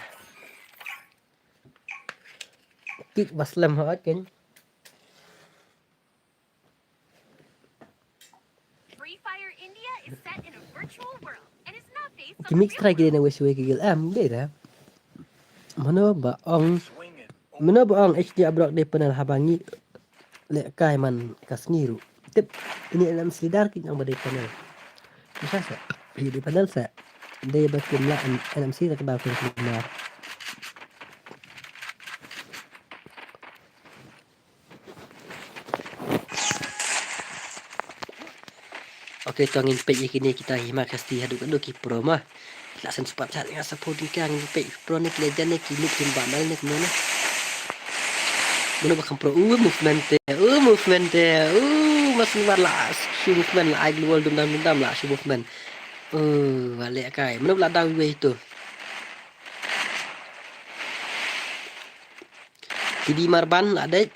Kick ba slem ha ken. Free Fire India is set in a virtual world and is not based on Ki mix real try ki dei na wei shwei ki gil em dei da. Mano ba ong, mano ba ong H D Abroad dei panel haba ngi leh kai man ka sngi ruh. Tip ini N M C dar ki ong ba dei panel. Bisa sa, dei panel sa. Dei ba kim lah N M C da ka daw kan keluar. Okay, to ngin peit ïa kine kita Hima Kasti haduh katno ki pro ma. Ki la send super chat nga support ïa ka ngin peit pro ne ki legend ne ki noob team ba mal ne kumno ne. Mano ba kham pro, uh, movement te, uh, movement te, uh, mas Maiwan la shu movement la ai global dum dam dum dam la shu movement. Uh, ba leh kai. Mano ba la daw wei tu. T D Marban la dei.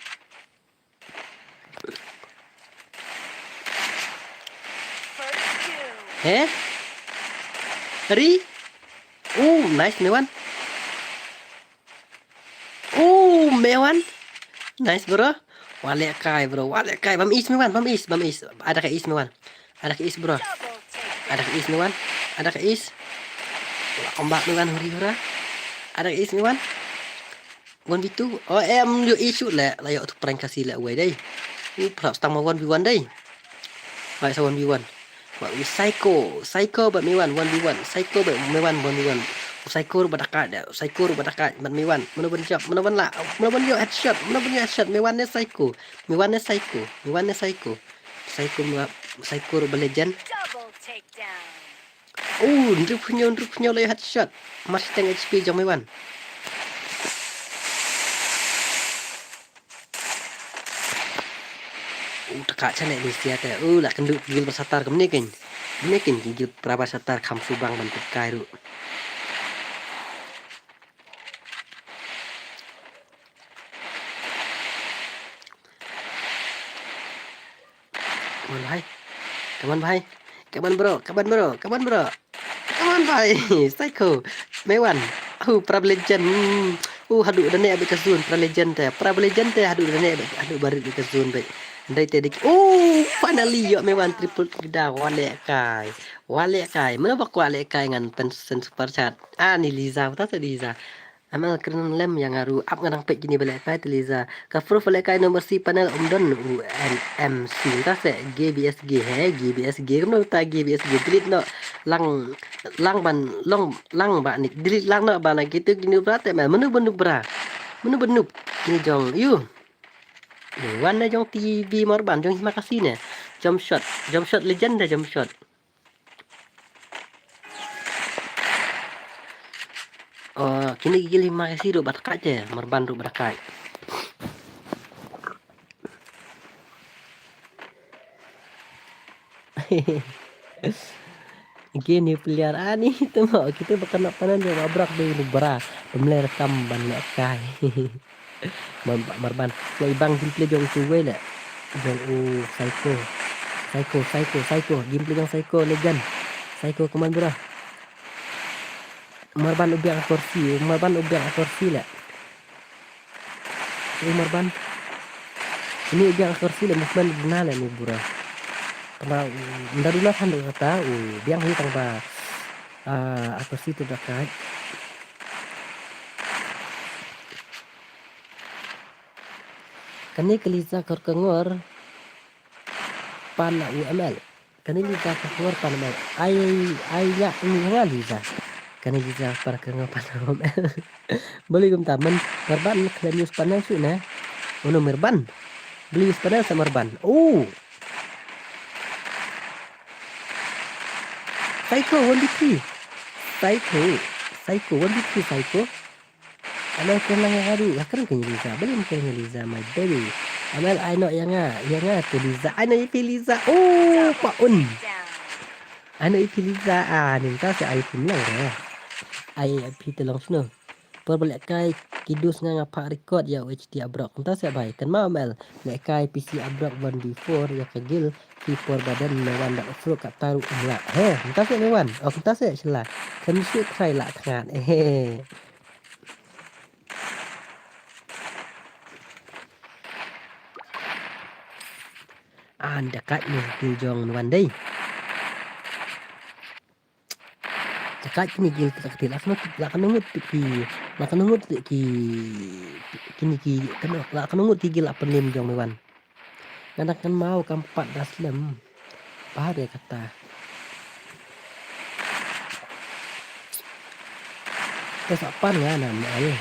He? Ri? Oh, nice, Maiwan. Oh, Maiwan. Nice, bro. Wa leh kai, bro. Wa leh kai. Bam is, Maiwan. Bam is, bam is. Ada ka is, Maiwan. Ada ka is, bro. Ada ka is, Maiwan. Ada ka is. Wa combat, Maiwan. Huri hura. Ada ka is, Maiwan. One v two. Oh, em, ïoh issue leh. La ïoh tu prank kasi leh wei dei. U phlap stang ma one v one dei. Bai sa one v one. Wa u Psycho. Psycho bad Maiwan one v one. Psycho bad Maiwan one v one. U Psycho ruh ba da kait dei. U Psycho ruh ba da kait bad Maiwan. Mano ban jop? Mano ban lah? Mano ban ïoh headshot? Mano ban ïoh headshot? Maiwan ne Psycho? Maiwan ne Psycho? Maiwan ne Psycho? Psycho ma-, Psycho ruh ba legend. Double takedown. Oh, hynriewphew hynñiew, hynriewphew hynñiew la ïoh headshot. Mar shiteng H P jong Maiwan. Oh, teka cha ne ni sia te. Oh, la kynduh ki gil ba shatar kumne kein. Kumne kein ki gil pra ba shatar kham shu bang ban tep kai ruh. Come on, bhai. Come on, bhai. Come on, bro. Come on, bro. Come on, bro. Come on, bhai. Psycho. Maiwan. Uh, pra legend. Hmm. Uh, haduh da neh bad ka zone. Pra legend te. Pra legend te haduh da neh bad, haduh barit bad ka zone bad. Ndai te dik. Oh, finally ïoh Maiwan triple kill da. Wa leh kai. Wa leh kai. Mano ba kwah leh kai ngan pen send super chat. Ah, ni Liza. Uta te Liza. Amal kren lem ïa nga ruh ap nga dang peit kine ba leh kai te Liza. Ka proof ba leh kai number C panel um don u N M C ta se G B S G he G B S G kumno ta G B S G delete noh lang lang ban long lang ba nik delete lang noh ba na kitu kine bra te ma menu benu bra menu benu kine jong yu. Wan ne jong T V Morban jong Hima Kasti ne jump shot jump shot legend da jump shot. Oh, kine ki gil Hima Kasti ruh ba da kait te, Morban ruh ba da kait. Kine player ani tu mo, kita ba kane panan dia ba brak dei ruh bra, pemler kam ban leh kai. Mar-, Marban. Nga i bang gameplay jong u wei le. Jong u Psycho. Psycho, Psycho, Psycho. Gameplay jong Psycho legend. Psycho, come on, bro. Marban u biang kursi. Marban u biang kursi le. U Marban. Ini u biang kursi le. Movement bna le ni, bro. Tang ba, mm, nda duna than kata, u biang hi tang ba, ah, kursi tu da kai. Kane ka Liza kor ka ngor pan u M L. Kane Liza kor ka ngor pan M L. Ai, ai ïa ni nga Liza. Kane Liza kor ka ngor pan M L. Beli kumta men Marban khlem use panel shu ne. Ono Marban. Beli use panel sa Marban. Oh. Psycho one v three. Psycho. Psycho one v three Psycho. Ano kren lang ïa nga ruh, la kren kane Liza, balei ym kren ïa Liza, my baby. Amel, ai noh ïa nga, ïa nga te Liza, ai noh ïa phi Liza. Oh, pa un. Ai noh ïa phi Liza, ah, ni mynta sa ai phi mlong re. Ai phi te long sno. Por ba lehkai ki dus nga nga phah record ïa u H D Abrok. Mynta sa bai, kynmaw Amel, lehkai P C Abrok one v four ïa ka guild, phi por ba don me wan da u Fruk kata ruh ym lah. He, mynta sa me wan. Oh, mynta sa shala. Kan shu try lah thngan. He. An da kat ni guild jong Nuan dei. Da kat ni guild kita kati la kanu la kanu ngut ki la kanu ngut ki kini ki kanu la kanu ngut ki guild la pynlem jong me wan. Nga dang kynmaw kam pat da slem. Ba re kata. Te sa pan nga na me ai.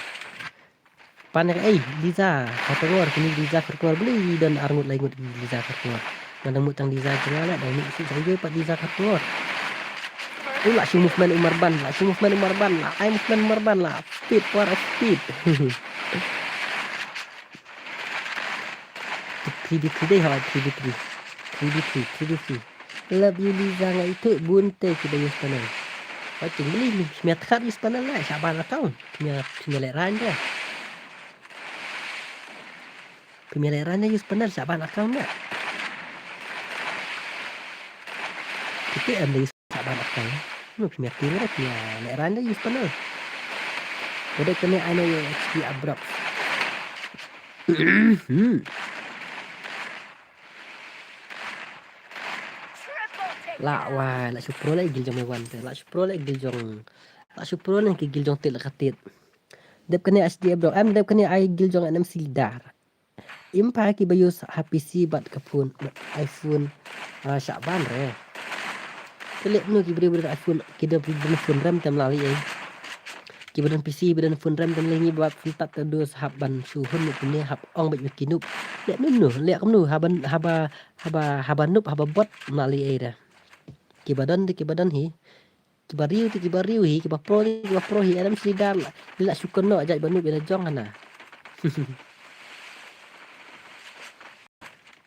Pan ka ei Liza Kharkongor, kini Liza Kharkongor, beli don arngut laingut Liza Kharkongor. Nga dang mut tang Liza jong nga la dang mut shu jong joi pat Liza Kharkongor. U la shu movement Umar Ban, la shu movement Umar Ban, la ai movement Umar Ban, la speed, power of speed. Three v three dei ha, three v three. Three v three, three v three. Love you Liza, nga ithuh bun te kiba use panel. Ba ting beli ni, phi mia tkat use panel la, Shaban account. Phi mia, phi mia leh rang de. Phi mia leh rang de use panel Shaban account de. Kita em de use Shaban account. No, phi mia ting de, phi mia leh rang de use panel. Kode kane ai noh ïa H D Abrok. Hmm. La wai, la shu pro la guild jong me wan te. La shu pro la guild jong. La shu pro la ki guild jong te la katit. Dep kane H D Abrok. Em dep kane ai guild jong N M C Leader. Im pa kiba use ha P C bad ka phone, bad iPhone. Ah, Shaban re. Te leh mano ki briew ba don iPhone, ki don, ki don phone rem te ym lah lei ei. Kiba don P C, ba don phone rem te ym lah lei, ngi ba phone touch te dus hap ban shu hun ne kine hap ong bad ki noob. Leh mano, leh kumno, haba, haba, haba, haba noob, haba bot, ym lah lei ei da. Kiba don te kiba don hi. Kiba riew te kiba riew hi, kiba pro te kiba pro hi, N M C Leader la. Leh la shu kynnoh jait ba noob ïa la jong hana.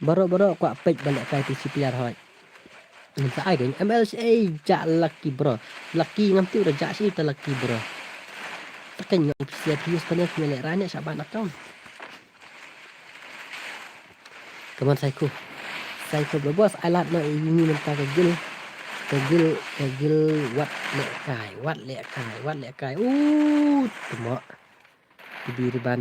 Baroh baroh kwah peit ba lehkai P C player hoi. Ngin sa ai ka M L C A jah lucky bro. Lucky ngam tip da jah shi ta lucky bro. Ta ka ngam P C use panel phi leh rane Shaban account. Come on Psycho. Psycho bro boss ai lad noh ïa ngi mynta ka guild. Ka guild, ka guild wat lehkai, wat lehkai, wat lehkai. Uh, temo. Ki dei ban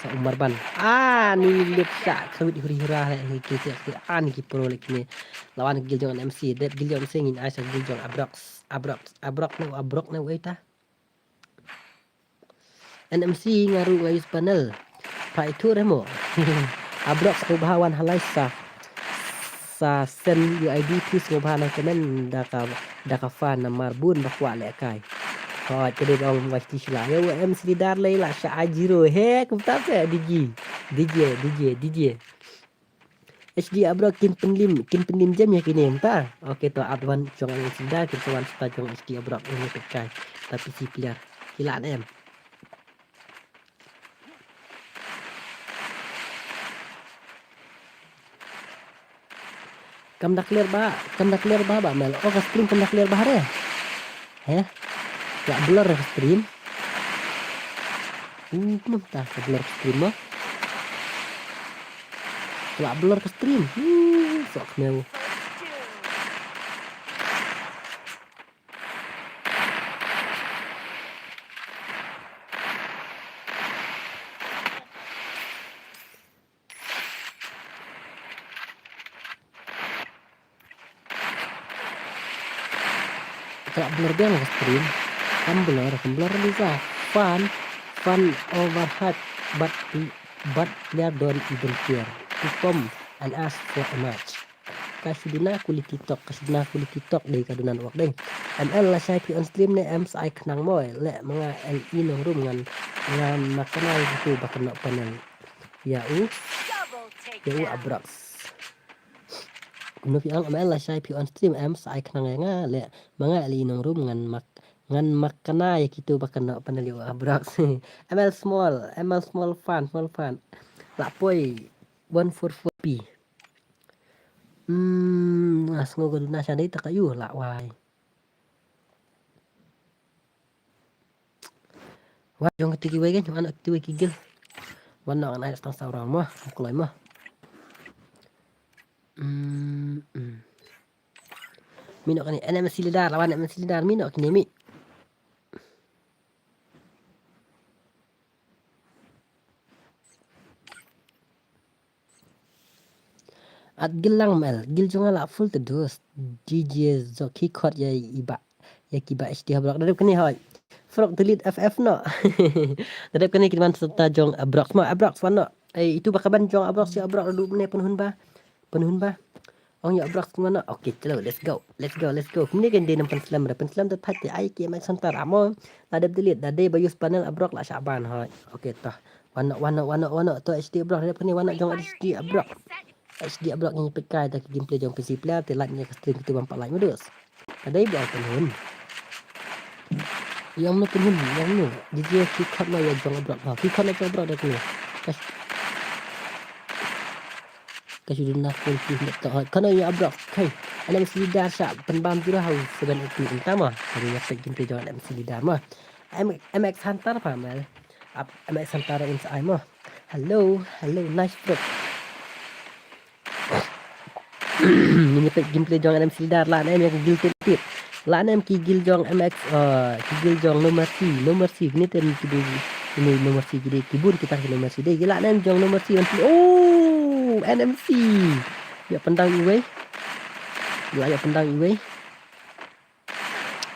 sa Umar Ban. Ah, ni lip sa kawit huri hura he ki ki ki ah ni ki pro lek ni. Lawan guild jong M C, dep guild jong M C ngin ai sa guild jong Abrox, Abrox, Abrox ne, Abrox ne wei ta. N M C nga ruh nga use panel. Pa itu remo. Abrox ko bahawan halai sa. Sa send U I D please, sngewbha na comment da ka, da ka fan namar bun ba kwah lehkai. Hooid, ka dei ba ong Washti Shylla. Ïa u M C Leader lei la sha ai zero. He, kumta se D J. D J, D J, D J. H D Abrox kin pynlim, kin pynlim jem ïa kine mynta. Okay, to ap wan jong M C Leader, kin sa wan sha jong H D Abrox. Ini pekai. Tapi si player. Kila em. Kam da clear ba, kam da clear ba ba Mel. Oh, ka stream kam da clear ba re. He? Ka blur ka stream. Uh, kumta ka blur ka stream mo. Ka blur ka stream. Uh, sok meu. Ka la blur biang ka stream. Kam blur, kam blur Liza. Fan, fan overhype, but, but player don't even care to come and ask for a match. Ka shu duna quality talk, ka shu duna quality talk dei ka duna network dei. M L lashai phi on stream ne em sa ai khnang mo, leh ma nga L E nongrum ngan, ngan ma kynai gitu ba kynnoh panel. Ïa u, ïa u Abrox. Kumno phi ong M L lashai phi on stream em sa ai khnang ïa nga, leh ma nga L E nongrum ngan ma, Ngan makna ïa kitu ba kano panel ïa u Abrox. M L small, M L small fan, small fan. La poi one four four P. Hmm, nga sngew ka duna sha dei ta ka yu la wai. Wa jong kiti kiwei kan, jong ano kiti kiwei ki gil. Wan no ngan ai tang saw round mo, mo kloi mo. Hmm, hmm. Mino kani N M C leader, lawan N M C leader, mino kini mi. At gil lang mel, gil jong nga la full te dus. D J Zoki khot ïa i ba, ïa ki ba H D Abrox. Da dep kane hoi. Frog delete F F no. Da dep kane ki man senta jong Abrox mo, Abrox wan no. Eh, itu ba ka ban jong Abrox, si Abrox da du ne pynhun ba. Pynhun ba. Ong ïa Abrox ki man no. Okay, chalo, let's go. Let's go, let's go. Kumne kan dei nam pynslem re, pynslem da thait te ai ki M X Hunter amo. La dep delete, da dei ba use panel Abrox la shah ban hoi. Okay, toh. Wan no, wan no, wan no, wan no. Toh H D Abrox, da dep kane wan no jong H D Abrox. H D Abrox ngi peit kai da ki gameplay jong P C player te like ngi ka stream kitu bam pat like modus. Ka dei ba pynhun. Ïa mno pynhun, ïa mno. D J ki khot no ïa jong Abrox. Ha, ki khot no jong Abrox da kane. Ka shu duna full ki hynda to. Khot no ïa Abrox. Kai. Alam si dar sa pynbam jura hau seven eight two entama. Ka dei ïa peit gameplay jong alam si dar ma. M X Hunter pa mel. Ap M X Hunter in sa ai mo. Hello, hello, nice bro. Ni peit gameplay jong N M C leader la nem ïa ki gil tip tip. La nem ki gil jong M X, eh, ki gil jong No Mercy, No Mercy, ni tem ki dei, ni No Mercy ki dei, ki bun kita ki No Mercy dei. La nem jong No Mercy nanti. Oh, N M C. Ïa pyndang iwei. La ïa pyndang iwei.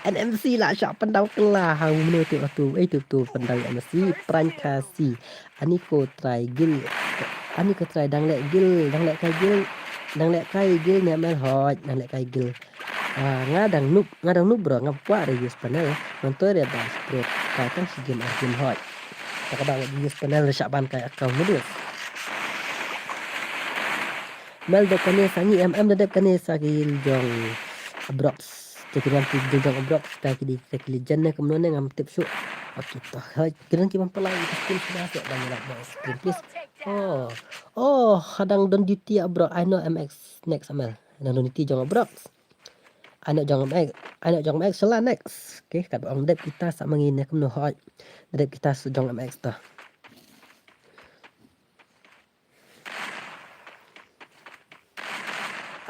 N M C la shah pyndang kylla ha u menu tu tu. Eh tu tu pyndang N M C, Pran Khasi. Ani ko trai gil. Ani ko trai dang leh gil, dang leh kai gil. Dang leh kai gil ne mel hoj, dang leh kai gil. Ah, nga dang noob, nga dang noob bro, nga kwah re use panel. Ngan toi re ba spread. Kai tang shi game ar game hoj. Ta ka dang use panel re shah ban kai account modus. Mel dep kane sa ngi em em dep kane sa gil jong Abrox. Te ki wan ki dei jong Abrox, ta ki dei, ta ki legend ne kumno ne ngam tip shuh. Okay, to. Hai, ki don ki bam pynlait ki stream suda seh, ban like, ban stream, please. Oh. Oh, hadang don duty Abrox. I know M X next M L. Hadang don duty jong Abrox. I know jong M X. I know jong M X shala next. Okay, kat ong dep kita sa mangi ne kumno hoi. Dep kita sa jong M X ta.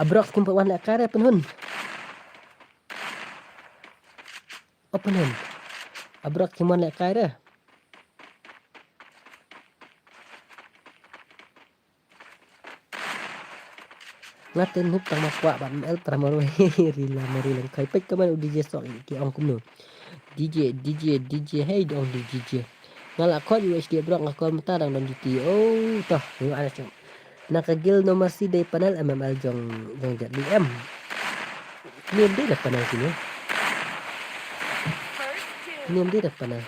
Abrox kim pat wan leh kai re pynhun. O pynhun. Abrox kim wan leh kai re. Nga te nup tang ma kwah ban mel tramor wei. Rila mari lang kai pek kaman u D J sok ki ong kumno. D J, D J, D J, hey dong D J. Nga la call U H D Abrox nga call mynta dang don duty. Oh, toh, ngi ana chung. Na ka gil No Mercy dei panel M M L jong, jong Jet D M. Ni dei da panel sini. Ni dei da panel.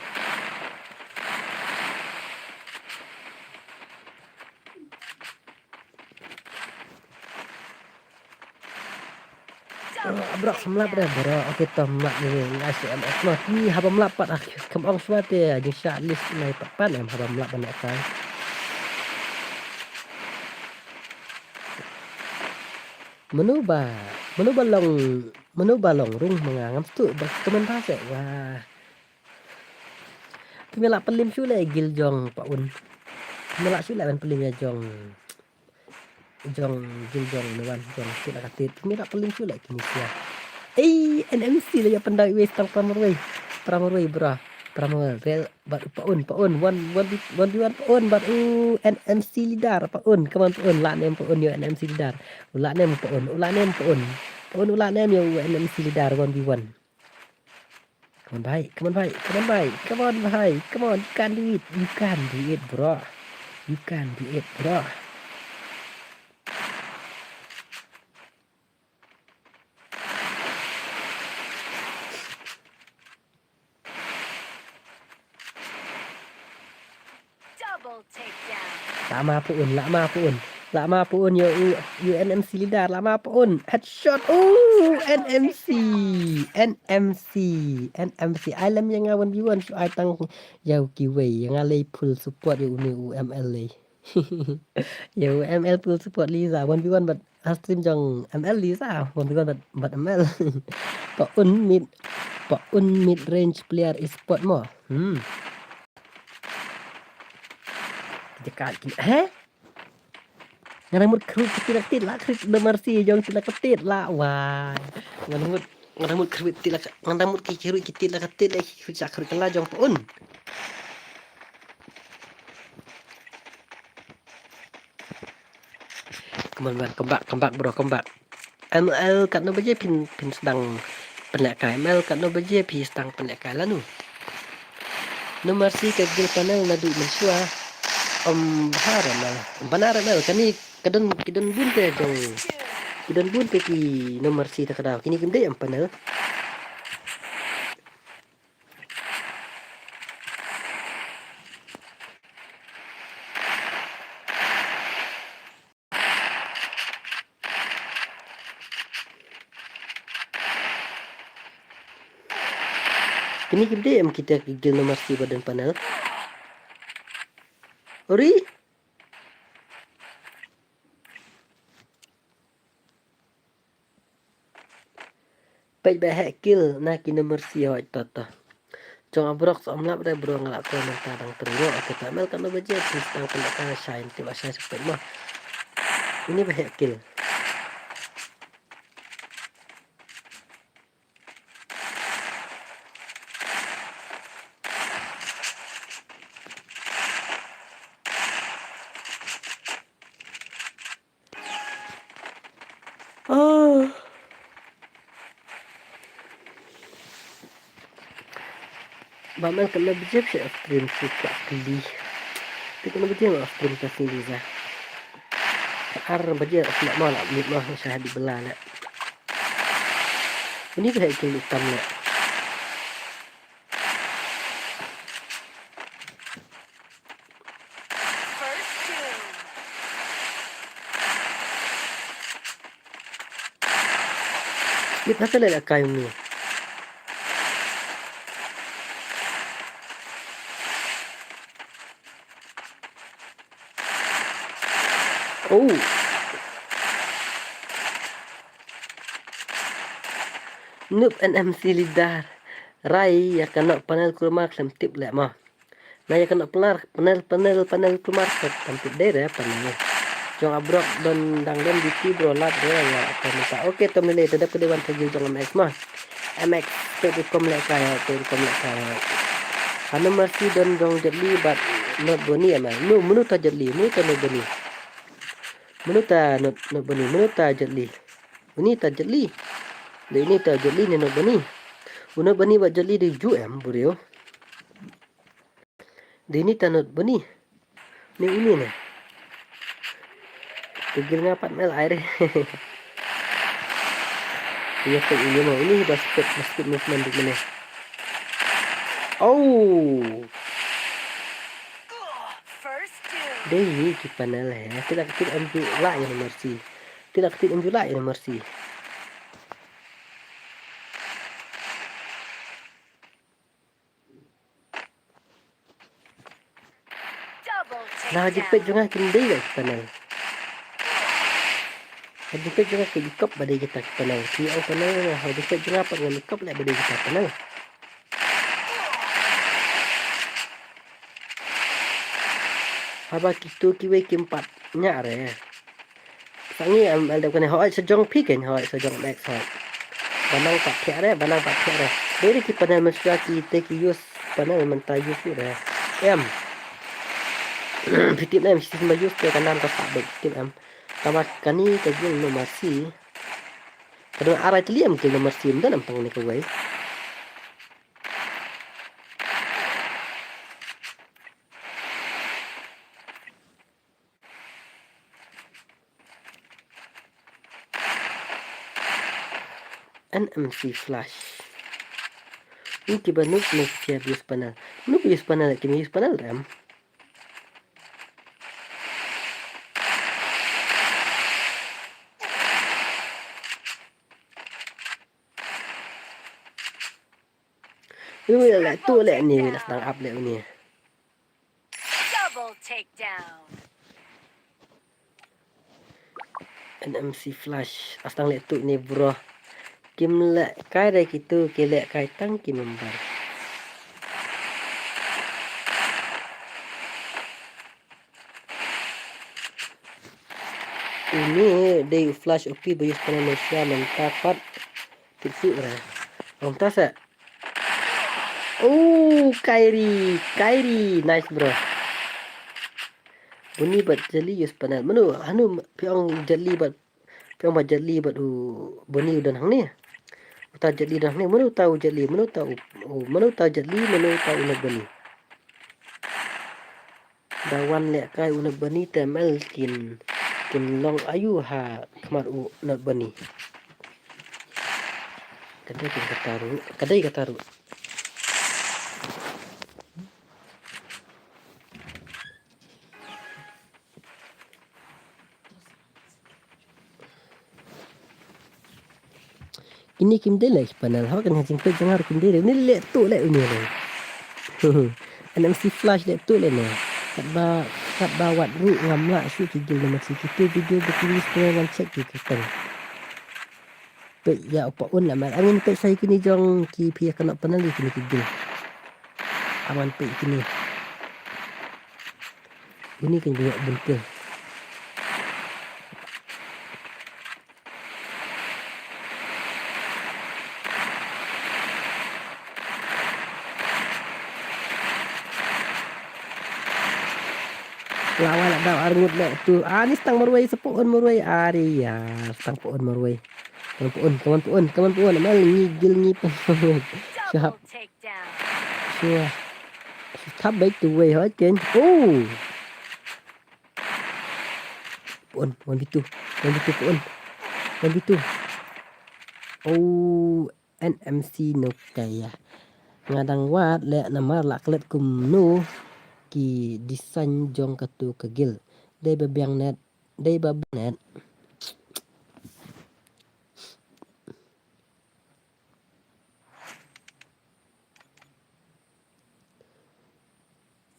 Abrox mlap re bro. Okay to mlap ni ngai S M S mo. Ni haba mlap pat ah kam ong shuwa te jingshah list nai pat pan em haba mlap ban kai. Mano ba, mano ba long, mano ba long rung ma nga ngam stu ba comment ba se wa. Phi me lah pynlim shu le gil jong pa un. Phi me lah shu le ban pynlim ïa jong, jong gil jong Nuan jong kit la ka tit. Phi me lah pynlim shu le kini sia. Ei, N M C le ïa pyndang iwei tang pramor wei. Pramor wei bro. Pramor rel bad pa un, pa un. One, one, one v one pa un bad u N M C leader pa un. Come on pa un. Lah nem pa un ïa N M C leader. U lah nem pa un. U lah nem pa un. Pa un u lah nem ïa u N M C leader one v one. Come on, bhai. Come on, bhai. Come on, bhai. Come on, bhai. Come on. You can do it. You can do it, bro. You can do it, bro. Double takedown. Lah ma pa un, lah ma pa un. Lah ma pun ïa u, u N M C leader, lah ma pun. Headshot. Oh, N M C. N M C. N M C. Ai lem ïa nga one v one, shu ai tang ïa u kiwei. Ïa nga lei full support ïa une u M L lei. Ïa u M L full support Liza, one v one bad ha stream jong M L Liza, one v one bad, bad M L. Pa un mid, pa un mid range player esport mo. Hmm. Kita ka, kita, he? Nga dang mut khrui ki tit la ka tit la, khrui No Mercy jong tit la ka tit la, wai. Nga dang mut, nga dang mut khrui tit la ka, nga dang mut ki khrui ki tit la ka tit la, ki khrui sa khrui ka la jong pa un. Come on, man, come back, come back, bro, come back. M L katno baje phin, phin sdang pynlehkai, M L katno baje phi sdang pynlehkai lano. No Mercy ka guild panel naduh mynshuwa. Ym bha re M L, ym bha re M L, kane ka don, ki don bun te jong, ki don bun te ki No Mercy ta ka daw, kine kim dei em panel. Kine kim dei em kita ki guild No Mercy ba don panel. Ori. Peit ba heh kill na ki No Mercy hoi to to. Jong a Brox ym lap re bro, nga lap ko mynta dang trei noh. Ok, ta M L katno baje, please tang pynlehkai, shai, tip ba shai shu peit mo. Ini ba heh kill. Oh. Ba M L katno baje phi off stream, shu kwah kylli. Te katno baje off stream ka sngi Liza. Ar baje off stream mo la, mute mo, shah di bela la. Ini ba heh kill tam la. First kill. Ip na tele la kayu ni. Oh. Noob N M C leader. Rai ïa ka nok panel kulmar khlem tip leh mo. Na ïa ka nok panel, panel, panel, panel kulmar khlem tip dei re panel. Jong a Brox don dang don D P bro lap re ïa ka neta. Ok, to mynne te dep ka dei wan ka guild jong M X mo. M X te rukom lehkai, te rukom lehkai. Ha No Mercy don jong Jet Li bad Notebunny em. Mano, mano ta Jet Li, mano ta Notebunny. Mano ta Not, Notebunny, mano ta Jet Li. Uni ta Jet Li. Dei uni ta Jet Li ne Notebunny. U Notebunny bad Jet Li dei ju em, briew. Dei uni ta Notebunny. Ni uni ne. Te guild nga pat M L ai re. Uni ta uni mo, uni ba speed, ba speed movement dei mane. Oh. First kill. Dei ki panel he. Te la ka tip em ju la ïa No Mercy. Te la ka tip em ju la ïa No Mercy. Double takedown. Na jingpeit jong nga kim dei ïa ki panel. Ha jingpeit jong nga kim ikop ba dei kita ki panel. Ki ong panel nga ha jingpeit jong nga pat ngam ikop leh ba dei kita panel. Haba kitu kiwei kim pat ñiah re. Sa ngi em, em, dep kane hoi sa jong phi kein hoi sa jong Max hoi. Ba nang pat thiah re, ba nang pat thiah re. Dei re ki panel mynshuwa ki te ki use panel mynta use re. Em. Phi tip em, shi sien ba use te ka nam ka sah beit, tip em. Tangba kane ka guild No Mercy. Ka don arai tylli em guild No Mercy, ym don em tang kane kawei. N M C flash. Ni kiba noob ne ki use panel. Noob use panel, kim use panel re em. Ui, ui, la tu le ni, la stang up le ni. Double takedown. N M C Flash, la stang le tu ni, bro. Kim leh kai re kitu, ki leh kai tang ki member. Uni dei u Flash O P ba use panel Malaysia mynta pat. Tip su re. Ong ta se. Oh, Kyrie, Kyrie, nice, bro. Buni bad Jali use panel. Manu, hanu, phi ong Jali bad Phi ong ba Jet Li bad u Bani u don hangne. Uta Jet Li don hangne, mano uta u Jet Li, mano uta u, u, mano uta Jet Li, mano uta u Nat Bani. Da wan leh kai u Nat Bani te mel kin, kin long ayu ha khmat u Nat Bani. Ka dei kata ruh, ka dei kata ruh. Ini kim dei leh panel, hok kan hajing pek jangar kim dei leh, ni leh tu leh uni leh. N M C Flash leh tu leh ne. Katba, katba wat ruh ngam lah shu ki gil nama si kitu video ba ki use panel ngan check ki kateng. Peit ïa u Pa Un la mar. Angin peit sa ïa kini jong ki phi ïa kano panel ïa kini ki gil. Aman peit kini. Uni kan ïoh bun kill. Lawan la dau arngut leh tu. Ah, ni stang marwei, sa Pa Un marwei. Ari ya, stang Pa Un marwei. Come on Pa Un, come on Pa Un, come on Pa Un. Amal ngi gil ngi Pa Un. Shahap. Double takedown. Sure. Thap bai tu wei hoi ken. Oh. Pa Un, one v two. One v two Pa Un. One v two. Oh, N M C no kaya. Nga dang wad leh namar la klet kumno ki design jong katu ka gil. Dei ba biang net, dei ba biang net.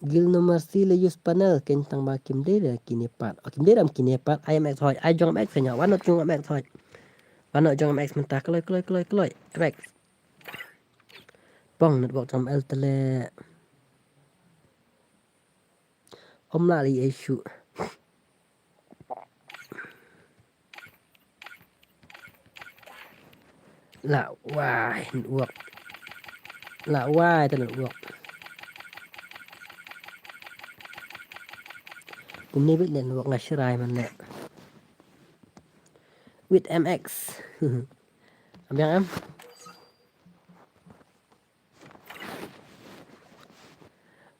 Gil No Mercy le use panel ken tang ba kim dei da kine pat. Oh, kim dei da kine pat. I M X hoi. I jong M X ken ya. Wano jong M X hoi. Wano jong M X mynta kloi, kloi, kloi, kloi. M X. Bong network jong M L tele. Om la li ai shu. La wai network. La wai ta network. Kumne bit network nga shirai man ne. With M X. Am yang em.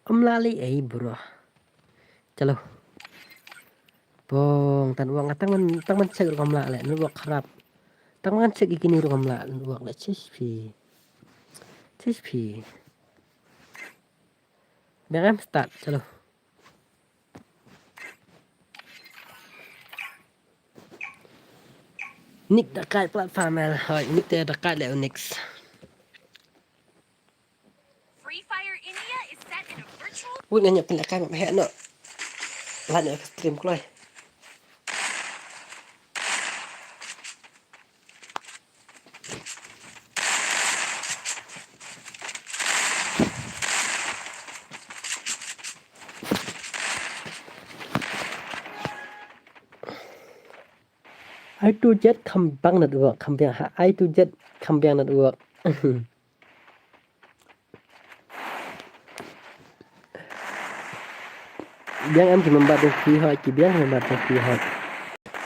Om la li ei bro. Chalo. Bong tan wang tang man tang man check rukom la le network kharap. Tang man check ikini rukom la network le H P. H P. Biar em start chalo. Nick da kai platform el. Hoi, Nick te da kai le next. Free Fire India is set in a virtual. Wut nga nyap pynlehkai ma heh noh. Lah nyap ka stream kloi. I two jet kham biang network, kham biang ha, I two jet kham biang network. Biang em ki member jong phi hoi, ki biang member jong phi hoi.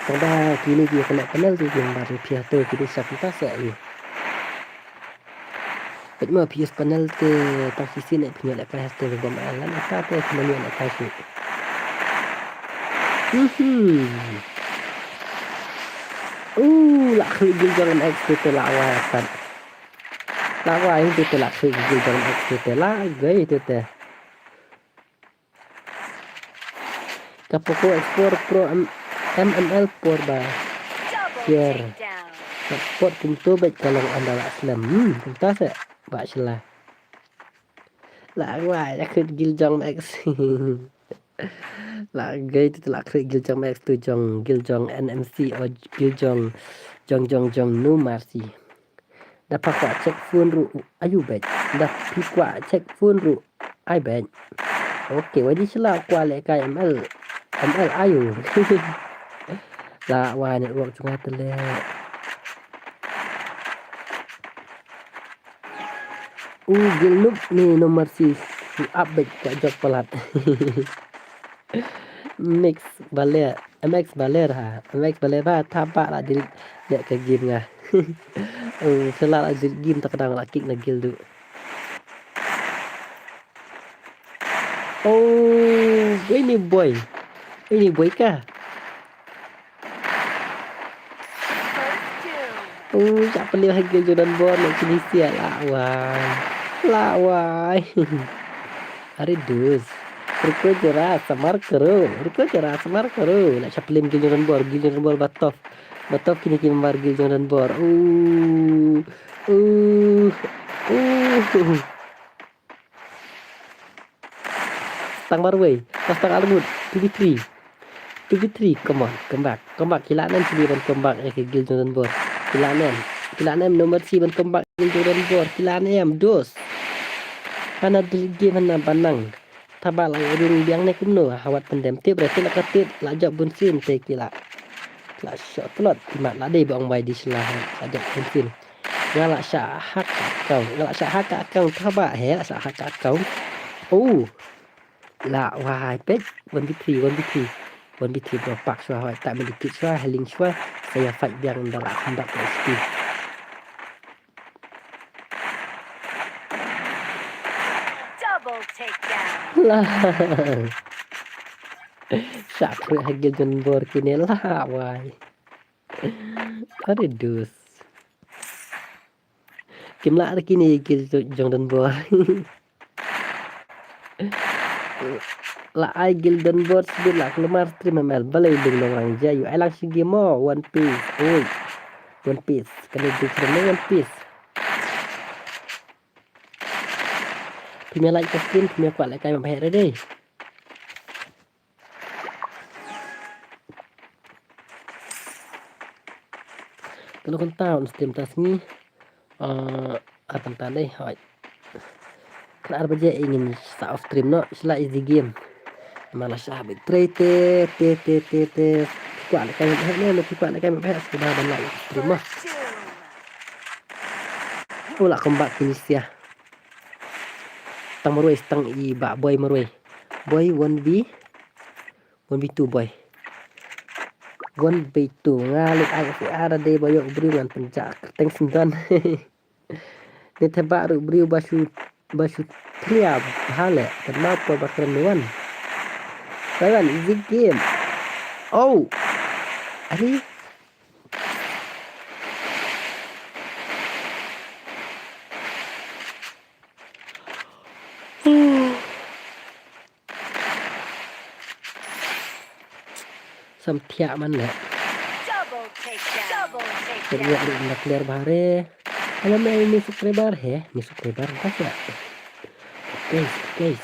Tang ba kine ki connect panel tu ki member jong phi ha tu ki dei sha phi ta seh ni. Peit mo phi use panel te tang shisien ne phi ïoh lehkai ha te bom alang ata te phi ïoh lehkai tu. Mhm. Uh, la khui gil jong M X tu te la wai atan. La wai tu te la khui gil jong M X tu te la gay tu te. Ka Poco X four Pro M-, M M L four ba. Share. Ka sport kumto bad ka long anda la slem. Hmm, kumta se ba shela. La wai, la khut gil jong Max. La gai tu la khut gil jong Max tu jong gil jong N M C o gil jong jong jong jong no mercy. Da pa kwah check phone ru ayu bet. Da pi kwah check phone ru ai bet. Okay, wadi sila kwah le kai M L. M L ayu. La wai network chunga tele. U gil nup ni nomor si su update ka jok palat. Mix baler, M X baler ha, M X baler ba tapa la dil ya ka game nga. Oh, sela la dil game tak dang la kick na gil du. Oh, ini boy. Ini boy ka? Oh, siapa ni lagi Jordan Bor nak kini sia la wai. La wai. Are dus. Ruko jera samar kero. Ruko jera samar kero. Nak siapa lim gil Jordan Bor, gil Jordan Bor batof. Batof kini kimbar gil Jordan Bor. Uh. Uh. Uh. Tang marwei, pas tang armut, two v three. Two v three, come on, come back, come back, kila nem sini ban come back, eh, ke gil Jordan Bor. Kila nem, kila nem nomor si ban come back, gil Jordan Bor, kila nem, dos. Hana dil game hana banang. Taba la ring biang ne kumno, hawat pendem tip, reti la katip, la jok bun sim, te kila. La shot plot, imat la dei bong bai di sila, la jok bun sim. Nga la shah hack account. Nga la shah hack account. Taba he la shah hack account. Oh. La wai pet. One v three, one v three. One v three bro. Pak shwa hoi. Tak medikit shwa. Healing shwa. Saya fight biang da la kumbat H P. Double takedown. La. Shah kru hagil Jordan Bor kine la wai. Are dus. Kim lah lagi ni gil Jordan Bor. La ai gil Jordan Bor sibit la kelemar stream M L balai ding nong rang jai yu ai lang sigi mo One Piece. Oi. One Piece. Kani gil stream One Piece. Pimia like ka stream pimia kwah like kai ma bhai ready. Kano kan taun stream ta sngi. Ah, ar kan tan dei hoi. Kan ar baje ingin sa off stream no sila easy game. Mala sha bit trei te te te te te. Kwah le kai mabhet ne, kwah le kai mabhet sudah ban la stream mah. Ula comeback kini sia. Tang marwei tang i ba boy marwei. Boy one v one v two boy. One v two nga lik ai fi ara dei ba yok briew ngan penjak teng sendan. Ni tebak ruk briew ba shu ba shu tria hale kan mau por ba keren ni wan. Bai wan easy game. Oh. Ari. Sam thiah man le. Double takedown. Double takedown. Yak yak yak clear bare. Alam ni subscriber he, ni subscriber tak ya. Okay, okay.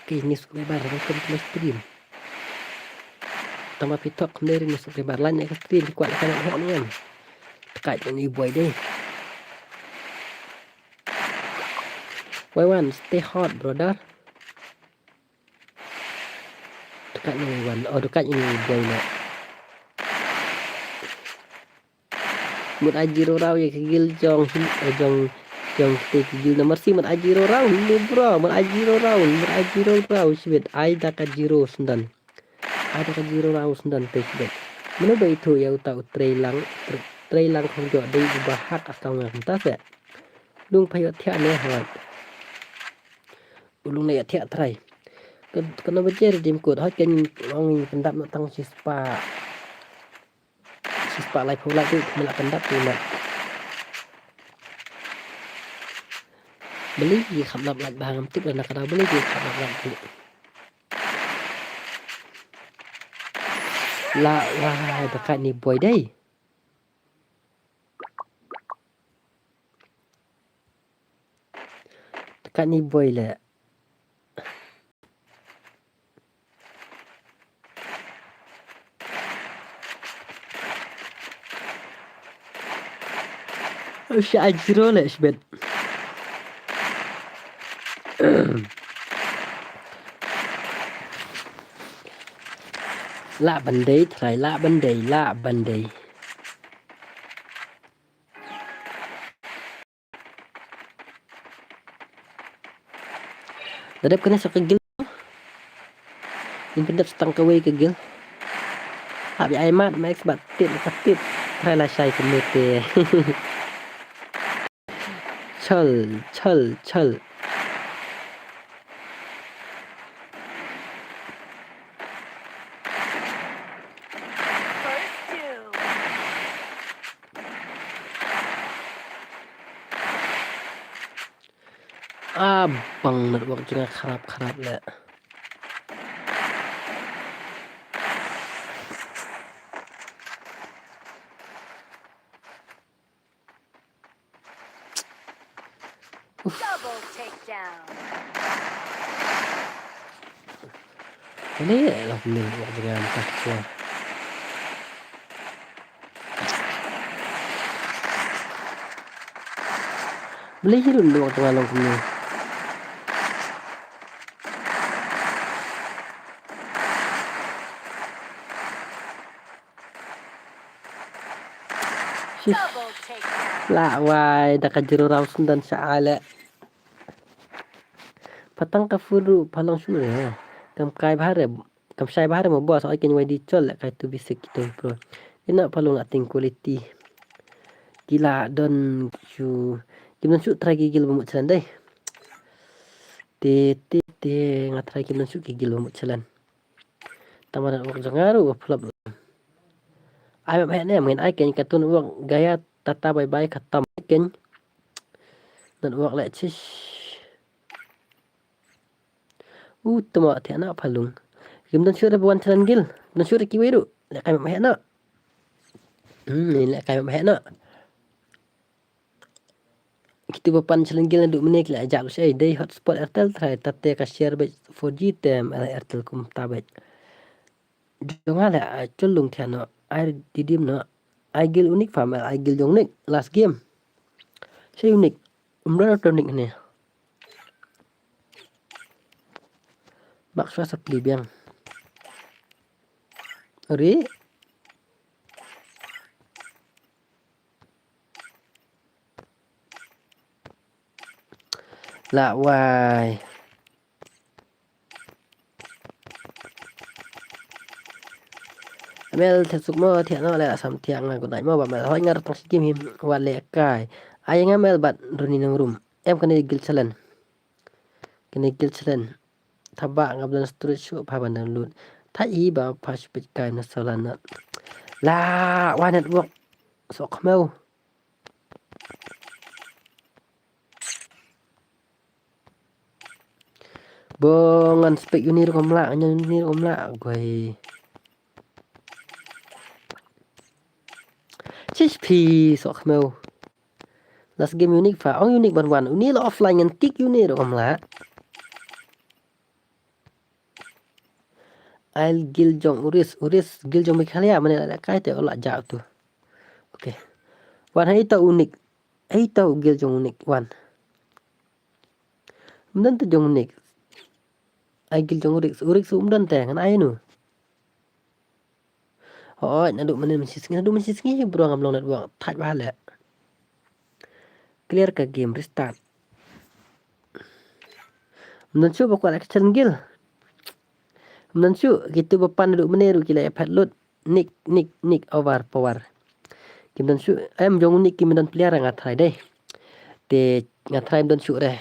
Okay, ni subscriber welcome to my stream. Tama pitok dari ni subscriber lan ya stream kuat kan he ni kan. Tekat ni boy deh. Wai wan, stay hot brother. Dekat ni wan, oh dekat ni boy na. Mut ajiro rau ya kegil jong hin eh, jong jong te kegil na mersi mut ajiro rau ni bro, mut ajiro rau, mut ajiro rau sibit ai da ka jiro sendan. Ai da ka jiro rau sendan te sibit. Mene ba itu ya uta u trei lang trei lang kong jok dei uba hak akau ngam ta se. Lung payot thiah ne hoi. Ulung ne ya thiah trai. Kena baje redim kut hoi ken ong pendap na tang sispa. Sispa lai pulai tu mela pendap tu mat. Beli ye kham lap lap bang tip lana kada beli ye kham lap lap tu. La wah dekat ni boy dai. Dekat ni boy le. Sha ai zero le shbet. Lah ban dei, try lah ban dei, lah ban dei. Da dep kane sa ka guild. Ngin pyndep sa tang kawei ka guild. Hap ïa ai mat, ma ex bat tip, ka tip. Try la shai kumne te. Chal, chal, chal. Ah, bang network jong nga kharap, kharap le. Double takedown. Ini lah ni, wah, jangan tak, ya. Boleh hidup dua tengah long kumne. Shish. Lah wai da ka zero round shen don sha ale. Patang ka furu palong shu re. Kam kai bahare. Kam shai bahare mo boss, oi ken wai di chol le kai tu bisik tu pro. Ina palong la ting quality. Kila don shu. Kim don shu try ki guild ba mut chelan dei. Te te te nga try kim don shu ki guild ba mut chelan. Tama network jong nga ruh ba flop. Ai map heh ne, mungkin ai ken katun network gaya tata bye bye khatam ken. Network le chish. U tama thiah na phalung. Kim don shu re ba wan chelan guild. Don shu re kiwei ruh. Le kai map heh na. Hmm, le kai map heh na. Kitu ba pan chelan guild naduh mynne ki la jah lut shaei, dei hotspot Airtel trai, tate ka share beit four G te em Airtel kumta beit. Jong nga le ai chul lung thiah noh, ai redeem noh, ai guild unique farm, ai guild jong unique last game. Shaei unique, um don auto unique ne. Mak shuwa sa pli biang. Ri. Lah wai. Mel thiah suk mo thiah noh le sam thiah nga good night mo ba mel hoi ngar tang shi kim him wa le kai. Ai nga mel bat runi nang rum. Em kane guild chelan. Kane guild chelan. Thaba nga blan storage shu pha ban download. Tha i ba pha shu peit kai na solar nut. La wa network. Sok meu. Bo ngan spek uni rukom la, ngan uni rukom la. Goi. Chish phi sok meu. Last game unique fa, ong unique ban wan. Uni la offline ngan kick uni rukom la. Ai guild jong Uris, Uris guild jong Meghalaya, mane la kai te ola ja tu. Okay. Wan hai ta unique. Ai ta guild jong unique wan. Mdan ta jong unique. Ai guild jong Uris, Uris su mdan te ngan ai nu. Hooid, naduh mynne mynshisngi, naduh mynshisngi bro ngam long network, thait bha leh. Clear ka game, restart. Ym don shuh ba kwah leh ka challenge guild. Ym don shuh, kitu ba pan naduh mynne ruh ki la ïa phet lut. Nick, Nick, Nick over power. Kim don shuh, em jong Nick kim don player nga try dei. Te nga try ym don shuh re.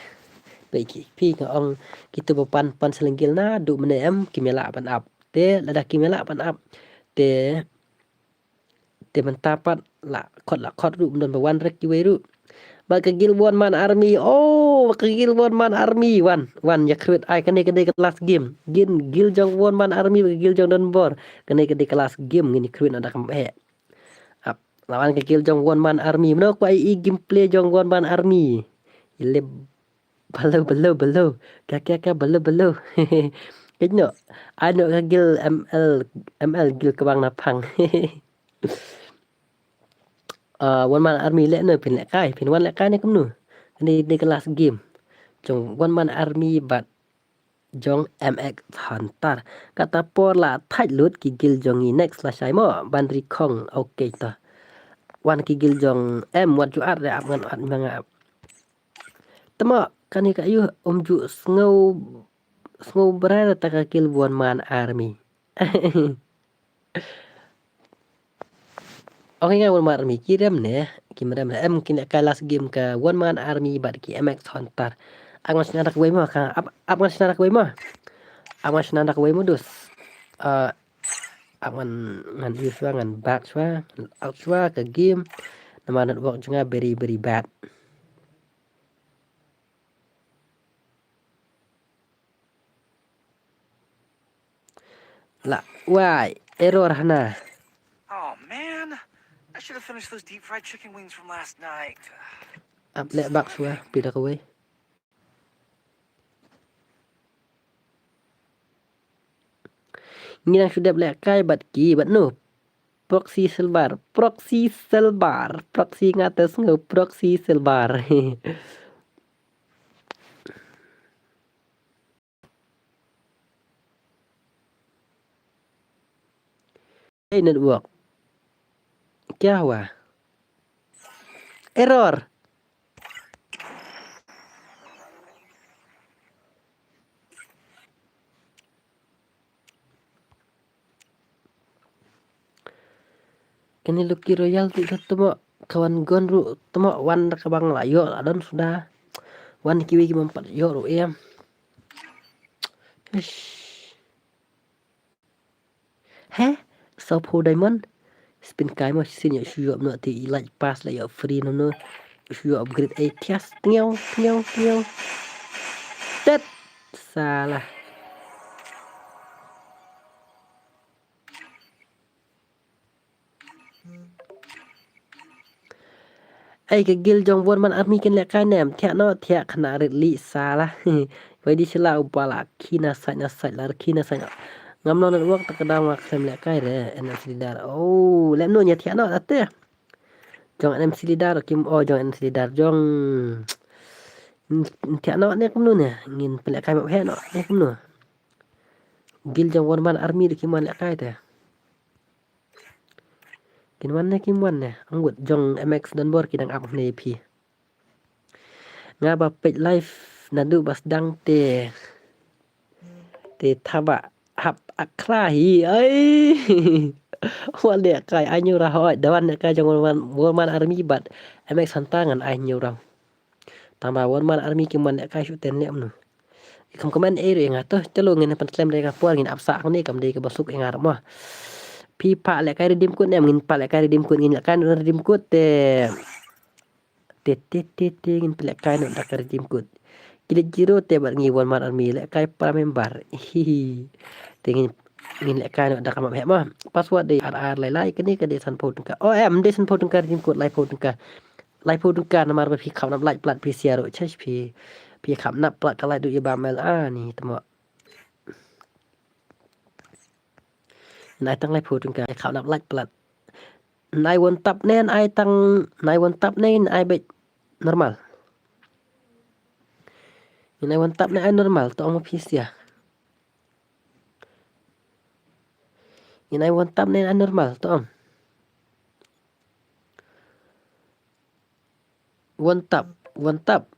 Peit ki, phi nga ong kitu ba pan, pan challenge guild naduh mynne em kim ïa lah ban ap. Te lada kim ïa lah ban ap. Te, te mynta pat la khot la khot ruh ym don ba wan re kiwei ruh. Ba ka guild One Man Army. Oh, ba ka guild One Man Army. Wan, wan ïa khrwit ai kane ka dei ka last game. Gin guild jong One Man Army, ba ka guild jong Donbor. Kane ka dei ka last game ngin ïa khrwit na da kam he. Ap, la wan ka guild jong One Man Army. Mano kwah i gameplay jong One Man Army. Ile Balo, balo, balo. Ka, ka, ka, balo, balo. Kano, ano ka guild M L, M L guild ka bang na phang. Ah, One Man Army leh ne phin lehkai, phin wan lehkai ne kumno? Kane dei ka last game jong One Man Army bad jong M X Hunter. Kata por la thait lut ki guild jong ngi next la shai mo ban ri khong. Okay to. Wan ki guild jong em wat ju ar de ap ngan at ma nga. Tama kane ka ayu um ju sngew sngew brai ta ka guild One Man Army. Okay nga One Man Army ki rem ne, ki rem ne em kin ka last game ka One Man Army bad ki M X Hunter. Ang mas nanda kawei mo ka ap ap mas nanda kawei mo. Ang mas nanda kawei mo dus. Ah, ap ngan ngan use wa ngan back wa, out wa ka game. Nama network jong nga very very bad. La wai error hana. Oh man, I should have finished those deep fried chicken wings from last night. Ap leh bak sua pida kawei. Ngi nang shu dep lehkai bad ki bad no. Proxy Silver, Proxy Silver, Proxy nga te sngew Proxy Silver. Hey network. Kya hua? Error. Kani Lucky Royal ti sa temo kawan gon ru temo wan da kabang la yo adon suda. Wan kiwi ki mampat yo ru em. Ish. He? Sopho diamond. Spin kai mo sin yo shu yo no ti like pass la yo free no no. Shu yo upgrade ai tias tingyong tingyong tingyong. Tet. Salah. Ai ka guild jong One Man Army kin lehkai nem thiah no thiah khana rit li salah. Wei di sila u bala khina sait na sait lar khina sait. Ngam no network ta ka dang wa khlem lehkai re N M C leader. Oh lem no nya thiah no ate. Jong N M C leader kim oh jong N M C leader jong. Thiah no ne kumno ne ngin pelehkai map he no ne kumno. Guild jong One Man Army da kim wan lehkai te. Kin wan ne kim wan ne. Angut jong M X Donbor ki dang ap ne phi. Nga ba peit live naduh ba sdang te. Te thaba hap akhla hi ai. Wan lehkai ai nyu ra hoi da wan lehkai jong One Man, One Man Army bad M X Hunter ngan ai nyu ra. Tang ba One Man Army ki man lehkai shu ten leh mnu. Kam comment ei ruh ïa nga to, chalo ngin pynslem dei ka por ngin ap sah kane kam dei kaba suk ïa nga ruh mo. Phi pha lehkai redeem code ne em ngin pha lehkai redeem code ngin lehkai redeem code te. Te te te te ngin pha lehkai da ka redeem code. Ki dei zero te bad ngi One Man Army lehkai para member. Hihi. Te ngin ngin lehkai da ka map heh mo. Password dei ar ar lai lai kane ka dei sanphew tyngka. Oh em dei sanphew tyngka redeem code laiphew tyngka. Laiphew tyngka namar ba phi kham nap lait plat phi sia ruh chesh phi. Phi kham nap plat ka lait duh ïa ba mel ani temo. Nai tang laiphew tyngka kham nap lait plat. Nai one tap ne nai tang nai one tap ne nai beit normal. Nai one tap ne ai normal to ong phi sia. Nai one tap ne ai normal to ong. One tap, one tap.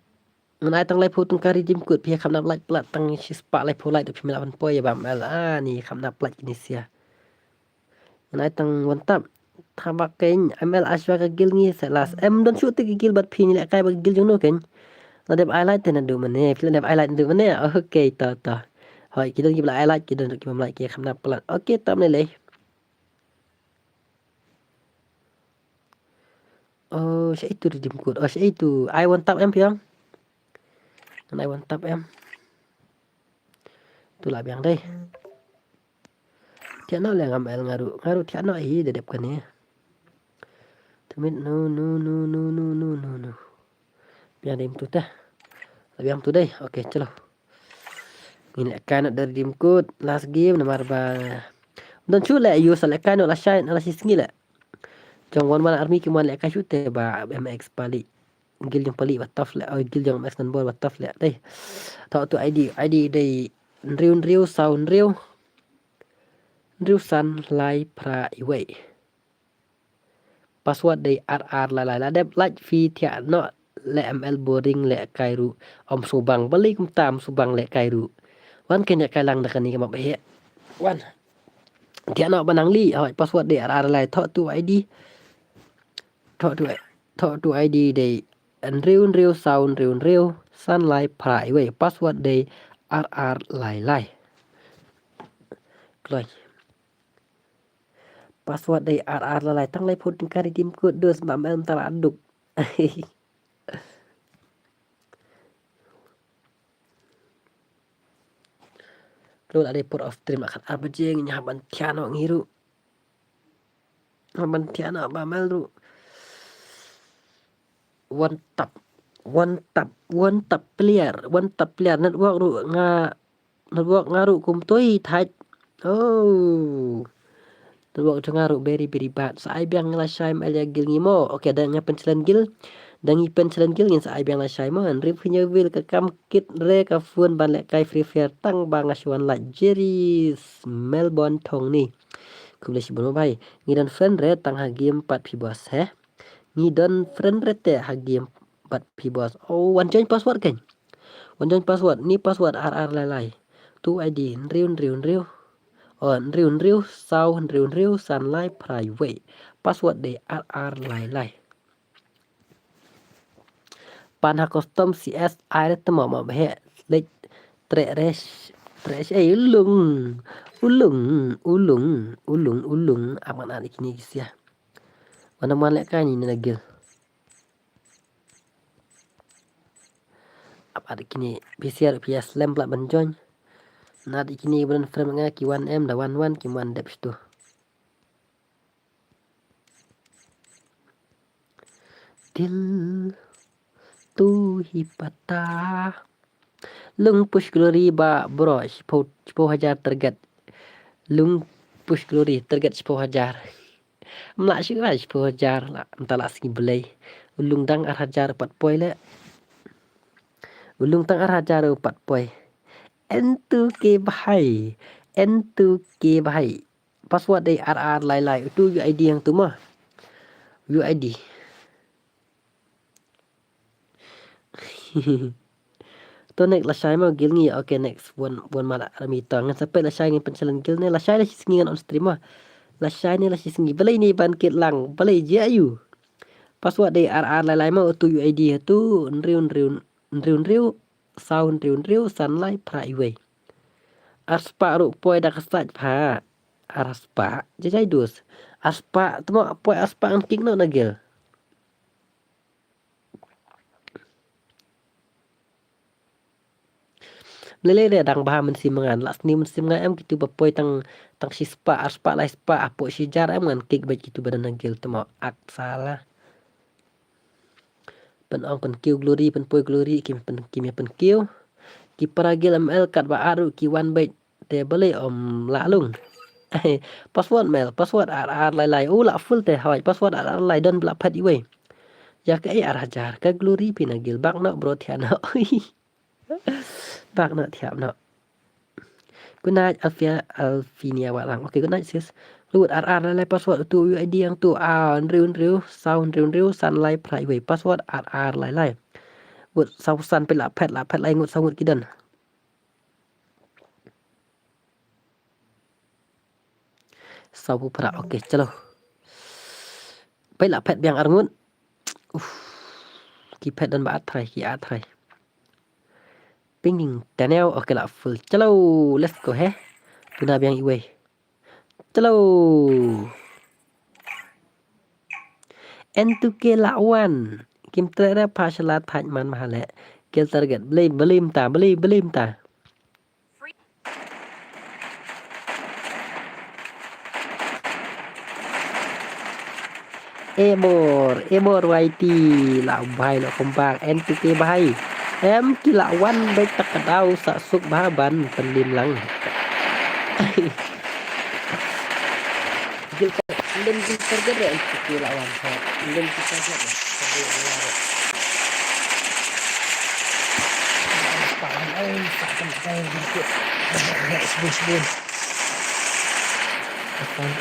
Ngan ai tang laiphew tyngka redeem code phi kham nap lait plat tang shispah laiphew lait phi mela ban poi ba mel ani kham nap lait kini sia. Ngan ai tang one tap. Thaba kein M L ashwa ka guild ngi sa las em don shu te ka guild bad phi ni lehkai ba ka guild jong no kein. La dep ai lait te na du mane phi la dep ai lait na du mane. Okay to to. Hoi ki don ki ba la ai lait ki don ki ba mlait ki kham nap plat. Okay tam ne lei. Oh, sha itu redeem code. Oh, sha itu. Ai one tap em piang. Ngan ai one tap em. Tu la biang dei. Thiah noh le ngam el ngaru. Ngaru thiah noh hi da dep kane. Tumit no no no no no no no no. Biang dei tu tah. La biang tu dei. Okay, chalo. Ngin lehkai noh da redeem code last game namar ba don shu leh use lehkai noh la shai la shi sngi leh. Jong One One Army ki mon leh kai shu te ba M X pali. Guild jong pali ba tough leh. Oh, guild jong M X nan bor ba tough leh. Dei. Thoh tu I D, I D dei hynriew hynriew saw hynriew, hynriew san lai phra iwei. Password dei ar ar lai lai. La dep lait phi thiah noh leh M L boring leh kai ruh. Ym subang bali kumta ym subang leh kai ruh. Wan ken ïa kai lang da kani ka map he. Wan. Thiah noh ba nang li. Hoi password dei ar ar lai. Thoh tu I D. Thoh tu, thoh tu I D dei hynriew hynriew saw hynriew hynriew san lai phra iwei. Password dei ar ar lai lai. Kloi. Password dei ar ar lai lai. Tang lai phut ka redeem code dus ba mem tara duk. Kloi la dei put off stream la khat ar baje ngi hap ban thiah noh ngi ruh. Hap ban thiah noh ba mel ruh. One tap, one tap, one tap player, one tap player. Network ruh nga, network nga ruh kum toi thait. Oh. Network jong nga ruh very very bad. Sa ai biang la shai mel ïa guild ngi mo. Okay, da nga pen challenge guild. Da ngi pen challenge guild ngin sa ai biang la shai mo. Hynriew phi ñiew wil ka kam kit re ka phone ban leh kai Free Fire tang ba nga shu wan lait. Jerry Melbourne Thong ni. Khublei shibun mo bhai. Ngi don friend re tang ha game pat phi boss he. Ngi don friend re te ha game pat phi boss. Oh, wan join password kan. Wan join password. Ni password ar ar lai lai. Tu I D hynriew hynriew hynriew. Oh, hynriew hynriew saw hynriew hynriew san lai phra iwei. Password dei ar ar lai lai. Pan ha custom C S ai re temo mo bhe lek treh resh treh resh ei ulung ulung ulung ulung ulung. Ap ngan ar kine ki sia. Mana man lek kai ni na guild. Ap ar kine P C R P S lem plat ban join. Na ar kine ban friend nga ki wan em da wan wan ki wan dep stu. Dil tu hi pata. Lung push glory ba bro, shiphew shiphew hajar target. Lung push glory target shiphew hajar. Mla shu ba shiphew hajar la mta la sngi blei. Ulung dang ar hajar pat poi le. Ulung tang ar hajar pat poi. Entu ke bahai. Entu ke bahai. Password dei ar ar lai lai. Utu U I D yang tu mah. U I D. To next la shai ma guild ngi. Okay, next one one ma la rami to. Ngan sa peit la shai ngan pen challenge guild ne la shai la shi sngi ngan on stream ma. La shai ne la shi sngi. Balei ni ban kit lang. Balei je ayu. Password dei ar ar lai lai ma utu U I D tu. Nriu nriu nriu nriu. Saw nriu nriu san lai phra iwei. Ar spah ruh poi da ka sait pha. Ar spah. Jajai dus. Ar spah tmo poi ar spah ngan kik no na guild. Lele de dang bha mynsiem nga la sniew mynsiem nga em kitu ba poi tang tang shi spah ar spah lai spah a poi shi jar em ngan kik bad kitu ba dang guild tmo ak sala. Pen ong pen kiew glory pen poi glory kim pen kim ya pen kiew. Ki para guild M L kat ba aru ki wan bad te bale om la lung. Password mel password ar ar lai lai u la full te hoi password ar ar lai don bla phat iwei. Ya ka ei ar hajar ka glory pina guild bak no bro thiano. Bak no thiap no. Good night Alfia Alfinia wa lang. Okay, good night sis. Lut ar ar lai lai password tu U I D yang tu a nriu nriu saw nriu nriu san lai phra iwei password ar ar lai lai. Ngut saw san pe la phet la phet lai ngut saw ngut kidan. Saw phra okay chalo. Pe la phet biang ar ngut. Uf. Ki phet dan ba at thrai ki at thrai. Pinging taneo okay la full chalo. Let's go he. Tuna biang iwei. Chalo. Entu ke la wan. Kim tre re pha shalat thaj man mahale. Kel target. Beli beli mta beli beli mta. Ebor, ebor Y T la bhai la kompak N T K bhai. Em ki la wan bek tak ka dau sa suk bha ban pendim lang. Lim ki target re, ki la wan ha. Lim ki target re. Target re. Ai, sa kan kai gitu. Guys, bus, bus. Apa ni?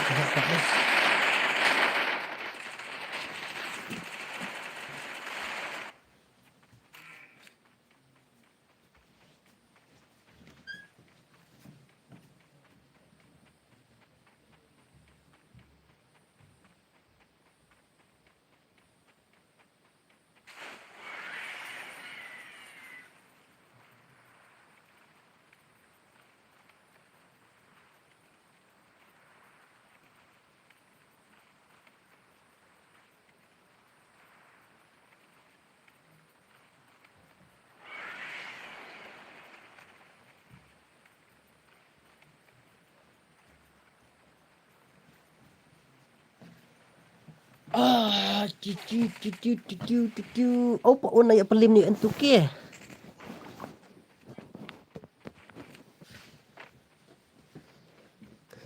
Ah, tiu, tiu, tiu. Oh, pa un ïa pynlem ni entuke.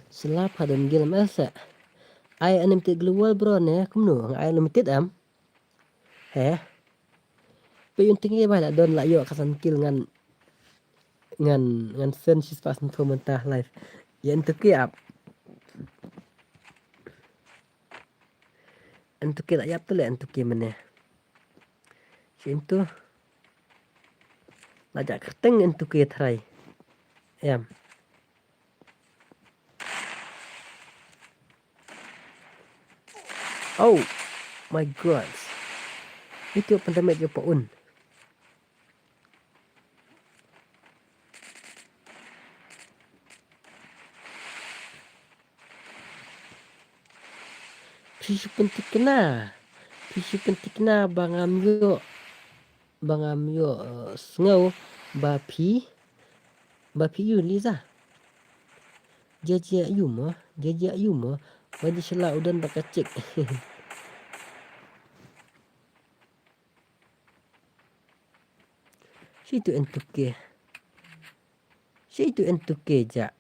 Sla pha don gel ma sa. Ai unlimited global bro ne, kumno? Ai unlimited am? He? Pe yun tingi ba la don la ïoh ka san kill ngan, ngan, ngan send shi spas ntu mynta live. Ïa entuke ap. Entuke la ïap tu le entuke mene. Shi entu. La ja kyrteng entuke trai. Em. Oh my God. Itu pandemic ïa pa un. Phi shu pynthikna. Phi shu pynthikna ba ngam ïoh, ba ngam ïoh, eh, sngew ba phi, ba phi ïoh Liza. Jia jia ïoh mo, jia jia ïoh mo. Ba ji shala u don ba ka chik. Shi tu entuke. Shi tu entuke ja.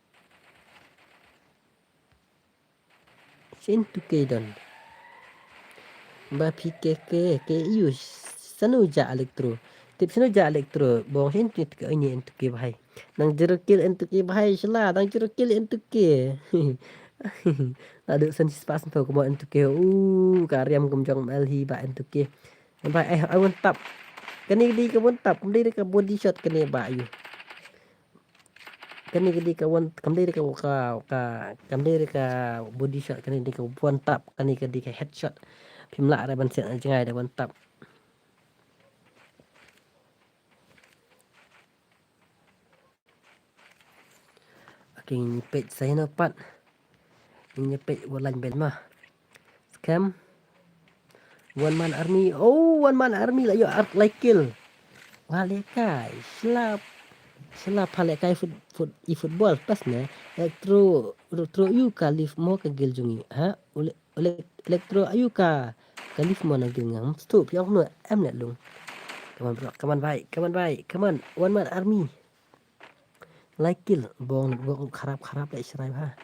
Shi entuke don. Ba phi ke ke ke ïoh sanu ja elektro. Tip sanu ja elektro. Bong shi entuke ini entuke bahai. Nang jerukil entuke bahai shala. Nang jerukil entuke. Aduh sen spas entuke mo entuke. Uh, ka riam kum jong mel hi ba entuke. Ba eh, ai wan tap. Kane ka dei ka wan tap, kam dei ka body shot kane ba ïoh. Kane ka dei ka wan, kam dei ka, ka, ka, kam dei ka body shot, kane dei ka wan tap, kane ka dei ka headshot. Phim lah re ban set na jngai da wan tap. Okay, ngin peit sa ïano pat. Ngin peit Warline bad ma. Scam. One man army. Oh, one man army la ïoh ar lai kill. Wa lehkai. Shlap. Shlap ha lehkai foot, foot, i football pas ne. Eh, throw, throw ïoh ka lift mo ka gel jong i. Ha? Ule, ule, ule throw ïoh ka, ka lift mo na gel ngam. Stu, piang no em ne lung. Come on bro, come on bhai, come on bhai, come on. One man army. Lai kill, bong, bong kharap, kharap lai shrai bha.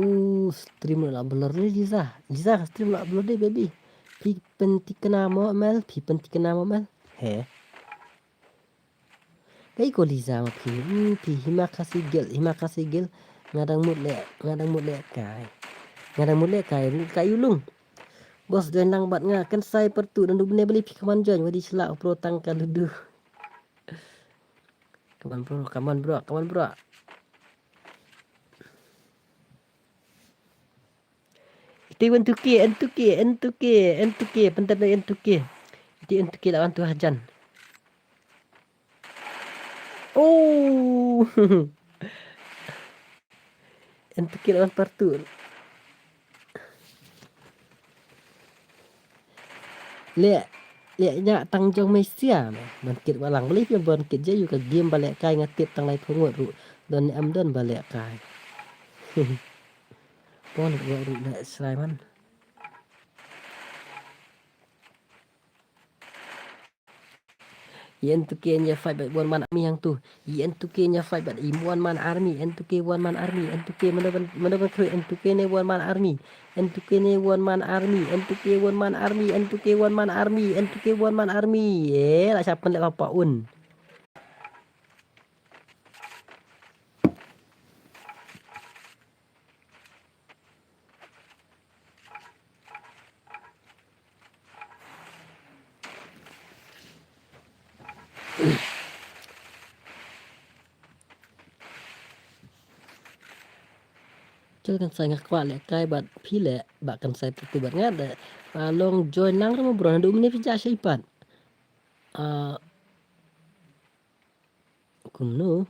Uh, stream la blur ni Liza. Liza, stream la blur ni baby. Phi pynthikna mo mel, phi pynthikna mo mel. He. Kai ko Liza ma phi, hmm, phi hima kasi gel, hima kasi gel. Nga dang mut leh, nga dang mut leh kai. Nga dang mut leh kai, kai u lung. Boss join lang bad nga, kan sai pertu dan du bne beli phi kaman join, wadi shlak pro tang ka ludu. Come on bro, come on bro, come on bro. Iti entuke, entuke, entuke, entuke, pentan entuke. Iti entuke lawan tu hajan. Oh. Entuke lawan partu. Leh, leh nya tang jong Malaysia. Ban kit walang beli pia ban kit je ïoh ka game ba lehkai nga tip tang lai phungut ruh. Don em don ba lehkai. Pon ruh ruh na srai man. Ïa N two K ïa fight bad one man army hangtu. Ïa N two K ïa fight bad i one man army. N two K one man army. N two K mano ban, mano ban khrui N two K ne one man army. N two K ne one man army. N two K one man army. N two K one man army. N two K one man army. Eh, la siapa lek apa un. Chal kan sai nga kwah leh kai bad phi leh ba kan sai tu bad nga da. Ah, long join lang rama bro na du mene phi ja shai pat. Ah, kumno?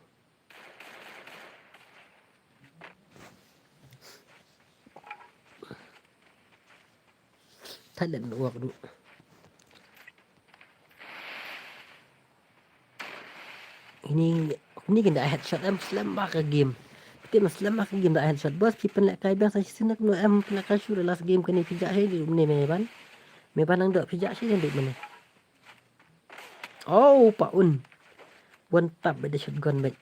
Thailand wak du. Ini, ini kena headshot em slem ba ka game. Piti ma slem ba ka game da headshot. Bos, phi pynleh kai biang sa shisien na kano em pynleh kai shuh last game kane phi ja shai du mene me ban. Me ban nang dok phi ja shai du mene. Oh, pa un. One tap bad da shotgun bad.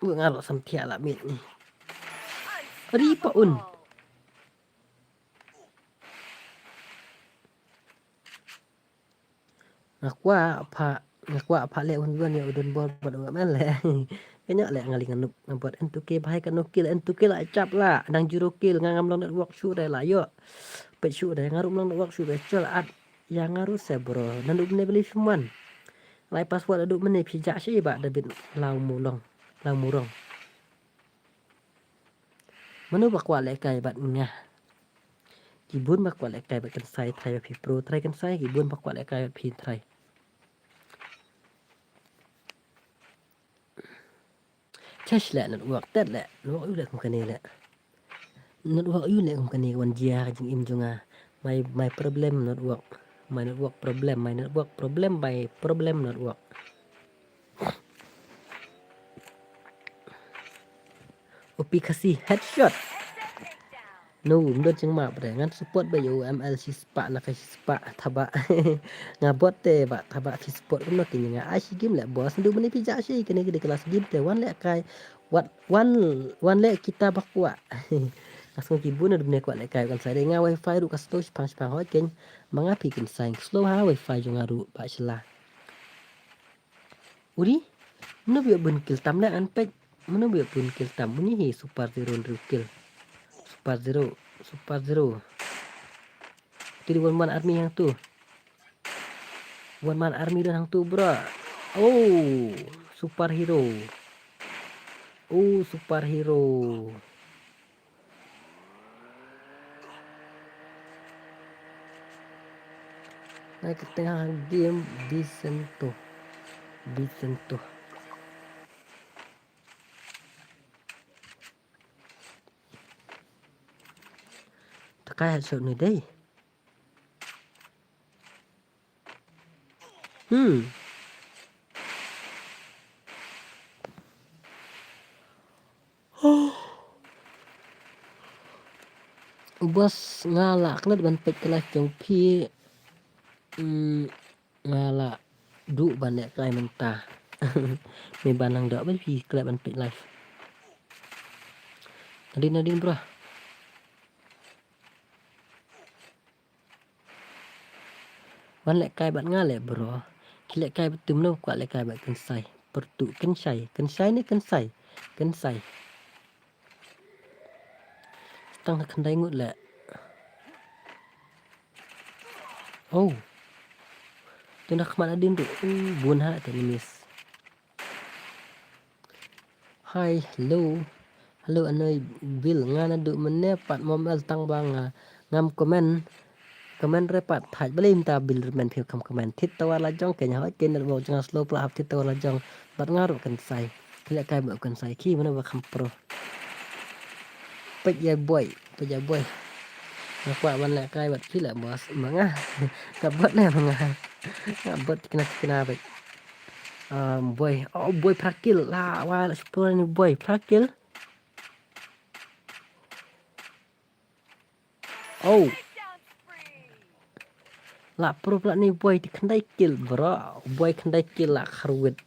Ua nga lok sam thiah la mit ni. Ri pa un. Nga kwah pha, nga kwah pha leh un wan ïa u don bor bad u M L leh. Ka ñiah leh nga li nga nuk nga bot N two K bhai ka no kill, N two K la chap la, nang zero kill, nga ngam long network shuh re la ïoh. Peit shuh re, nga ruh long network shuh re, chol at. Ïa nga ruh se bro, nang du mene beli phim wan. Lai password du mene phi ja shi ba David Lau Mulong, Lau Murong. Mano ba kwah leh kai bad nga? Ki bun ba kwah leh kai bad kan sai trai ba phi pro trai kan sai, ki bun ba kwah leh kai bad phi trai. Chesh leh network tet leh, network u leh kum kane leh. Network u leh kum kane wan jia ka jingim jong nga. My, my problem network. My network problem, my network problem, my problem network. O P Khasi headshot. No, ym don jingmap re. Ngan support ba ïa u M L shispah na ka shispah taba. Nga bot te ba taba shisport kumno kine nga ai shi game leh boss. Ndu mane phi ja shi kine ki de class game te wan leh kai. Wat wan wan leh kita ba kwah. Ka sngew ki bun ndu mane kwah leh kai kan sai de nga wifi ruh ka slow shipang shipang hoi ken. Ma nga phi kin sai slow ha wifi jong nga ruh ba shila. Uri, mano ba ïoh bun kill tam leh an peit. Mano ba ïoh bun kill tam. Uni hi super zero hynriew kill. Super zero, super zero. Tu di one man army hangtu. One man army don hangtu bro. Oh, super hero. Oh, super hero. Nai ka tengah game Vicento. Vicento. Takai headshot ni dei. Hmm. Bos nga la klet ban peit ka live jong phi. Hmm, nga la duh ban leh kai mynta. Me ban nang dok ban phi klet ban peit live. Nadin nadin bro. Wan leh kai bad nga leh bro. Ki leh kai bad tum no kwah leh kai bad kynsai. Pertu kynsai. Kynsai ne kynsai. Kynsai. Tang ha khyndai ngut leh. Oh. Tu na khmat adin tu. Uh, bun ha te miss. Hi, hello. Hello, anoi Bill. Nga naduh mynne pat mom el tang ba nga ngam comment. Comment re pat thaj bali mynta Bill re men phi kam comment. Thit tawar la jong ke nya hoi ke network jong nga slow pla hap thit tawar la jong. Bad nga ruh kan sai. Thilek kai ba kan sai ki mano ba kham pro. Peit ïa boy, peit ïa boy. Nga kwah ban leh kai bad phi leh boss ma nga. Nga bot leh ma nga. Nga bot kena kena bad. Um, boy, oh boy phra kill la wa la super ni boy phra kill. Oh. La pro plat ni boy ti khyndai kill bro. Boy khyndai kill la kharwit.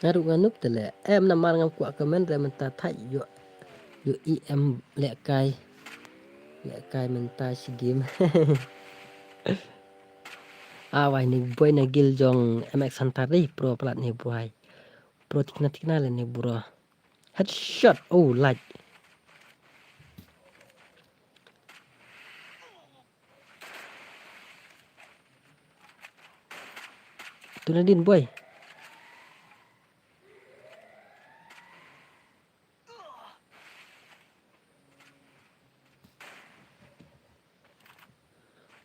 Nga ruh nga noob te leh. Em namar ngam kwah comment re mynta thait ïoh ïoh i em lehkai. Lehkai mynta shi game. Ah wai ni boy na guild jong M X Hunter dei pro plat ni boy. Pro tikna tikna le ni bro. Headshot. Oh, light. Tu nadin boy.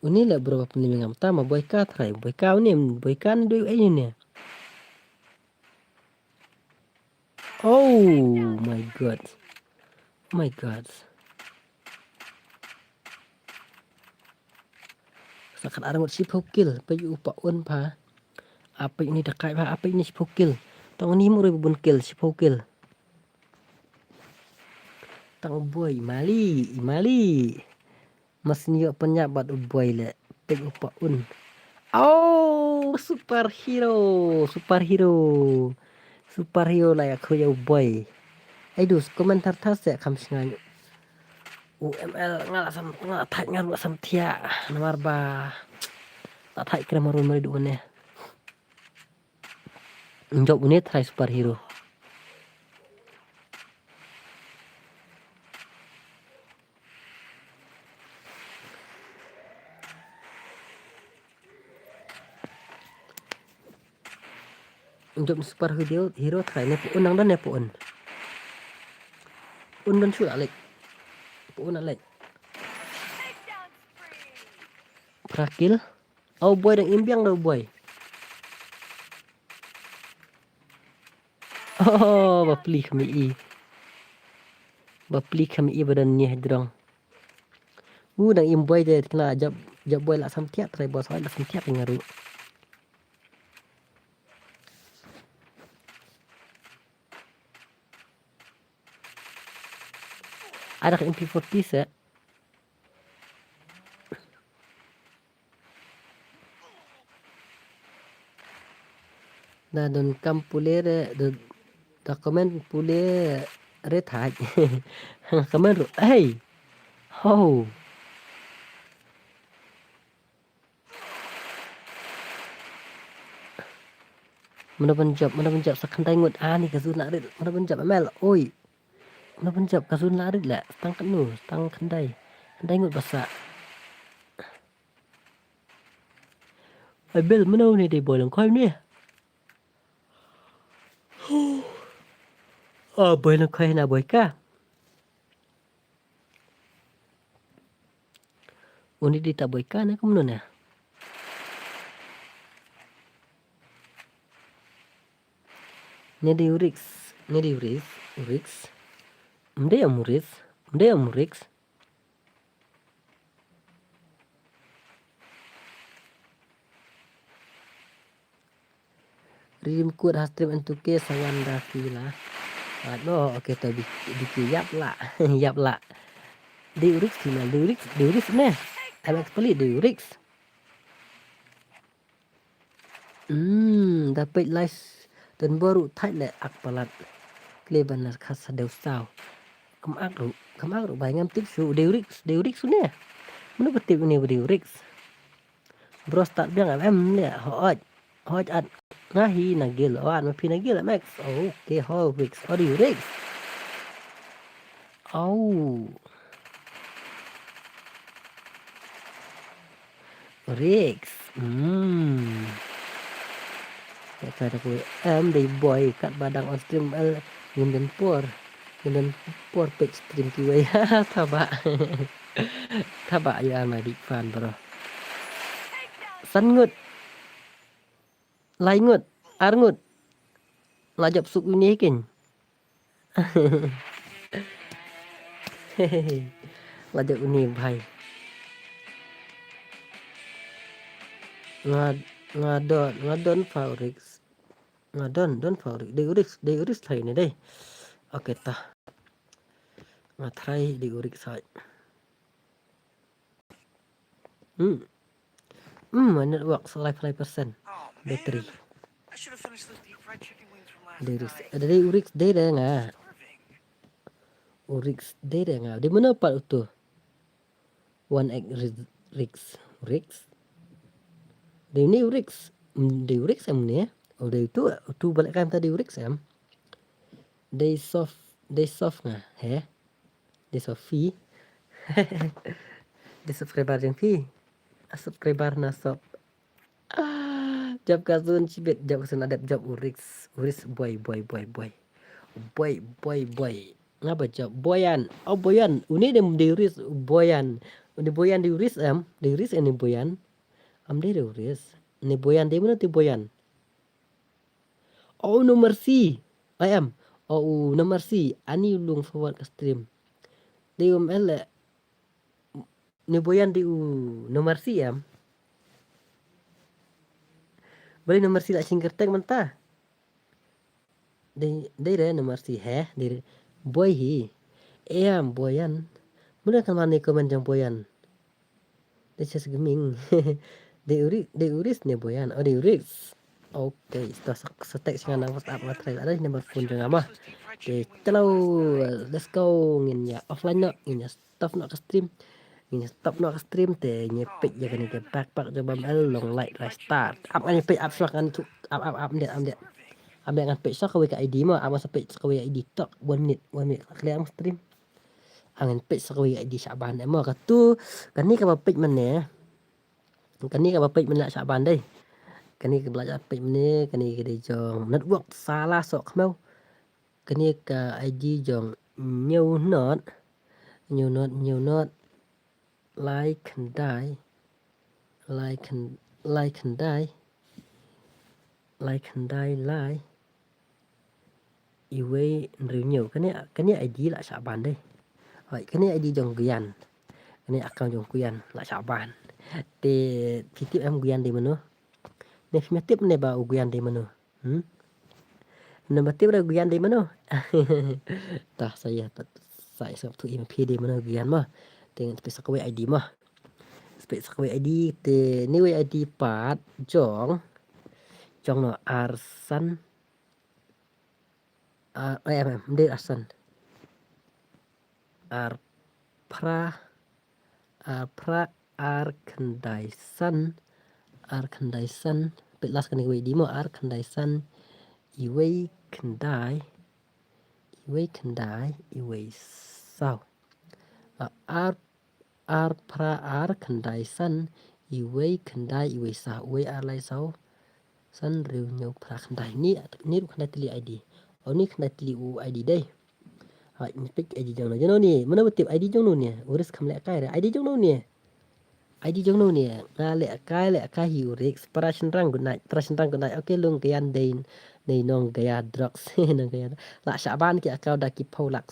Uni le bro pynliem ngam ta ma boy ka trai boy ka uni boy ka ni doi ai ni. Oh my god. Oh my god. Sa khat ar ngut shiphew kill, peit u pa un pha. Apeit ni da kai pha, apeit ni shiphew kill. Tang ni mu roi bun kill, shiphew kill. Tang boy, mali, mali. Mas nyo pynïap bad u boy le pek u pa un. Oh, superhero, superhero. Superhero la ïa khruya u boy. Ai dus komentar thas se kham sngai. U M L nga la sam nga la thait nga la sam thia. Namar ba la thait kre maru mari du ne. Jop une trai superhero. Jop super hero hero trai ne pun nang don ne pun. Pun don shu alek. Pun alek. Prakil. Oh boy dang imbiang do boy. Oh, bapli kami i. Bapli kami i badan ni hidrong. U dang im boy de kena jab jab boy la sam tiak trai bos la sam tiak ngaru. Ada M P forty se. Da don kam pule re da comment pule re thaj. Comment ru hey. Ho. Mana ban jop mana ban jop sa khandai ngut ani ka zuna rit mana ban jop amel oi. Mana ban jop ka zuna rit la tang kanu tang khandai khandai ngut basa. Ai bel mano ni dei boy lang khoi ni. Ah boy lang khoi na boy ka. Uni di ta boy ka na kumno na. Ni di urix, ni di urix, urix. Mde amurix, mde amurix. Rim kut ha stream entuke sawan da kila. Ano oke to biki yap la yap la. Deurix kila deurix deurix ne. Alex peli deurix. Hmm, da peit live dan baru thait le ak palat. Kle ban nar khas dew saw. Kam ak ru, kam ak ru bai ngam tip su deurix deurix ne. Menu betip ni deurix. Bro start biang em em le hoj hoj at ngahi nagil o at mapi nagil em ex. Okay ho Rix odi Rix. Oh. Rix. Hmm. Kata aku em dei boy kat badang on stream el ngin den por ngin den por page stream kiwei. Taba. Taba, you are my big fan, bro. San ngut. Lai ngut. Ar ngut. La jop suk uni kin. La jop uni bhai. Nga nga don nga don favorite. Nga don don favorite. Dei uris dei uris thai ni dei. Okay ta. Nga try dei u Rix sait. Hmm. Hmm, my network sa lai percent battery. Dei u Rix, dei u Rix dei nga. U Rix dei nga. Dei mano pat uto? One X Rix, Rix, Rix. Dei ni u Rix. Hmm, dei u Rix em ni? O dei uto, uto ba leh kam ta dei u Rix em. Dei soft, dei soft nga, he? Dei soft phi. Dei subscriber jong phi. A subscriber na soft. Ah, jop ka zun chibit, jop ka zun adep, jop u Rix, u Rix boy, boy, boy, boy. Boy, boy, boy. Nga ba jop Boyan. Oh, Boyan. Uni dei, dei u Rix, Boyan. Uni Boyan dei u Rix em? Dei u Rix uni Boyan. Am dei u Rix. Uni Boyan dei mano te Boyan? Oh, u No Mercy. Ai em. Oh, u No Mercy. Ani u lung forward ka stream. Dei um ele. Ni Boyan dei u No Mercy em. Balei No Mercy la shim kyrteng mynta? Dei, dei re No Mercy he, dei re. Boy hi. Em, Boyan. Mula kan mane comment jong Boyan. Dei Chess Gaming. Dei u Rix, dei u Rix ne Boyan. Oh, dei u Rix. Okay, sto sa, sa text nga na WhatsApp nga try. Ada number phone jong nga ma. Okay, chalo, let's go. Ngin ïa offline noh, ngin ïa stop noh ka stream. Ngin ïa stop noh ka stream te ngin ïa peit ïa kane ka backpack jong Bam L long light rai star. Ap ngin ïa peit ap shuwa kan tu, ap, ap, ap, ap, ap, ap. Ap ngin peit shuwa kawei ka I D mo, ap ngin sa peit shuwa kawei I D tok. One minute, one minute. Clear am stream. Ngin peit shuwa kawei I D Shahban mo. Katu, kane kaba peit mane. Kane kaba peit mane la Shahban dei. Kane kaba la peit mane, kane ka dei jong network sala sok khmew. Kane ka I D jong New Not, New Not, New Not, Lai Khyndai, Lai Khyn-, Lai Khyndai, Lai Khyndai Lai, iwei hynriew hynñiew. Kane, kane I D la Shahban dei. Hoi, kane I D jong Guyan. Kane account jong Guyan la Shahban. Te phi tip em Guyan dei mano? Ne phi tip ne ba u Guyan dei mano? Hmm? Namba tip re Guyan dei mano? Tah, sa ïa, sa ïa sngap tu im phi dei mano Guyan mo. Te ngan peit sa kawei I D mo. Peit sa kawei I D te ne wei I D pat jong. Jong no Arsan. Ar, eh, em, em, dei Arsan. Ar phra, ar phra, ar khyndai san, ar khyndai san, peit last kane kawei I D mo, ar khyndai san, iwei khyndai, iwei khyndai, iwei saw. Ah, ar, ar phra, ar khyndai san, iwei khyndai, iwei saw, iwei ar lai saw, san hynriew hynñiew phra khyndai. Ni, ni ruh khyndai tylli I D. O ni khyndai tylli u I D dei. Hoi, ni peit I D jong no, jong no ni, mano ba tip I D jong no ni, u Rix kham leh kai re, I D jong no ni. I D jong no ni, nga leh kai, leh kai hi u Rix, para shynrang good night, para shynrang good night, okay, Lung Gyan dei, dei nong Gaya drugs, nong Gaya, la Shahban ki account da ki phew lak,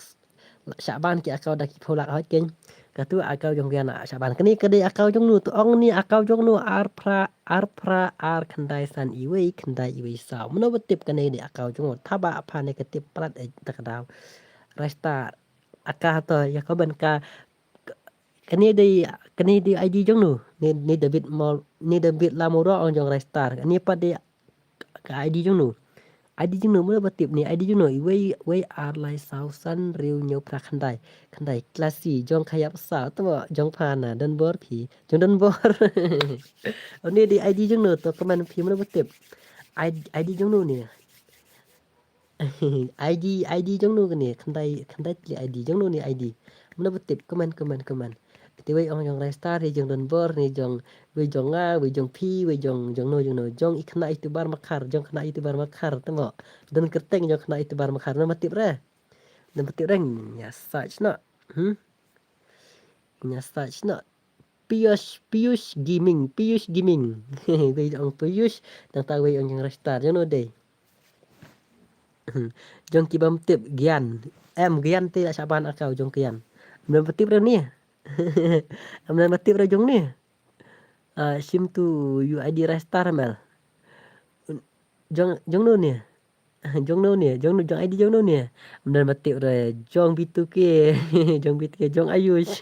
la Shahban ki account da ki phew lak, hoi ken, katu account jong Gyan la Shahban, kane ka dei account jong no, to ong ni account jong no, ar phra, ar phra, ar khyndai san iwei, khyndai iwei saw, mano ba tip kane dei account jong no, thaba apha ne ka tip palat eh, ta ka daw. Rasta, aka to, ïa comment ka, kane dei, kane dei I D jong no, ni, ni David Mol, ni David Lamuro ong jong Rai Star, kane pat dei ka I D jong no. I D jong no, mano ba tip ni, I D jong no, iwei, wei ar lai saw san hynriew hynñiew phra khyndai, khyndai classy, jong Khayap Saw, to jong pha na Donbor phi, jong Donbor. O ni dei I D jong no, to comment phi mano ba tip. I D, I D jong no ni. I D, I D jong no kane, khyndai, khyndai tylli I D jong no ni I D. Mano ba tip, comment, comment, comment. Te wei ong jong Rai Star, ni jong Donbor, ni jong, wei jong nga, wei jong phi, wei jong, jong no, jong no, jong i khynnah YouTuber Makhar, jong khynnah YouTuber Makhar, temo. Don kyrteng jong khynnah YouTuber Makhar, mano ba tip re. Mano ba tip re, ïa search noh. Hmm? Ïa search noh. Piyush, Piyush Gaming, Piyush Gaming. Wei ong Piyush, nangta wei ong jong Rai Star, jong no dei. Jong ki bym tip, Gyan. Em, Gyan te la Shahban account jong Gyan. Mano ba tip re ni. Mano ba tip re jong ni. Ah, shim tu U I D Rai Star mel. Jong, jong no ni. Jong no ne, jong no, jong I D jong no ne. Mdan ba tip re, jong B two K, jong B two K, jong Ayush.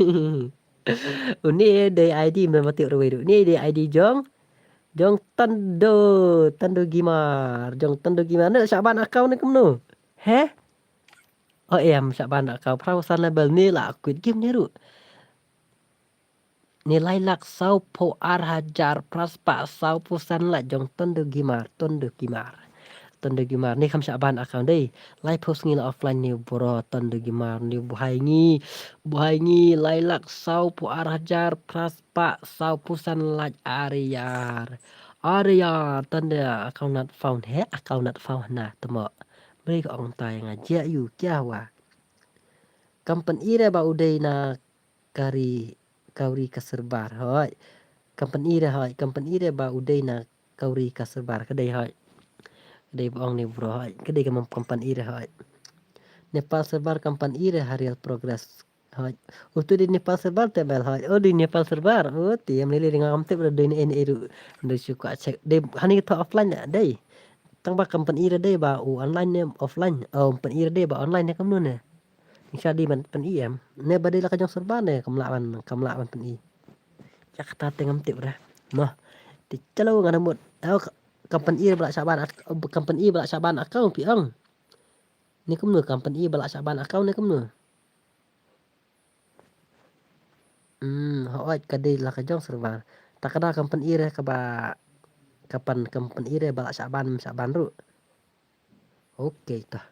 Une dei I D mdan ba tip re wei ru. Une dei I D jong, jong Tando, Tando Gimar, jong Tando Gimar. Ne shah ban account ne kumno? He? O em, shah ban account. Phra phew san level ne la quit game ne ru. Ne lai lak saw phew ar hajar phra spah saw phew san la jong Tando Gimar, Tando Gimar. Tando Gimar ne kham shah ban account dei. Lai phew sngi la offline ne bro Tando Gimar ne buhai ngi. Buhai ngi lai lak saw phew ar hajar phra spah saw phew san la ar ïar. Ar ïar Tando account not found he, account not found na temo. Bri ka ong tai nga jia yu kya hua. Company re ba u dei na kari, kawri ka server hoi. Company re hoi, company re ba u dei na kawri ka server ka dei hoi. Ka dei ba ong ne bro hoi, ka dei ka mam company re hoi. Nepal server company re ha real progress hoi. U tu dei Nepal server te bel hoi. O dei Nepal server. O ti em lili ringa kam tip re dei ne en eru. Dei shu ka check. Dei hani ka offline ne dei. Tang ba company re dei ba u online ne offline. O company re dei ba online ne kamno ne. Ngi sa dei ban pyn-i em. Ne ba dei la ka jong server ne kam lah ban, kam lah ban pyn-i. Ïa kata te ngam tip re. Mo. Te chalo ngan mut. Ayo company ba la shah ban, company ba la shah ban account phi ong. Ne kumno company ba la shah ban account ne kumno. Hmm, hooid ka dei la ka jong server. Ta ka da company re kaba, kapan company re ba la shah ban, shah ban ru. Ok ta.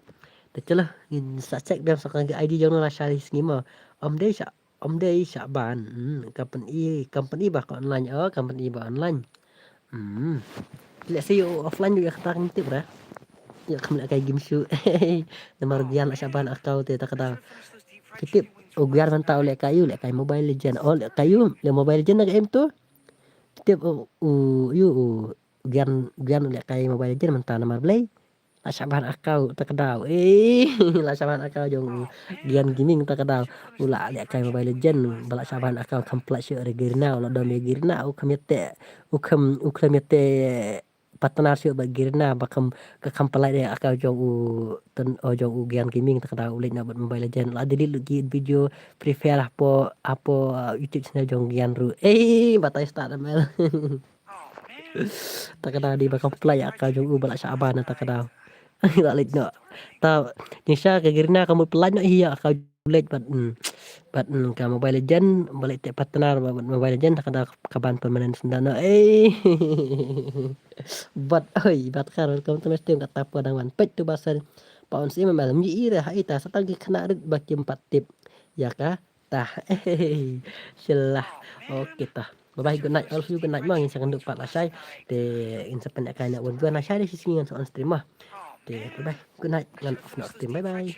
Te chalo ngin sa check biang sa ka I D jong no la shah ri sngi mo. Om dei shah, om dei shah ban. Hmm, company, company ba ka online, oh company ba online. Hmm. Let's say offline juga kata ngin tip re. Ya kam leh kai game shu. Namar biang la shah ban account te ta ka da. Ki tip u Gian mynta u leh kai u leh kai Mobile Legend. Oh leh kai u leh Mobile Legend na ka em tu. Ki tip u, u yu u Gian, Gian u leh kai Mobile Legend mynta namar blei. La shah ban account ta ka daw. Eh, la shah ban account jong u Gian Gaming ta ka daw. U la leh kai Mobile Legend ba la shah ban account kam pynlait shuh re Garena u la dom ïa Garena u kham ïa te, u kham, u kham ïa te partner shuh ba Garena ba kam, ka kam pynlait ïa account jong u, jong u Gian Gaming ta ka daw u leit na bad Mobile Legend la delete lut ki video Free Fire hapoh, hapoh YouTube channel jong Gian ru. Eh, batai start mel. Ta ka daw dei ba kam pynlait ïa account jong u ba la shah ban ta ka daw. La leit noh. Ta ngi sa ka Garena ka mut pynlait noh hi ïa account leit bad, bad ka Mobile Legend ba leit te partner bad Mobile Legend ta ka daw ka ban permanent senda noh. Eh. Bad oi bad kar welcome to my stream kata pun dang wan peit tu ba sen. Pa un sim mel ngi ira ha ita sa tang ki khynnah rit ba kim pat tip. Ïa ka ta. Shilah. Ok ta. Bye bye, good night all of you, good night mo, ngin sa kynduh pat lashai. Te ngin sa pynïaid kai na wan wan lashai de shisngi ngan sa on stream mo. Te bye bye, good night, ngan off noh stream, bye bye.